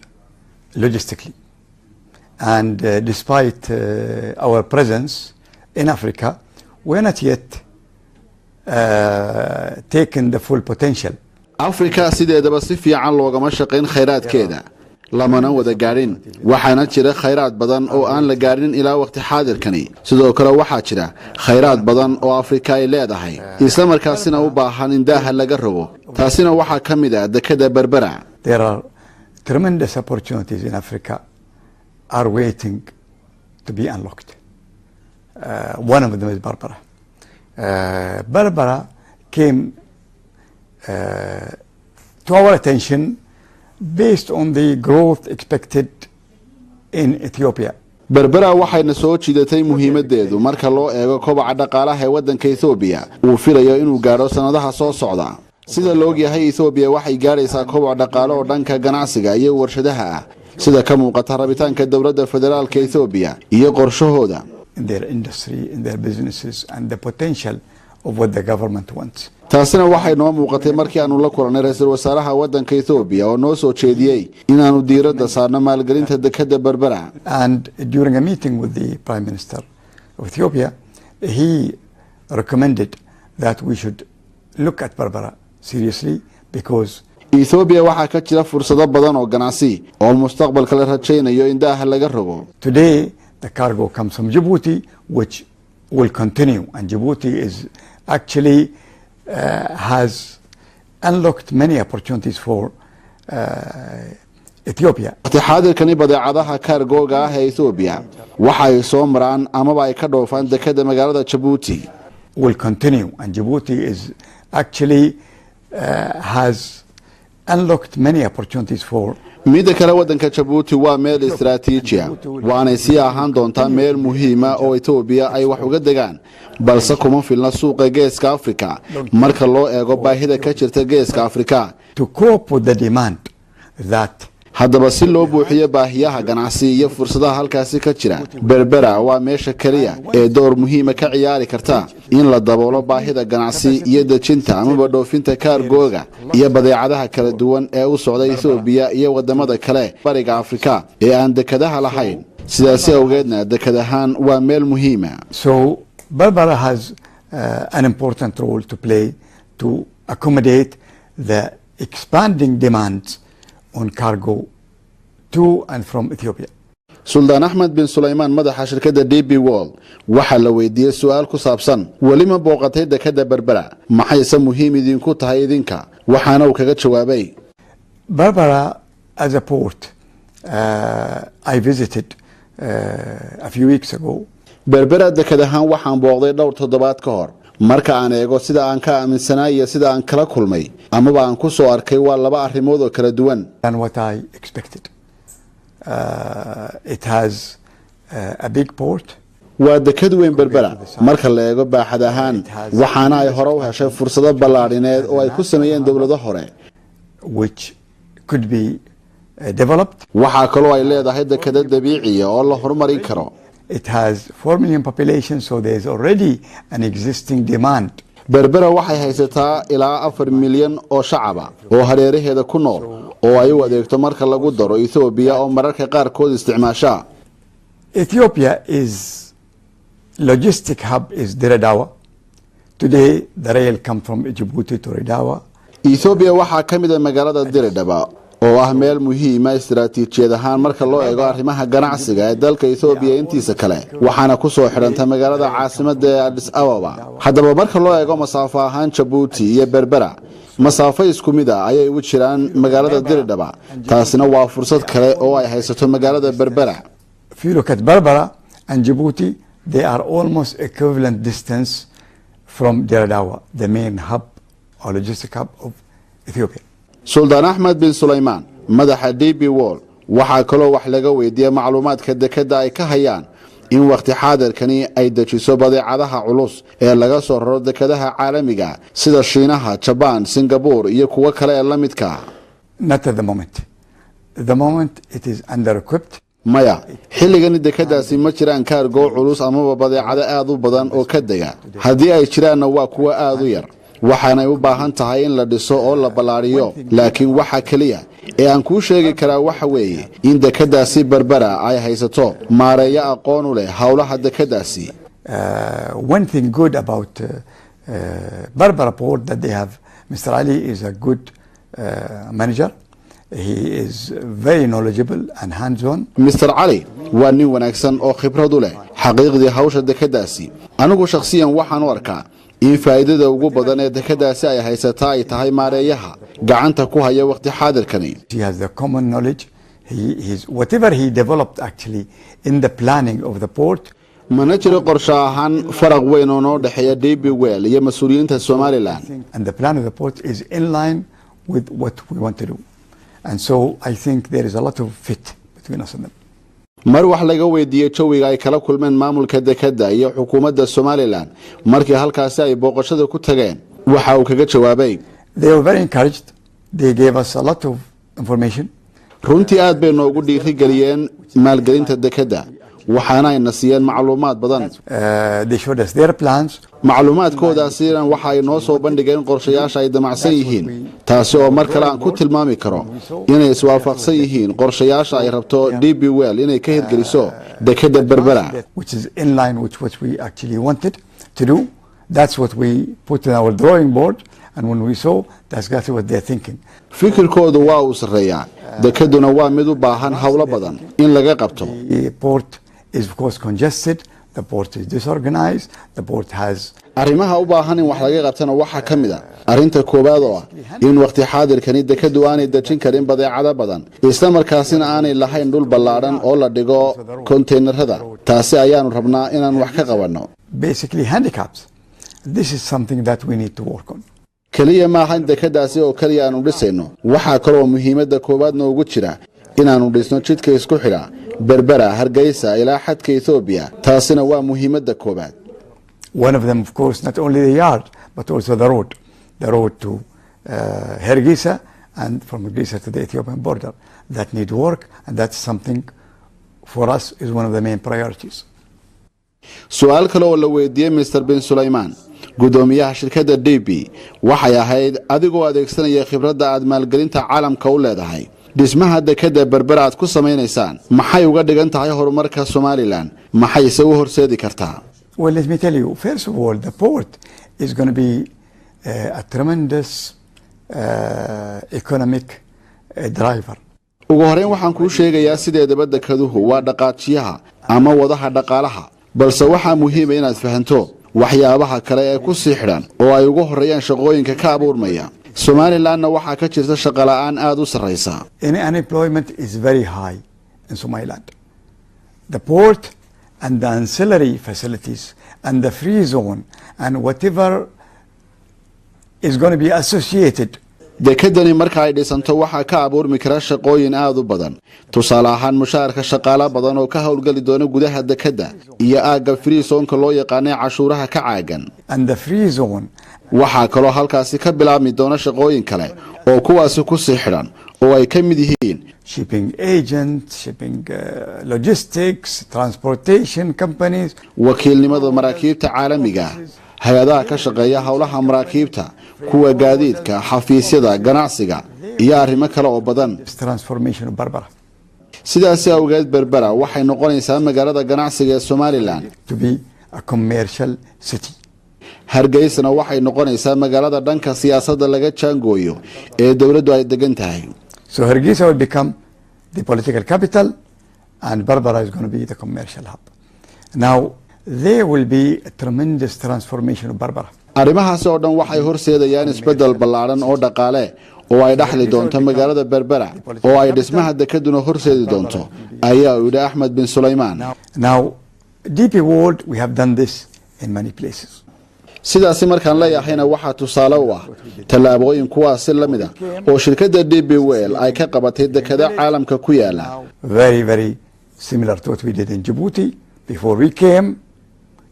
Speaker 2: logistically. And despite our presence in Africa, we're not yet taken the full potential.
Speaker 1: Afrika sideedaba si fiican loogama shaqayn khayraadkeeda, lamana wada gaadhin. Waxaana jira khayraad badan oo aan la gaadhin ilaa waqti xaadirkani. Sidoo kale waxaa jira khayraad badan oo Afrika ay leedahay, islamarkaasina u baahan in daaha laga rogo. Taasina waxaa ka mid ah dekada Berbera.
Speaker 2: There are tremendous opportunities in Africa are waiting to be unlocked. One of them is Berbera. Berbera came to our attention based on the growth expected in Ethiopia.
Speaker 1: Berbera waxayna soo jiidatay muhiimadeedu marka loo eego kobaca dhaqaalaha ee waddanka Ethoobiya uu filayo inuu gaadho sannadaha soo socda. Sida la ogyahay, Ethoobiya waxay gaadhaysaa koboc dhaqaale oo dhanka ganacsiga iyo warshadaha ah, sida ka muuqata rabitaanka dowladda federaalka Ethoobiya iyo qorshahooda.
Speaker 2: In their industry, in their businesses, and the potential of what the government wants.
Speaker 1: Taasina waxay noo muuqatay markii aanu la kulannay ra-iisul wasaaraha waddanka Ethoobiya oo noo soo jeediyey inaannu diiradda saarno maalgelinta dekadda Berbera.
Speaker 2: And during a meeting with the Prime Minister of Ethiopia, he recommended that we should look at Berbera seriously because
Speaker 1: Ethoobiya waxaa ka jira fursado badan oo ganacsi oo mustaqbalka la rajaynayo in daaha laga rogo.
Speaker 2: Today the cargo comes from Djibouti, which will continue. And Djibouti is actually has unlocked many opportunities for Ethiopia.
Speaker 1: Waqti xaadirkani badeecadaha kaargooga ah ee Ethoobiya waxa ay soo maraan amaba ay ka dhoofaan dekada magaalada Jabuuti.
Speaker 2: Will continue, and Djibouti is actually has unlocked many opportunities for
Speaker 1: Midda kale, waddanka Jabuuti waa meel istaraatiiji ah, waanay sii ahaan doontaa meel muhiima oo Etoobiya ay wax uga degaan, balse kuma filna suuqa Geeska Afrika marka loo eego baahida ka jirta Geeska Afrika.
Speaker 2: To cope with the demand that
Speaker 1: Haddaba si loo buuxiyo baahiyaha ganacsi iyo fursadaha halkaasi ka jira, Berbera waa meesha keliya ee door muhiima ka ciyaari karta in la daboolo baahida ganacsi iyo dejinta amaba dhoofinta kaargooga iyo badeecadaha kala duwan ee u socda Ethoobiya iyo wadamada kale Bariga Afrika ee aan dekadaha lahayn. Sidaasi awgeedna dekad ahaan waa meel muhiima.
Speaker 2: So Berbera has an important role to play to accommodate the expanding demands on cargo to and from Ethiopia.
Speaker 1: Suldaan Axmed bin Sulaymaan, madaxa shirkadda DP World, waxaa la weydiiyey su-aal ku saabsan weli ma booqatay dekadda Berbera, maxayse muhiim idinku tahay idinka? Waxaana uu kaga jawaabay:
Speaker 2: Berbera as a port, I visited a few weeks ago.
Speaker 1: Berbera dekad ahaan waxaan booqday dhowr toddobaad ka hor. Marka aan eego sida aan ka aaminsanaa iyo sida aan kala kulmay amaba aan ku soo arkay, waa laba arrimood oo kala duwan.
Speaker 2: Than what I expected. It has a big port.
Speaker 1: Waa dekad weyn Berbera marka la eego baaxad ahaan, waxaana ay hore u heshay fursado ballaadhineed oo ay ku sameeyeen dowlado hore
Speaker 2: which could be developed.
Speaker 1: Waxaa kaloo ay leedahay dekado dabiiciya oo la horumarin karo.
Speaker 2: It has 4 million population, so there's already an existing demand.
Speaker 1: Berbera waxay haysataa ilaa 4 milyan oo shacaba oo hareeraheeda ku nool oo ay u adeegto, marka lagu daro Ethoobiya oo mararka qaarkood isticmaasha.
Speaker 2: Ethiopia is logistic hub is Dire Dawa. Today, the rail come from Djibouti to Dire Dawa.
Speaker 1: Ethoobiya waxaa ka mid ah magaalada Diridhaba oo ah meel muhiima istaraatiijiyad ahaan marka loo eego arrimaha ganacsiga ee dalka Ethoobiya intiisa kale, waxaana kusoo xidhanta magaalada caasimada ee Adis Ababa. Haddaba marka loo eego masaafo ahaan, Jabuuti iyo Berbera masaafo isku mid ah ayay u jiraan magaalada Diridhaba. Taasina waa fursad kale oo ay haysato magaalada Berbera.
Speaker 2: If you look at Berbera and Djibouti, they are almost equivalent distance from Dire Dawa, the main hub or logistic hub of Ethiopia.
Speaker 1: Suldaan Axmed bin Sulaymaan, madaxa DP World, waxaa kaloo wax laga weydiiyey macluumaadka dekadda ay ka hayaan in wakhti xaadirkani ay dejiso badeecadaha culus ee laga soo raro dekadaha caalamiga sida Shiinaha, Jabaan, Singabur iyo kuwo kale ee la midka.
Speaker 2: Not at the moment. At the moment, it is under equipped.
Speaker 1: Maya, xilligani dekadaasi ma jiraan kaargoo culus amaba badeecado aad u badan oo ka dega. Haddii ay jiraanna waa kuwo aad u yar. Waxaanay u baahan tahay in la dhiso oo la ballaadhiyo, laakiin waxa keliya ee aan kuu sheegi karaa waxa weeye in dekeddaasi Berbera ay haysato maareeyo aqoon u leh howlaha dekeddaasi.
Speaker 2: One thing good about Berbera Port that they have, Mr. Ali is a good manager. He is very knowledgeable and hands-on.
Speaker 1: Mr Cali waa nin wanaagsan oo khibrad u leh xaqiiqdii hawsha dekeddaasi. Anigu shakhsiyan waxaan u arkaa in faa'iidada ugu badan ee dekeddaasi ay haysataa ay tahay maareeyaha gacanta ku haya waqti xaadirkani.
Speaker 2: He has the common knowledge. Whatever he developed actually in the planning of the port.
Speaker 1: Mana jiro qorshe ahaan faraq weyn oo noo dhexeeya DP World iyo mas-uuliyiinta Somaliland.
Speaker 2: And the plan of the port is in line with what we want to do. And so I think there is a lot of fit between us and them.
Speaker 1: Mar wax laga weydiiyey jawiga ay kala kulmeen maamulka dekedda iyo xukuumadda Somaliland markii halkaasi ay booqashada ku tageen, waxa uu kaga jawaabay:
Speaker 2: They were very encouraged. They gave us a lot of information.
Speaker 1: Runtii aad bay noogu dhiirigeliyeen maalgelinta dekedda, waxaana ayna siiyeen macluumaad badan.
Speaker 2: They showed us their plans.
Speaker 1: Macluumaadkoodaasina waxa ay noo soo bandhigeen qorshayaasha ay damacsan yihiin, taasi oo mar kale aan ku tilmaami karo inay iswaafaqsan yihiin qorshayaasha ay rabto DP World inay ka hirgeliso dekedda Berbera.
Speaker 2: Which is in line with what we actually wanted to do. That's what we put in our drawing board. And when we saw, that's exactly what they're thinking.
Speaker 1: Fikirkoodu waa uu sarreeyaa, dekeduna waa mid u baahan howlo badan in laga qabto.
Speaker 2: The port is, of course, congested. The port is disorganized. The port has
Speaker 1: Arrimaha u baahan in wax laga qabtana waxaa ka mid a arrinta koowaad oo ah in waqti xaadirkani dekeddu aanay dejin karin badeecado badan, isla markaasina aanay lahayn dhul ballaadhan oo la dhigo konteynerada. Taasi ayaanu rabnaa inaan wax ka qabanno.
Speaker 2: basically handicaps. This is something that we need to work on.
Speaker 1: Keliya maaha in dekeddaasi oo keliya aanu dhisayno, waxaa kaloo muhiimadda koowaad noogu jira inaannu dhisno jidka isku xidha Berbera, Hargeysa ilaa xadka Etoobiya. Taasina waa muhiimadda koowaad.
Speaker 2: One of them, of course, not only the yard, but also the road. The road to Hargeisa and from Hargeisa to the Ethiopian border. That need work, and that's something for us is one of the main priorities.
Speaker 1: Su-aal kale oo la weydiiyey Mr Bin Sulaymaan, guddoomiyaha shirkadda DP, waxay ahayd: adigoo adeegsanaya khibradda aad maalgelinta caalamka u leedahay, dhismaha dekedda Berbera aad ku samaynaysaan maxay uga dhigan tahay horumarka Somaliland, maxayse u horseedi kartaa?
Speaker 2: Well, let me tell you, first of all, the port is going to be a tremendous economic driver.
Speaker 1: Ugu horreyn waxaan kuu sheegayaa, sideedaba dekeduhu waa dhaqaajiyaha ama wadaha dhaqaalaha, balse waxaa muhiima inaad fahanto waxyaabaha kale ee ku sii xidhan oo ay ugu horreeyaan shaqooyinka ka abuurmaya. Somalilandna waxaa ka jirta shaqola'aan aada u sarraysa.
Speaker 2: Unemployment is very high in Somaliland. The port and the ancillary facilities and the free zone and whatever is going to be associated
Speaker 1: Dekedani marka ay dhisanto waxaa ka abuurmi kara shaqooyin aada u badan, tusaale ahaan mushaharka shaqaalo badan oo ka howlgeli doona gudaha dekedda iyo aagga free zone-ka loo yaqaanay cashuuraha ka caagan.
Speaker 2: and the free zone.
Speaker 1: Waxaa kaloo halkaasi ka bilaabmi doona shaqooyin kale oo kuwaasi ku sii xidhan oo ay ka mid yihiin
Speaker 2: shipping agents, shipping logistics, transportation companies.
Speaker 1: wakiilnimada maraakiibta caalamiga, hay-adaha ka shaqeeya howlaha maraakiibta, kuwa gaadiidka, xafiisyada ganacsiga iyo arrimo kale oo badan.
Speaker 2: Transformation of Berbera
Speaker 1: Sidaasi awgeed Berbera waxay noqonaysaa magaalada ganacsiga ee Somaliland
Speaker 2: to be a commercial city.
Speaker 1: Hargeysana waxay noqonaysaa magaalada dhanka siyaasadda laga jaangooyo ee dowladdu ay degan tahay.
Speaker 2: So Hargeisa will become the political capital and Berbera is going to be the commercial hub. Now, there will be a tremendous transformation of Berbera.
Speaker 1: Arrimahaasi oo dhan waxay horseedayaan isbeddel ballaadhan oo dhaqaale oo ay dhaxli doonto magaalada Berbera, oo ay dhismaha dekeduna horseedi doonto, ayaa uu yidhi Axmed Bin Sulaymaan.
Speaker 2: Now, DP World, we have done this in many places.
Speaker 1: Sidaasi markaan leeyahayna waxaa tusaale u ah tallaabooyin kuwaasi la mid a oo shirkadda DP World ay ka qabatay dekado caalamka ku yaala.
Speaker 2: Very, very similar to what we did in Djibouti before we came.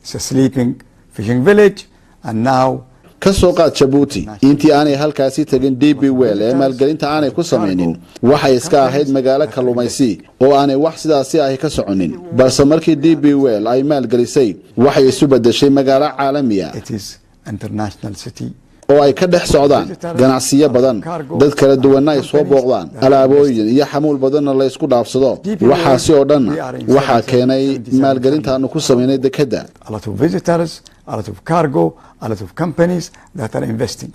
Speaker 2: It's a sleeping fishing village, and now
Speaker 1: Ka soo qaad Jabuuti, intii aanay halkaasi tegin DP World ee maalgelinta aanay ku samaynin, waxay iska ahayd magaalo kalluumaysi oo aanay wax sidaasi ahi ka soconin, balse markii DP World ay maalgelisay waxay isu bedeshay magaalo caalamiya
Speaker 2: it is international city.
Speaker 1: oo ay ka dhex socdaan ganacsiyo badan, dad kala duwanna ay soo booqdaan, alaabooyin iyo xamuul badanna la isku dhaafsado. Waxaasi oo dhanna waxaa keenay maalgelinta aanu ku samaynay dekedda.
Speaker 2: A lot of visitors, a lot of cargo, a lot of companies that are investing.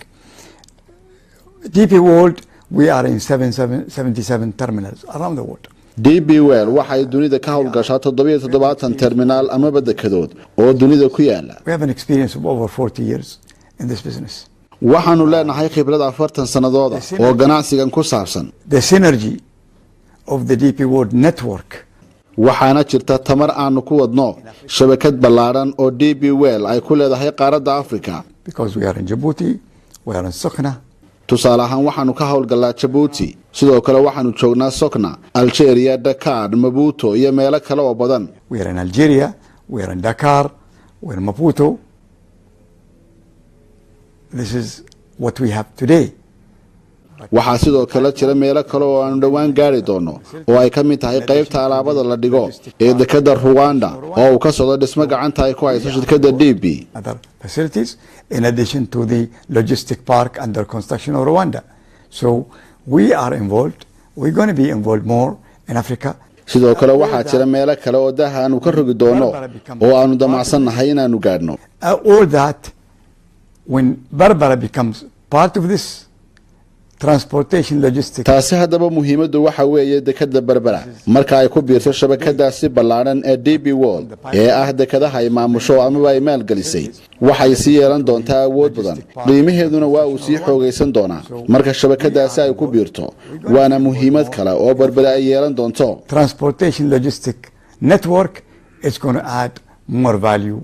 Speaker 2: DP World, we are in 77 terminals around the world.
Speaker 1: DP World waxay dunida ka howlgashaa 77 terminaal amaba dekedood oo dunida ku yaala.
Speaker 2: We have an experience of over 40 years in this business.
Speaker 1: Waxaanu leenahay khibrad 40 sannadooda oo ganacsigan ku saabsan.
Speaker 2: The synergy of the DP World network.
Speaker 1: Waxaana jirta tamar aanu ku wadno shabakad ballaadhan oo DP World ay ku leedahay qaaradda Afrika.
Speaker 2: Because we are in Djibouti, we are in Sokhna.
Speaker 1: Tusaale ahaan, waxaanu ka howlgallaa Jabuuti, sidoo kale waxaanu joognaa Sokna, Algeria, Dakar, Maputo iyo meelo kale oo badan.
Speaker 2: We are in Algeria, we are in Dakar, we are in Maputo. This is what we have today.
Speaker 1: Waxaa sidoo kale jira meelo kale oo aanu dhowaan gaari doono, oo ay ka mid tahay qaybta alaabada la dhigo ee dekadda Ruwanda oo uu ka socdo dhismo gacanta ay ku hayso shirkadda DP.
Speaker 2: Other facilities in addition to the logistic park under construction of Rwanda. So we are involved. We're going to be involved more in Africa.
Speaker 1: Sidoo kale waxaa jira meelo kale oo daaha aanu ka rogi doono oo aanu damacsannahay inaanu gaadhno.
Speaker 2: All that, when Berbera becomes part of this transportation logistics.
Speaker 1: Taasi haddaba muhiimaddu waxa weeye, dekadda Berbera marka ay ku biirto shabakadaasi ballaadhan ee DP World ee ah dekadaha ay maamusho amaba ay maalgelisay, waxay sii yeelan doontaa awood badan, qiimaheeduna waa uu sii xoogaysan doonaa marka shabakadaasi ay ku biirto, waana muhiimad kale oo Berbera ay yeelan doonto.
Speaker 2: Transportation logistic network is going to add more value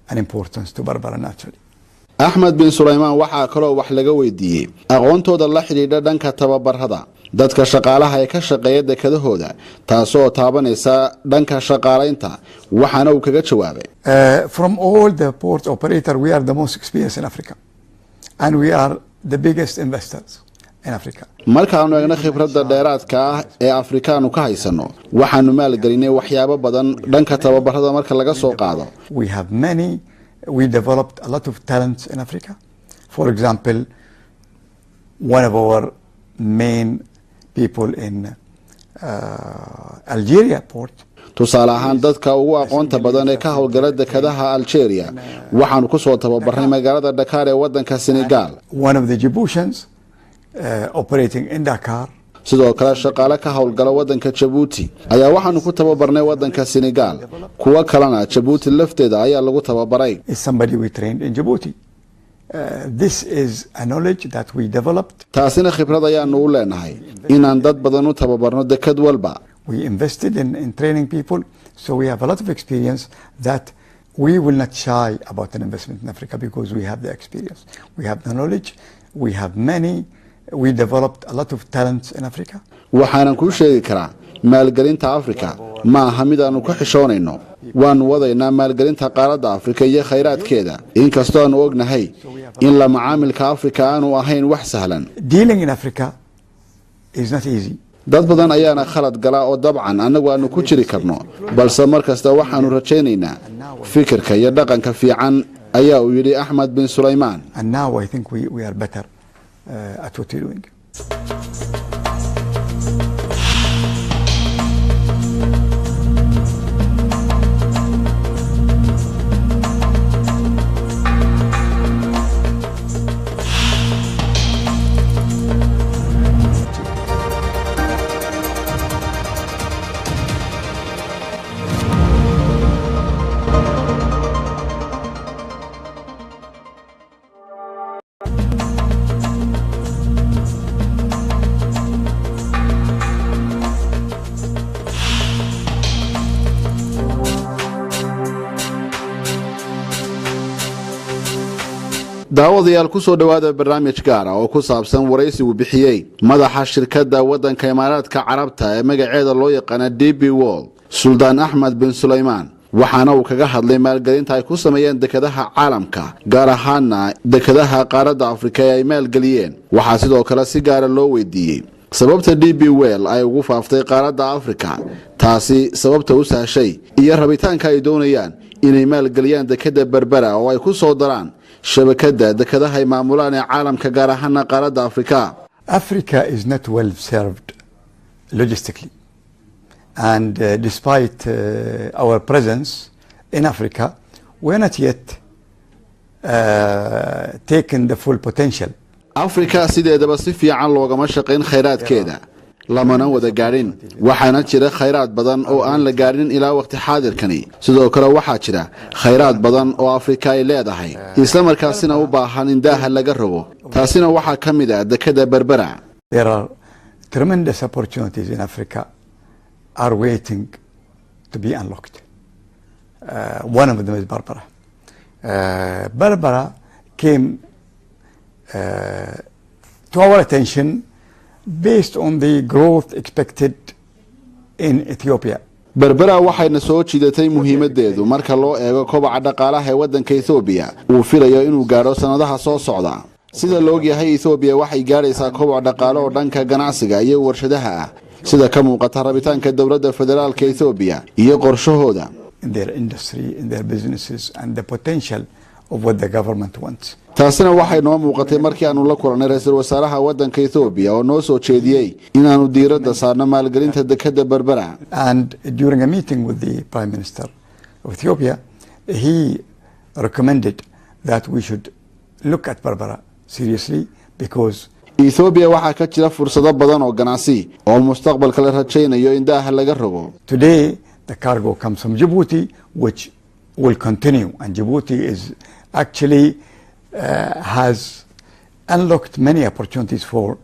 Speaker 2: and importance to Berbera naturally.
Speaker 1: Axmed bin Sulaymaan waxaa kaloo wax laga weydiiyey aqoontooda la xidhiidha dhanka tababarada dadka shaqaalaha ee ka shaqeeya dekadahooda, taasoo taabanaysa dhanka shaqaalaynta, waxaana uu kaga jawaabay:
Speaker 2: From all the port operator, we are the most experienced in Africa, and we are the biggest investors in Africa.
Speaker 1: Markaanu eegno khibradda dheeraadka ah ee Afrikaanu ka haysanno, waxaanu maalgelinay waxyaabo badan dhanka tababarada marka laga soo qaado.
Speaker 2: We have many, we developed a lot of talents in Africa. For example, one of our main people in Algeria port
Speaker 1: Tusaale ahaan, dadka ugu aqoonta badan ee ka howlgala dekadaha Algeria waxaanu kusoo tababarnay magaalada Dhakaar ee wadanka Senegal.
Speaker 2: One of the Djiboutians operating in Dakar.
Speaker 1: Sidoo kale shaqaale ka howlgala wadanka Jabuuti ayaa waxaanu ku tababarnay wadanka Senegal, kuwo kalena Jabuuti lafteeda ayaa lagu tababaray.
Speaker 2: Is somebody we trained in Djibouti. This is a knowledge that we developed.
Speaker 1: Taasina khibrad ayaanu u leenahay inaan dad badan u tababarno dekad walba.
Speaker 2: We invested in training people, so we have a lot of experience that we will not shy about an investment in Africa because we have the experience, we have the knowledge, we have many, we developed a lot of talents in Africa.
Speaker 1: Waxaanan kuu sheegi karaa, maalgelinta Afrika ma aha mid aanu ka xishoonayno. Waannu wadaynaa maalgelinta qaaradda Afrika iyo khayraadkeeda, inkastoo aanu ognahay in la macaamilka Afrika aanu ahayn wax sahlan.
Speaker 2: Dealing in Africa is not easy.
Speaker 1: Dad badan ayaana khalad gala oo dabcan annagu aanu ku jiri karno, balse mar kasta waxaanu rajaynaynaa fikirka iyo dhaqanka fiican, ayaa uu yidhi Axmed bin Sulaymaan.
Speaker 2: And now I think we are better at what we're doing.
Speaker 1: Daawadayaal, ku soo dhowaada barnaamij gaara oo ku saabsan waraysi uu bixiyey madaxa shirkadda waddanka Imaaraadka Carabta ee magaceeda loo yaqaana DP World, Suldaan Axmed bin Sulaymaan, waxaana uu kaga hadlay maalgelinta ay ku sameeyeen dekadaha caalamka, gaar ahaana dekadaha qaaradda Afrika ee ay maalgeliyeen. Waxaa sidoo kale si gaara loo weydiiyey sababta DP World ay ugu faaftay qaaradda Afrika, taasi sababta u sahshay iyo rabitaanka ay doonayaan inay maalgeliyaan dekadda Berbera oo ay ku soo daraan. Shabakadda dekadaha ay maamulaan ee caalamka, gaar ahaana qaaradda Afrika.
Speaker 2: Africa is not well served logistically. And despite our presence in Africa, we're not yet taken the full potential.
Speaker 1: Afrika sideedaba si fiican loogama shaqayn khayraadkeeda, lamana wada gaadhin. Waxaana jira khayraad badan oo aan la gaadhin ilaa waqti xaadirkani. Sidoo kale waxaa jira khayraad badan oo Afrika ay leedahay, islamarkaasina u baahan in daaha laga rogo. Taasina waxaa ka mid ah dekada Berbera.
Speaker 2: There are tremendous opportunities in Africa are waiting to be unlocked. One of them is Berbera. Berbera came to our attention based on the growth expected in Ethiopia.
Speaker 1: Berbera waxayna soo jiidatay muhiimadeedu marka loo eego kobaca dhaqaalaha ee waddanka Ethoobiya uu filayo inuu gaadho sannadaha soo socda. Sida la ogyahay, Ethoobiya waxay gaadhaysaa koboc dhaqaale oo dhanka ganacsiga iyo warshadaha ah, sida ka muuqata rabitaanka dowladda federaalka Ethoobiya iyo qorshahooda.
Speaker 2: In their industry, in their businesses, and the potential of what the government wants.
Speaker 1: Taasina waxay noo muuqatay markii aanu la kulannay ra-iisul wasaaraha waddanka Ethoobiya oo noo soo jeediyey inaannu diiradda saarno maalgelinta dekadda Berbera.
Speaker 2: And during a meeting with the Prime Minister of Ethiopia, he recommended that we should look at Berbera seriously because
Speaker 1: Ethoobiya waxaa ka jira fursado badan oo ganacsi oo mustaqbalka la rajaynayo in daaha laga rogo.
Speaker 2: Today the cargo comes from Djibouti, which will continue. And Djibouti is actually has unlocked many opportunities for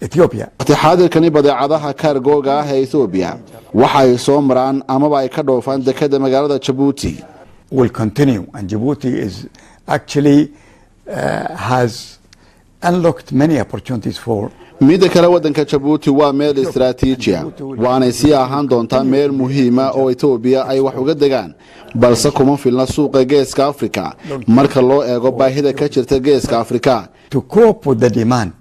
Speaker 2: Ethiopia.
Speaker 1: Waqti xaadirkani badeecadaha kaargooga ah ee Ethoobiya waxa ay soo maraan amaba ay ka dhoofaan dekada magaalada Jabuuti.
Speaker 2: Will continue, and Djibouti is actually has unlocked many opportunities for
Speaker 1: Midda kale, waddanka Jabuuti waa meel istaraatiijiya, waanay sii ahaan doontaa meel muhiima oo Etoobiya ay wax uga degaan, balse kuma filna suuqa Geeska Afrika marka loo eego baahida ka jirta Geeska Afrika.
Speaker 2: To cope with the demand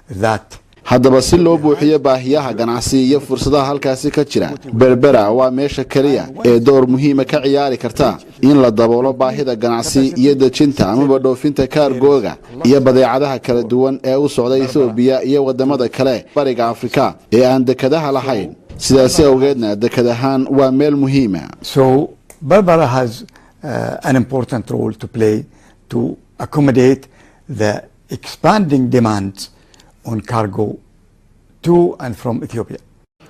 Speaker 2: that
Speaker 1: Haddaba si loo buuxiyo baahiyaha ganacsi iyo fursadaha halkaasi ka jira, Berbera waa meesha keliya ee door muhiima ka ciyaari karta in la daboolo baahida ganacsi iyo dejinta amaba dhoofinta kaargooga iyo badeecadaha kala duwan ee u socda Ethoobiya iyo wadamada kale Bariga Afrika ee aan dekadaha lahayn. Sidaasi awgeedna dekad ahaan waa meel muhiima.
Speaker 2: So Berbera has an important role to play to accommodate the expanding demands on cargo to and from Ethiopia.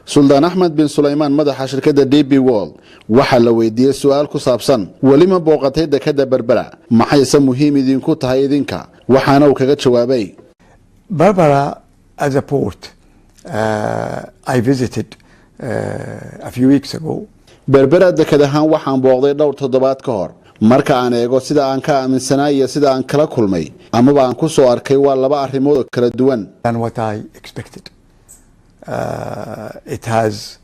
Speaker 1: Suldaan Axmed bin Sulaymaan, madaxa shirkadda DP World, waxaa la weydiiyey su-aal ku saabsan weli ma booqatay dekadda Berbera, maxayse muhiim idinku tahay idinka? Waxaana uu kaga jawaabay:
Speaker 2: Berbera as a port, I visited a few weeks ago.
Speaker 1: Berbera dekad ahaan waxaan booqday dhowr toddobaad ka hor. Marka aan eego sida aan ka aaminsanaa iyo sida aan kala kulmay amaba aan ku soo arkay, waa laba arrimood oo kala duwan.
Speaker 2: Than what I expected. It has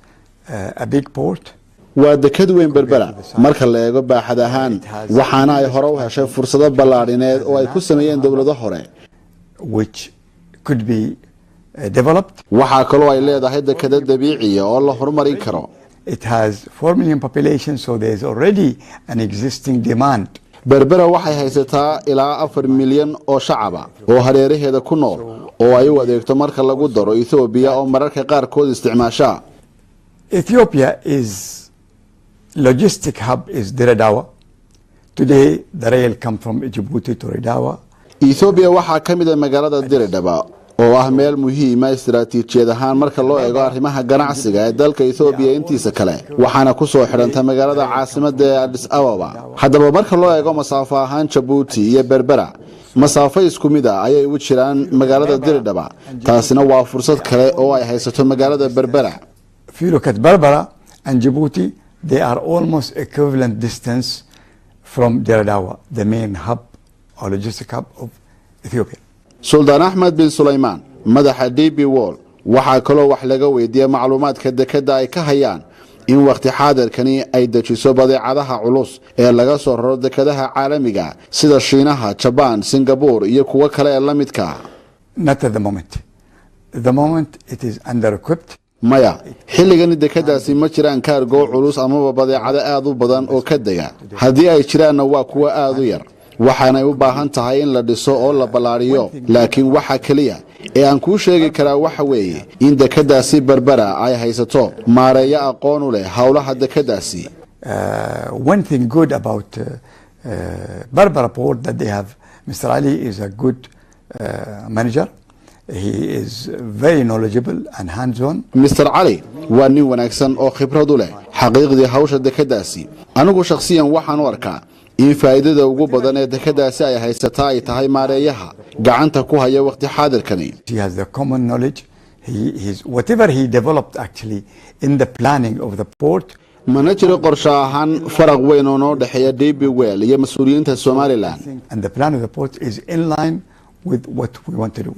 Speaker 2: a big port.
Speaker 1: Waa dekad weyn Berbera marka la eego baaxad ahaan, waxaana ay hore u heshay fursado ballaadhineed oo ay ku sameeyeen dowlado hore,
Speaker 2: which could be developed.
Speaker 1: Waxaa kaloo ay leedahay dekado dabiiciya oo la horumarin karo.
Speaker 2: It has 4 million population, so there's already an existing demand.
Speaker 1: Berbera waxay haysataa ilaa 4 milyan oo shacaba oo hareeraheeda ku nool oo ay u adeegto, marka lagu daro Ethoobiya oo mararka qaarkood isticmaasha.
Speaker 2: Ethiopia is logistic hub is Dire Dawa. Today, the rail comes from Djibouti to Dire Dawa.
Speaker 1: Ethoobiya waxaa ka mid ah magaalada Diridhaba oo ah meel muhiima istaraatiijiyad ahaan marka loo eego arrimaha ganacsiga ee dalka Ethoobiya intiisa kale, waxaana kusoo xidhanta magaalada caasimada ee Adis Ababa. Haddaba marka loo eego masaafo ahaan, Jabuuti iyo Berbera masaafo isku mid ah ayay u jiraan magaalada Diridhaba. Taasina waa fursad kale oo ay haysato magaalada Berbera.
Speaker 2: If you look at Berbera and Djibouti, they are almost equivalent distance from Dire Dawa, the main hub or logistic hub of Ethiopia.
Speaker 1: Suldaan Axmed bin Sulaymaan, madaxa DP World, waxaa kaloo wax laga weydiiyey macluumaadka dekadda ay ka hayaan in wakhti xaadirkani ay dejiso badeecadaha culus ee laga soo raro dekadaha caalamiga sida Shiinaha, Jabaan, Singabur iyo kuwo kale ee la midka.
Speaker 2: Not at the moment. At the moment, it is under equipped.
Speaker 1: Maya, xilligani dekadaasi ma jiraan kaargoo culus amaba badeecado aad u badan oo ka dega. Haddii ay jiraanna waa kuwo aad u yar. Waxaanay u baahan tahay in la dhiso oo la ballaadhiyo, laakiin waxa keliya ee aan kuu sheegi karaa waxa weeye in dekeddaasi Berbera ay haysato maareeyo aqoon u leh howlaha dekeddaasi.
Speaker 2: One thing good about Berbera Port that they have, Mr. Ali is a good manager. He is very knowledgeable and hands-on.
Speaker 1: Mr Cali waa nin wanaagsan oo khibrad u leh xaqiiqdii hawsha dekeddaasi. Anigu shakhsiyan waxaan u arkaa in faa'iidada ugu badan ee dekeddaasi ay haysataa ay tahay maareeyaha gacanta ku haya waqti xaadirkani.
Speaker 2: He has the common knowledge. Whatever he developed actually in the planning of the port.
Speaker 1: Mana jiro qorshe ahaan faraq weyn oo noo dhexeeya DP World iyo mas-uuliyiinta Somaliland.
Speaker 2: And the plan of the port is in line with what we want to do.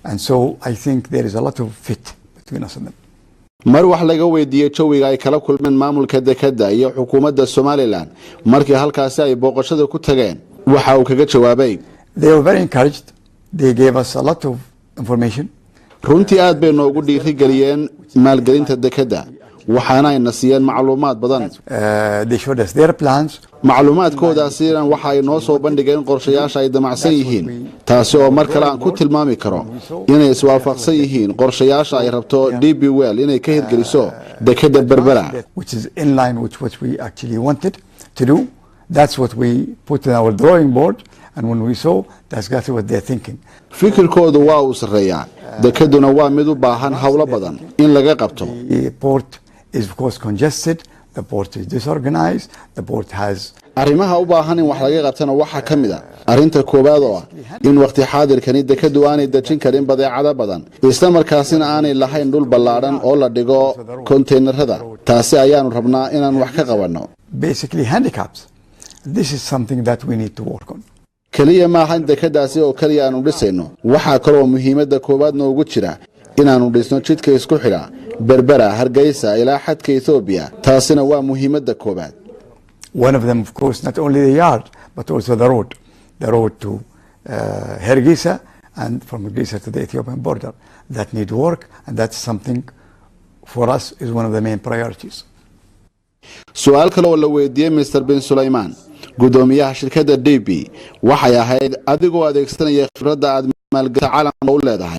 Speaker 2: And so I think there is a lot of fit between us and them.
Speaker 1: Mar wax laga weydiiyey jawiga ay kala kulmeen maamulka dekedda iyo xukuumadda Somaliland markii halkaasi ay booqashada ku tageen, waxa uu kaga jawaabay:
Speaker 2: They were very encouraged. They gave us a lot of information.
Speaker 1: Runtii aad bay noogu dhiirigeliyeen maalgelinta dekedda, waxaana ayna siiyeen macluumaad badan.
Speaker 2: They showed us their plans.
Speaker 1: Macluumaadkoodaasina waxa ay noo soo bandhigeen qorshayaasha ay damacsan yihiin, taasi oo mar kale aan ku tilmaami karo inay iswaafaqsan yihiin qorshayaasha ay rabto DP World inay ka hirgeliso dekedda Berbera.
Speaker 2: Which is in line with what we actually wanted to do. That's what we put in our drawing board. And when we saw, that's exactly what they're thinking.
Speaker 1: Fikirkoodu waa uu sarreeyaa, dekeduna waa mid u baahan howlo badan in laga qabto.
Speaker 2: The port is, of course, congested. The port is disorganized. The port has
Speaker 1: Arrimaha u baahan in wax laga qabtana waxaa ka mid a arrinta koowaad oo ah in waqti xaadirkani dekeddu aanay dejin karin badeecado badan, isla markaasina aanay lahayn dhul ballaadhan oo la dhigo konteynarada. Taasi ayaanu rabnaa inaan wax ka qabanno.
Speaker 2: basically handicaps. This is something that we need to work on.
Speaker 1: Keliya maaha in dekeddaasi oo keliya aanu dhisayno, waxaa kaloo muhiimadda koowaad noogu jira inaannu dhisno jidka isku xidha Berbera, Hargeysa ilaa xadka Etoobiya. Taasina waa muhiimadda koowaad.
Speaker 2: One of them, of course, not only the yard, but also the road. The road to Hargeisa and from Hargeisa to the Ethiopian border. That need work, and that's something for us is one of the main priorities.
Speaker 1: Su-aal kale oo la weydiiyey Mr bin Sulaymaan, guddoomiyaha shirkadda DP, waxay ahayd: adigoo adeegsanaya khibradda aad maalgelinta caalamka u leedahay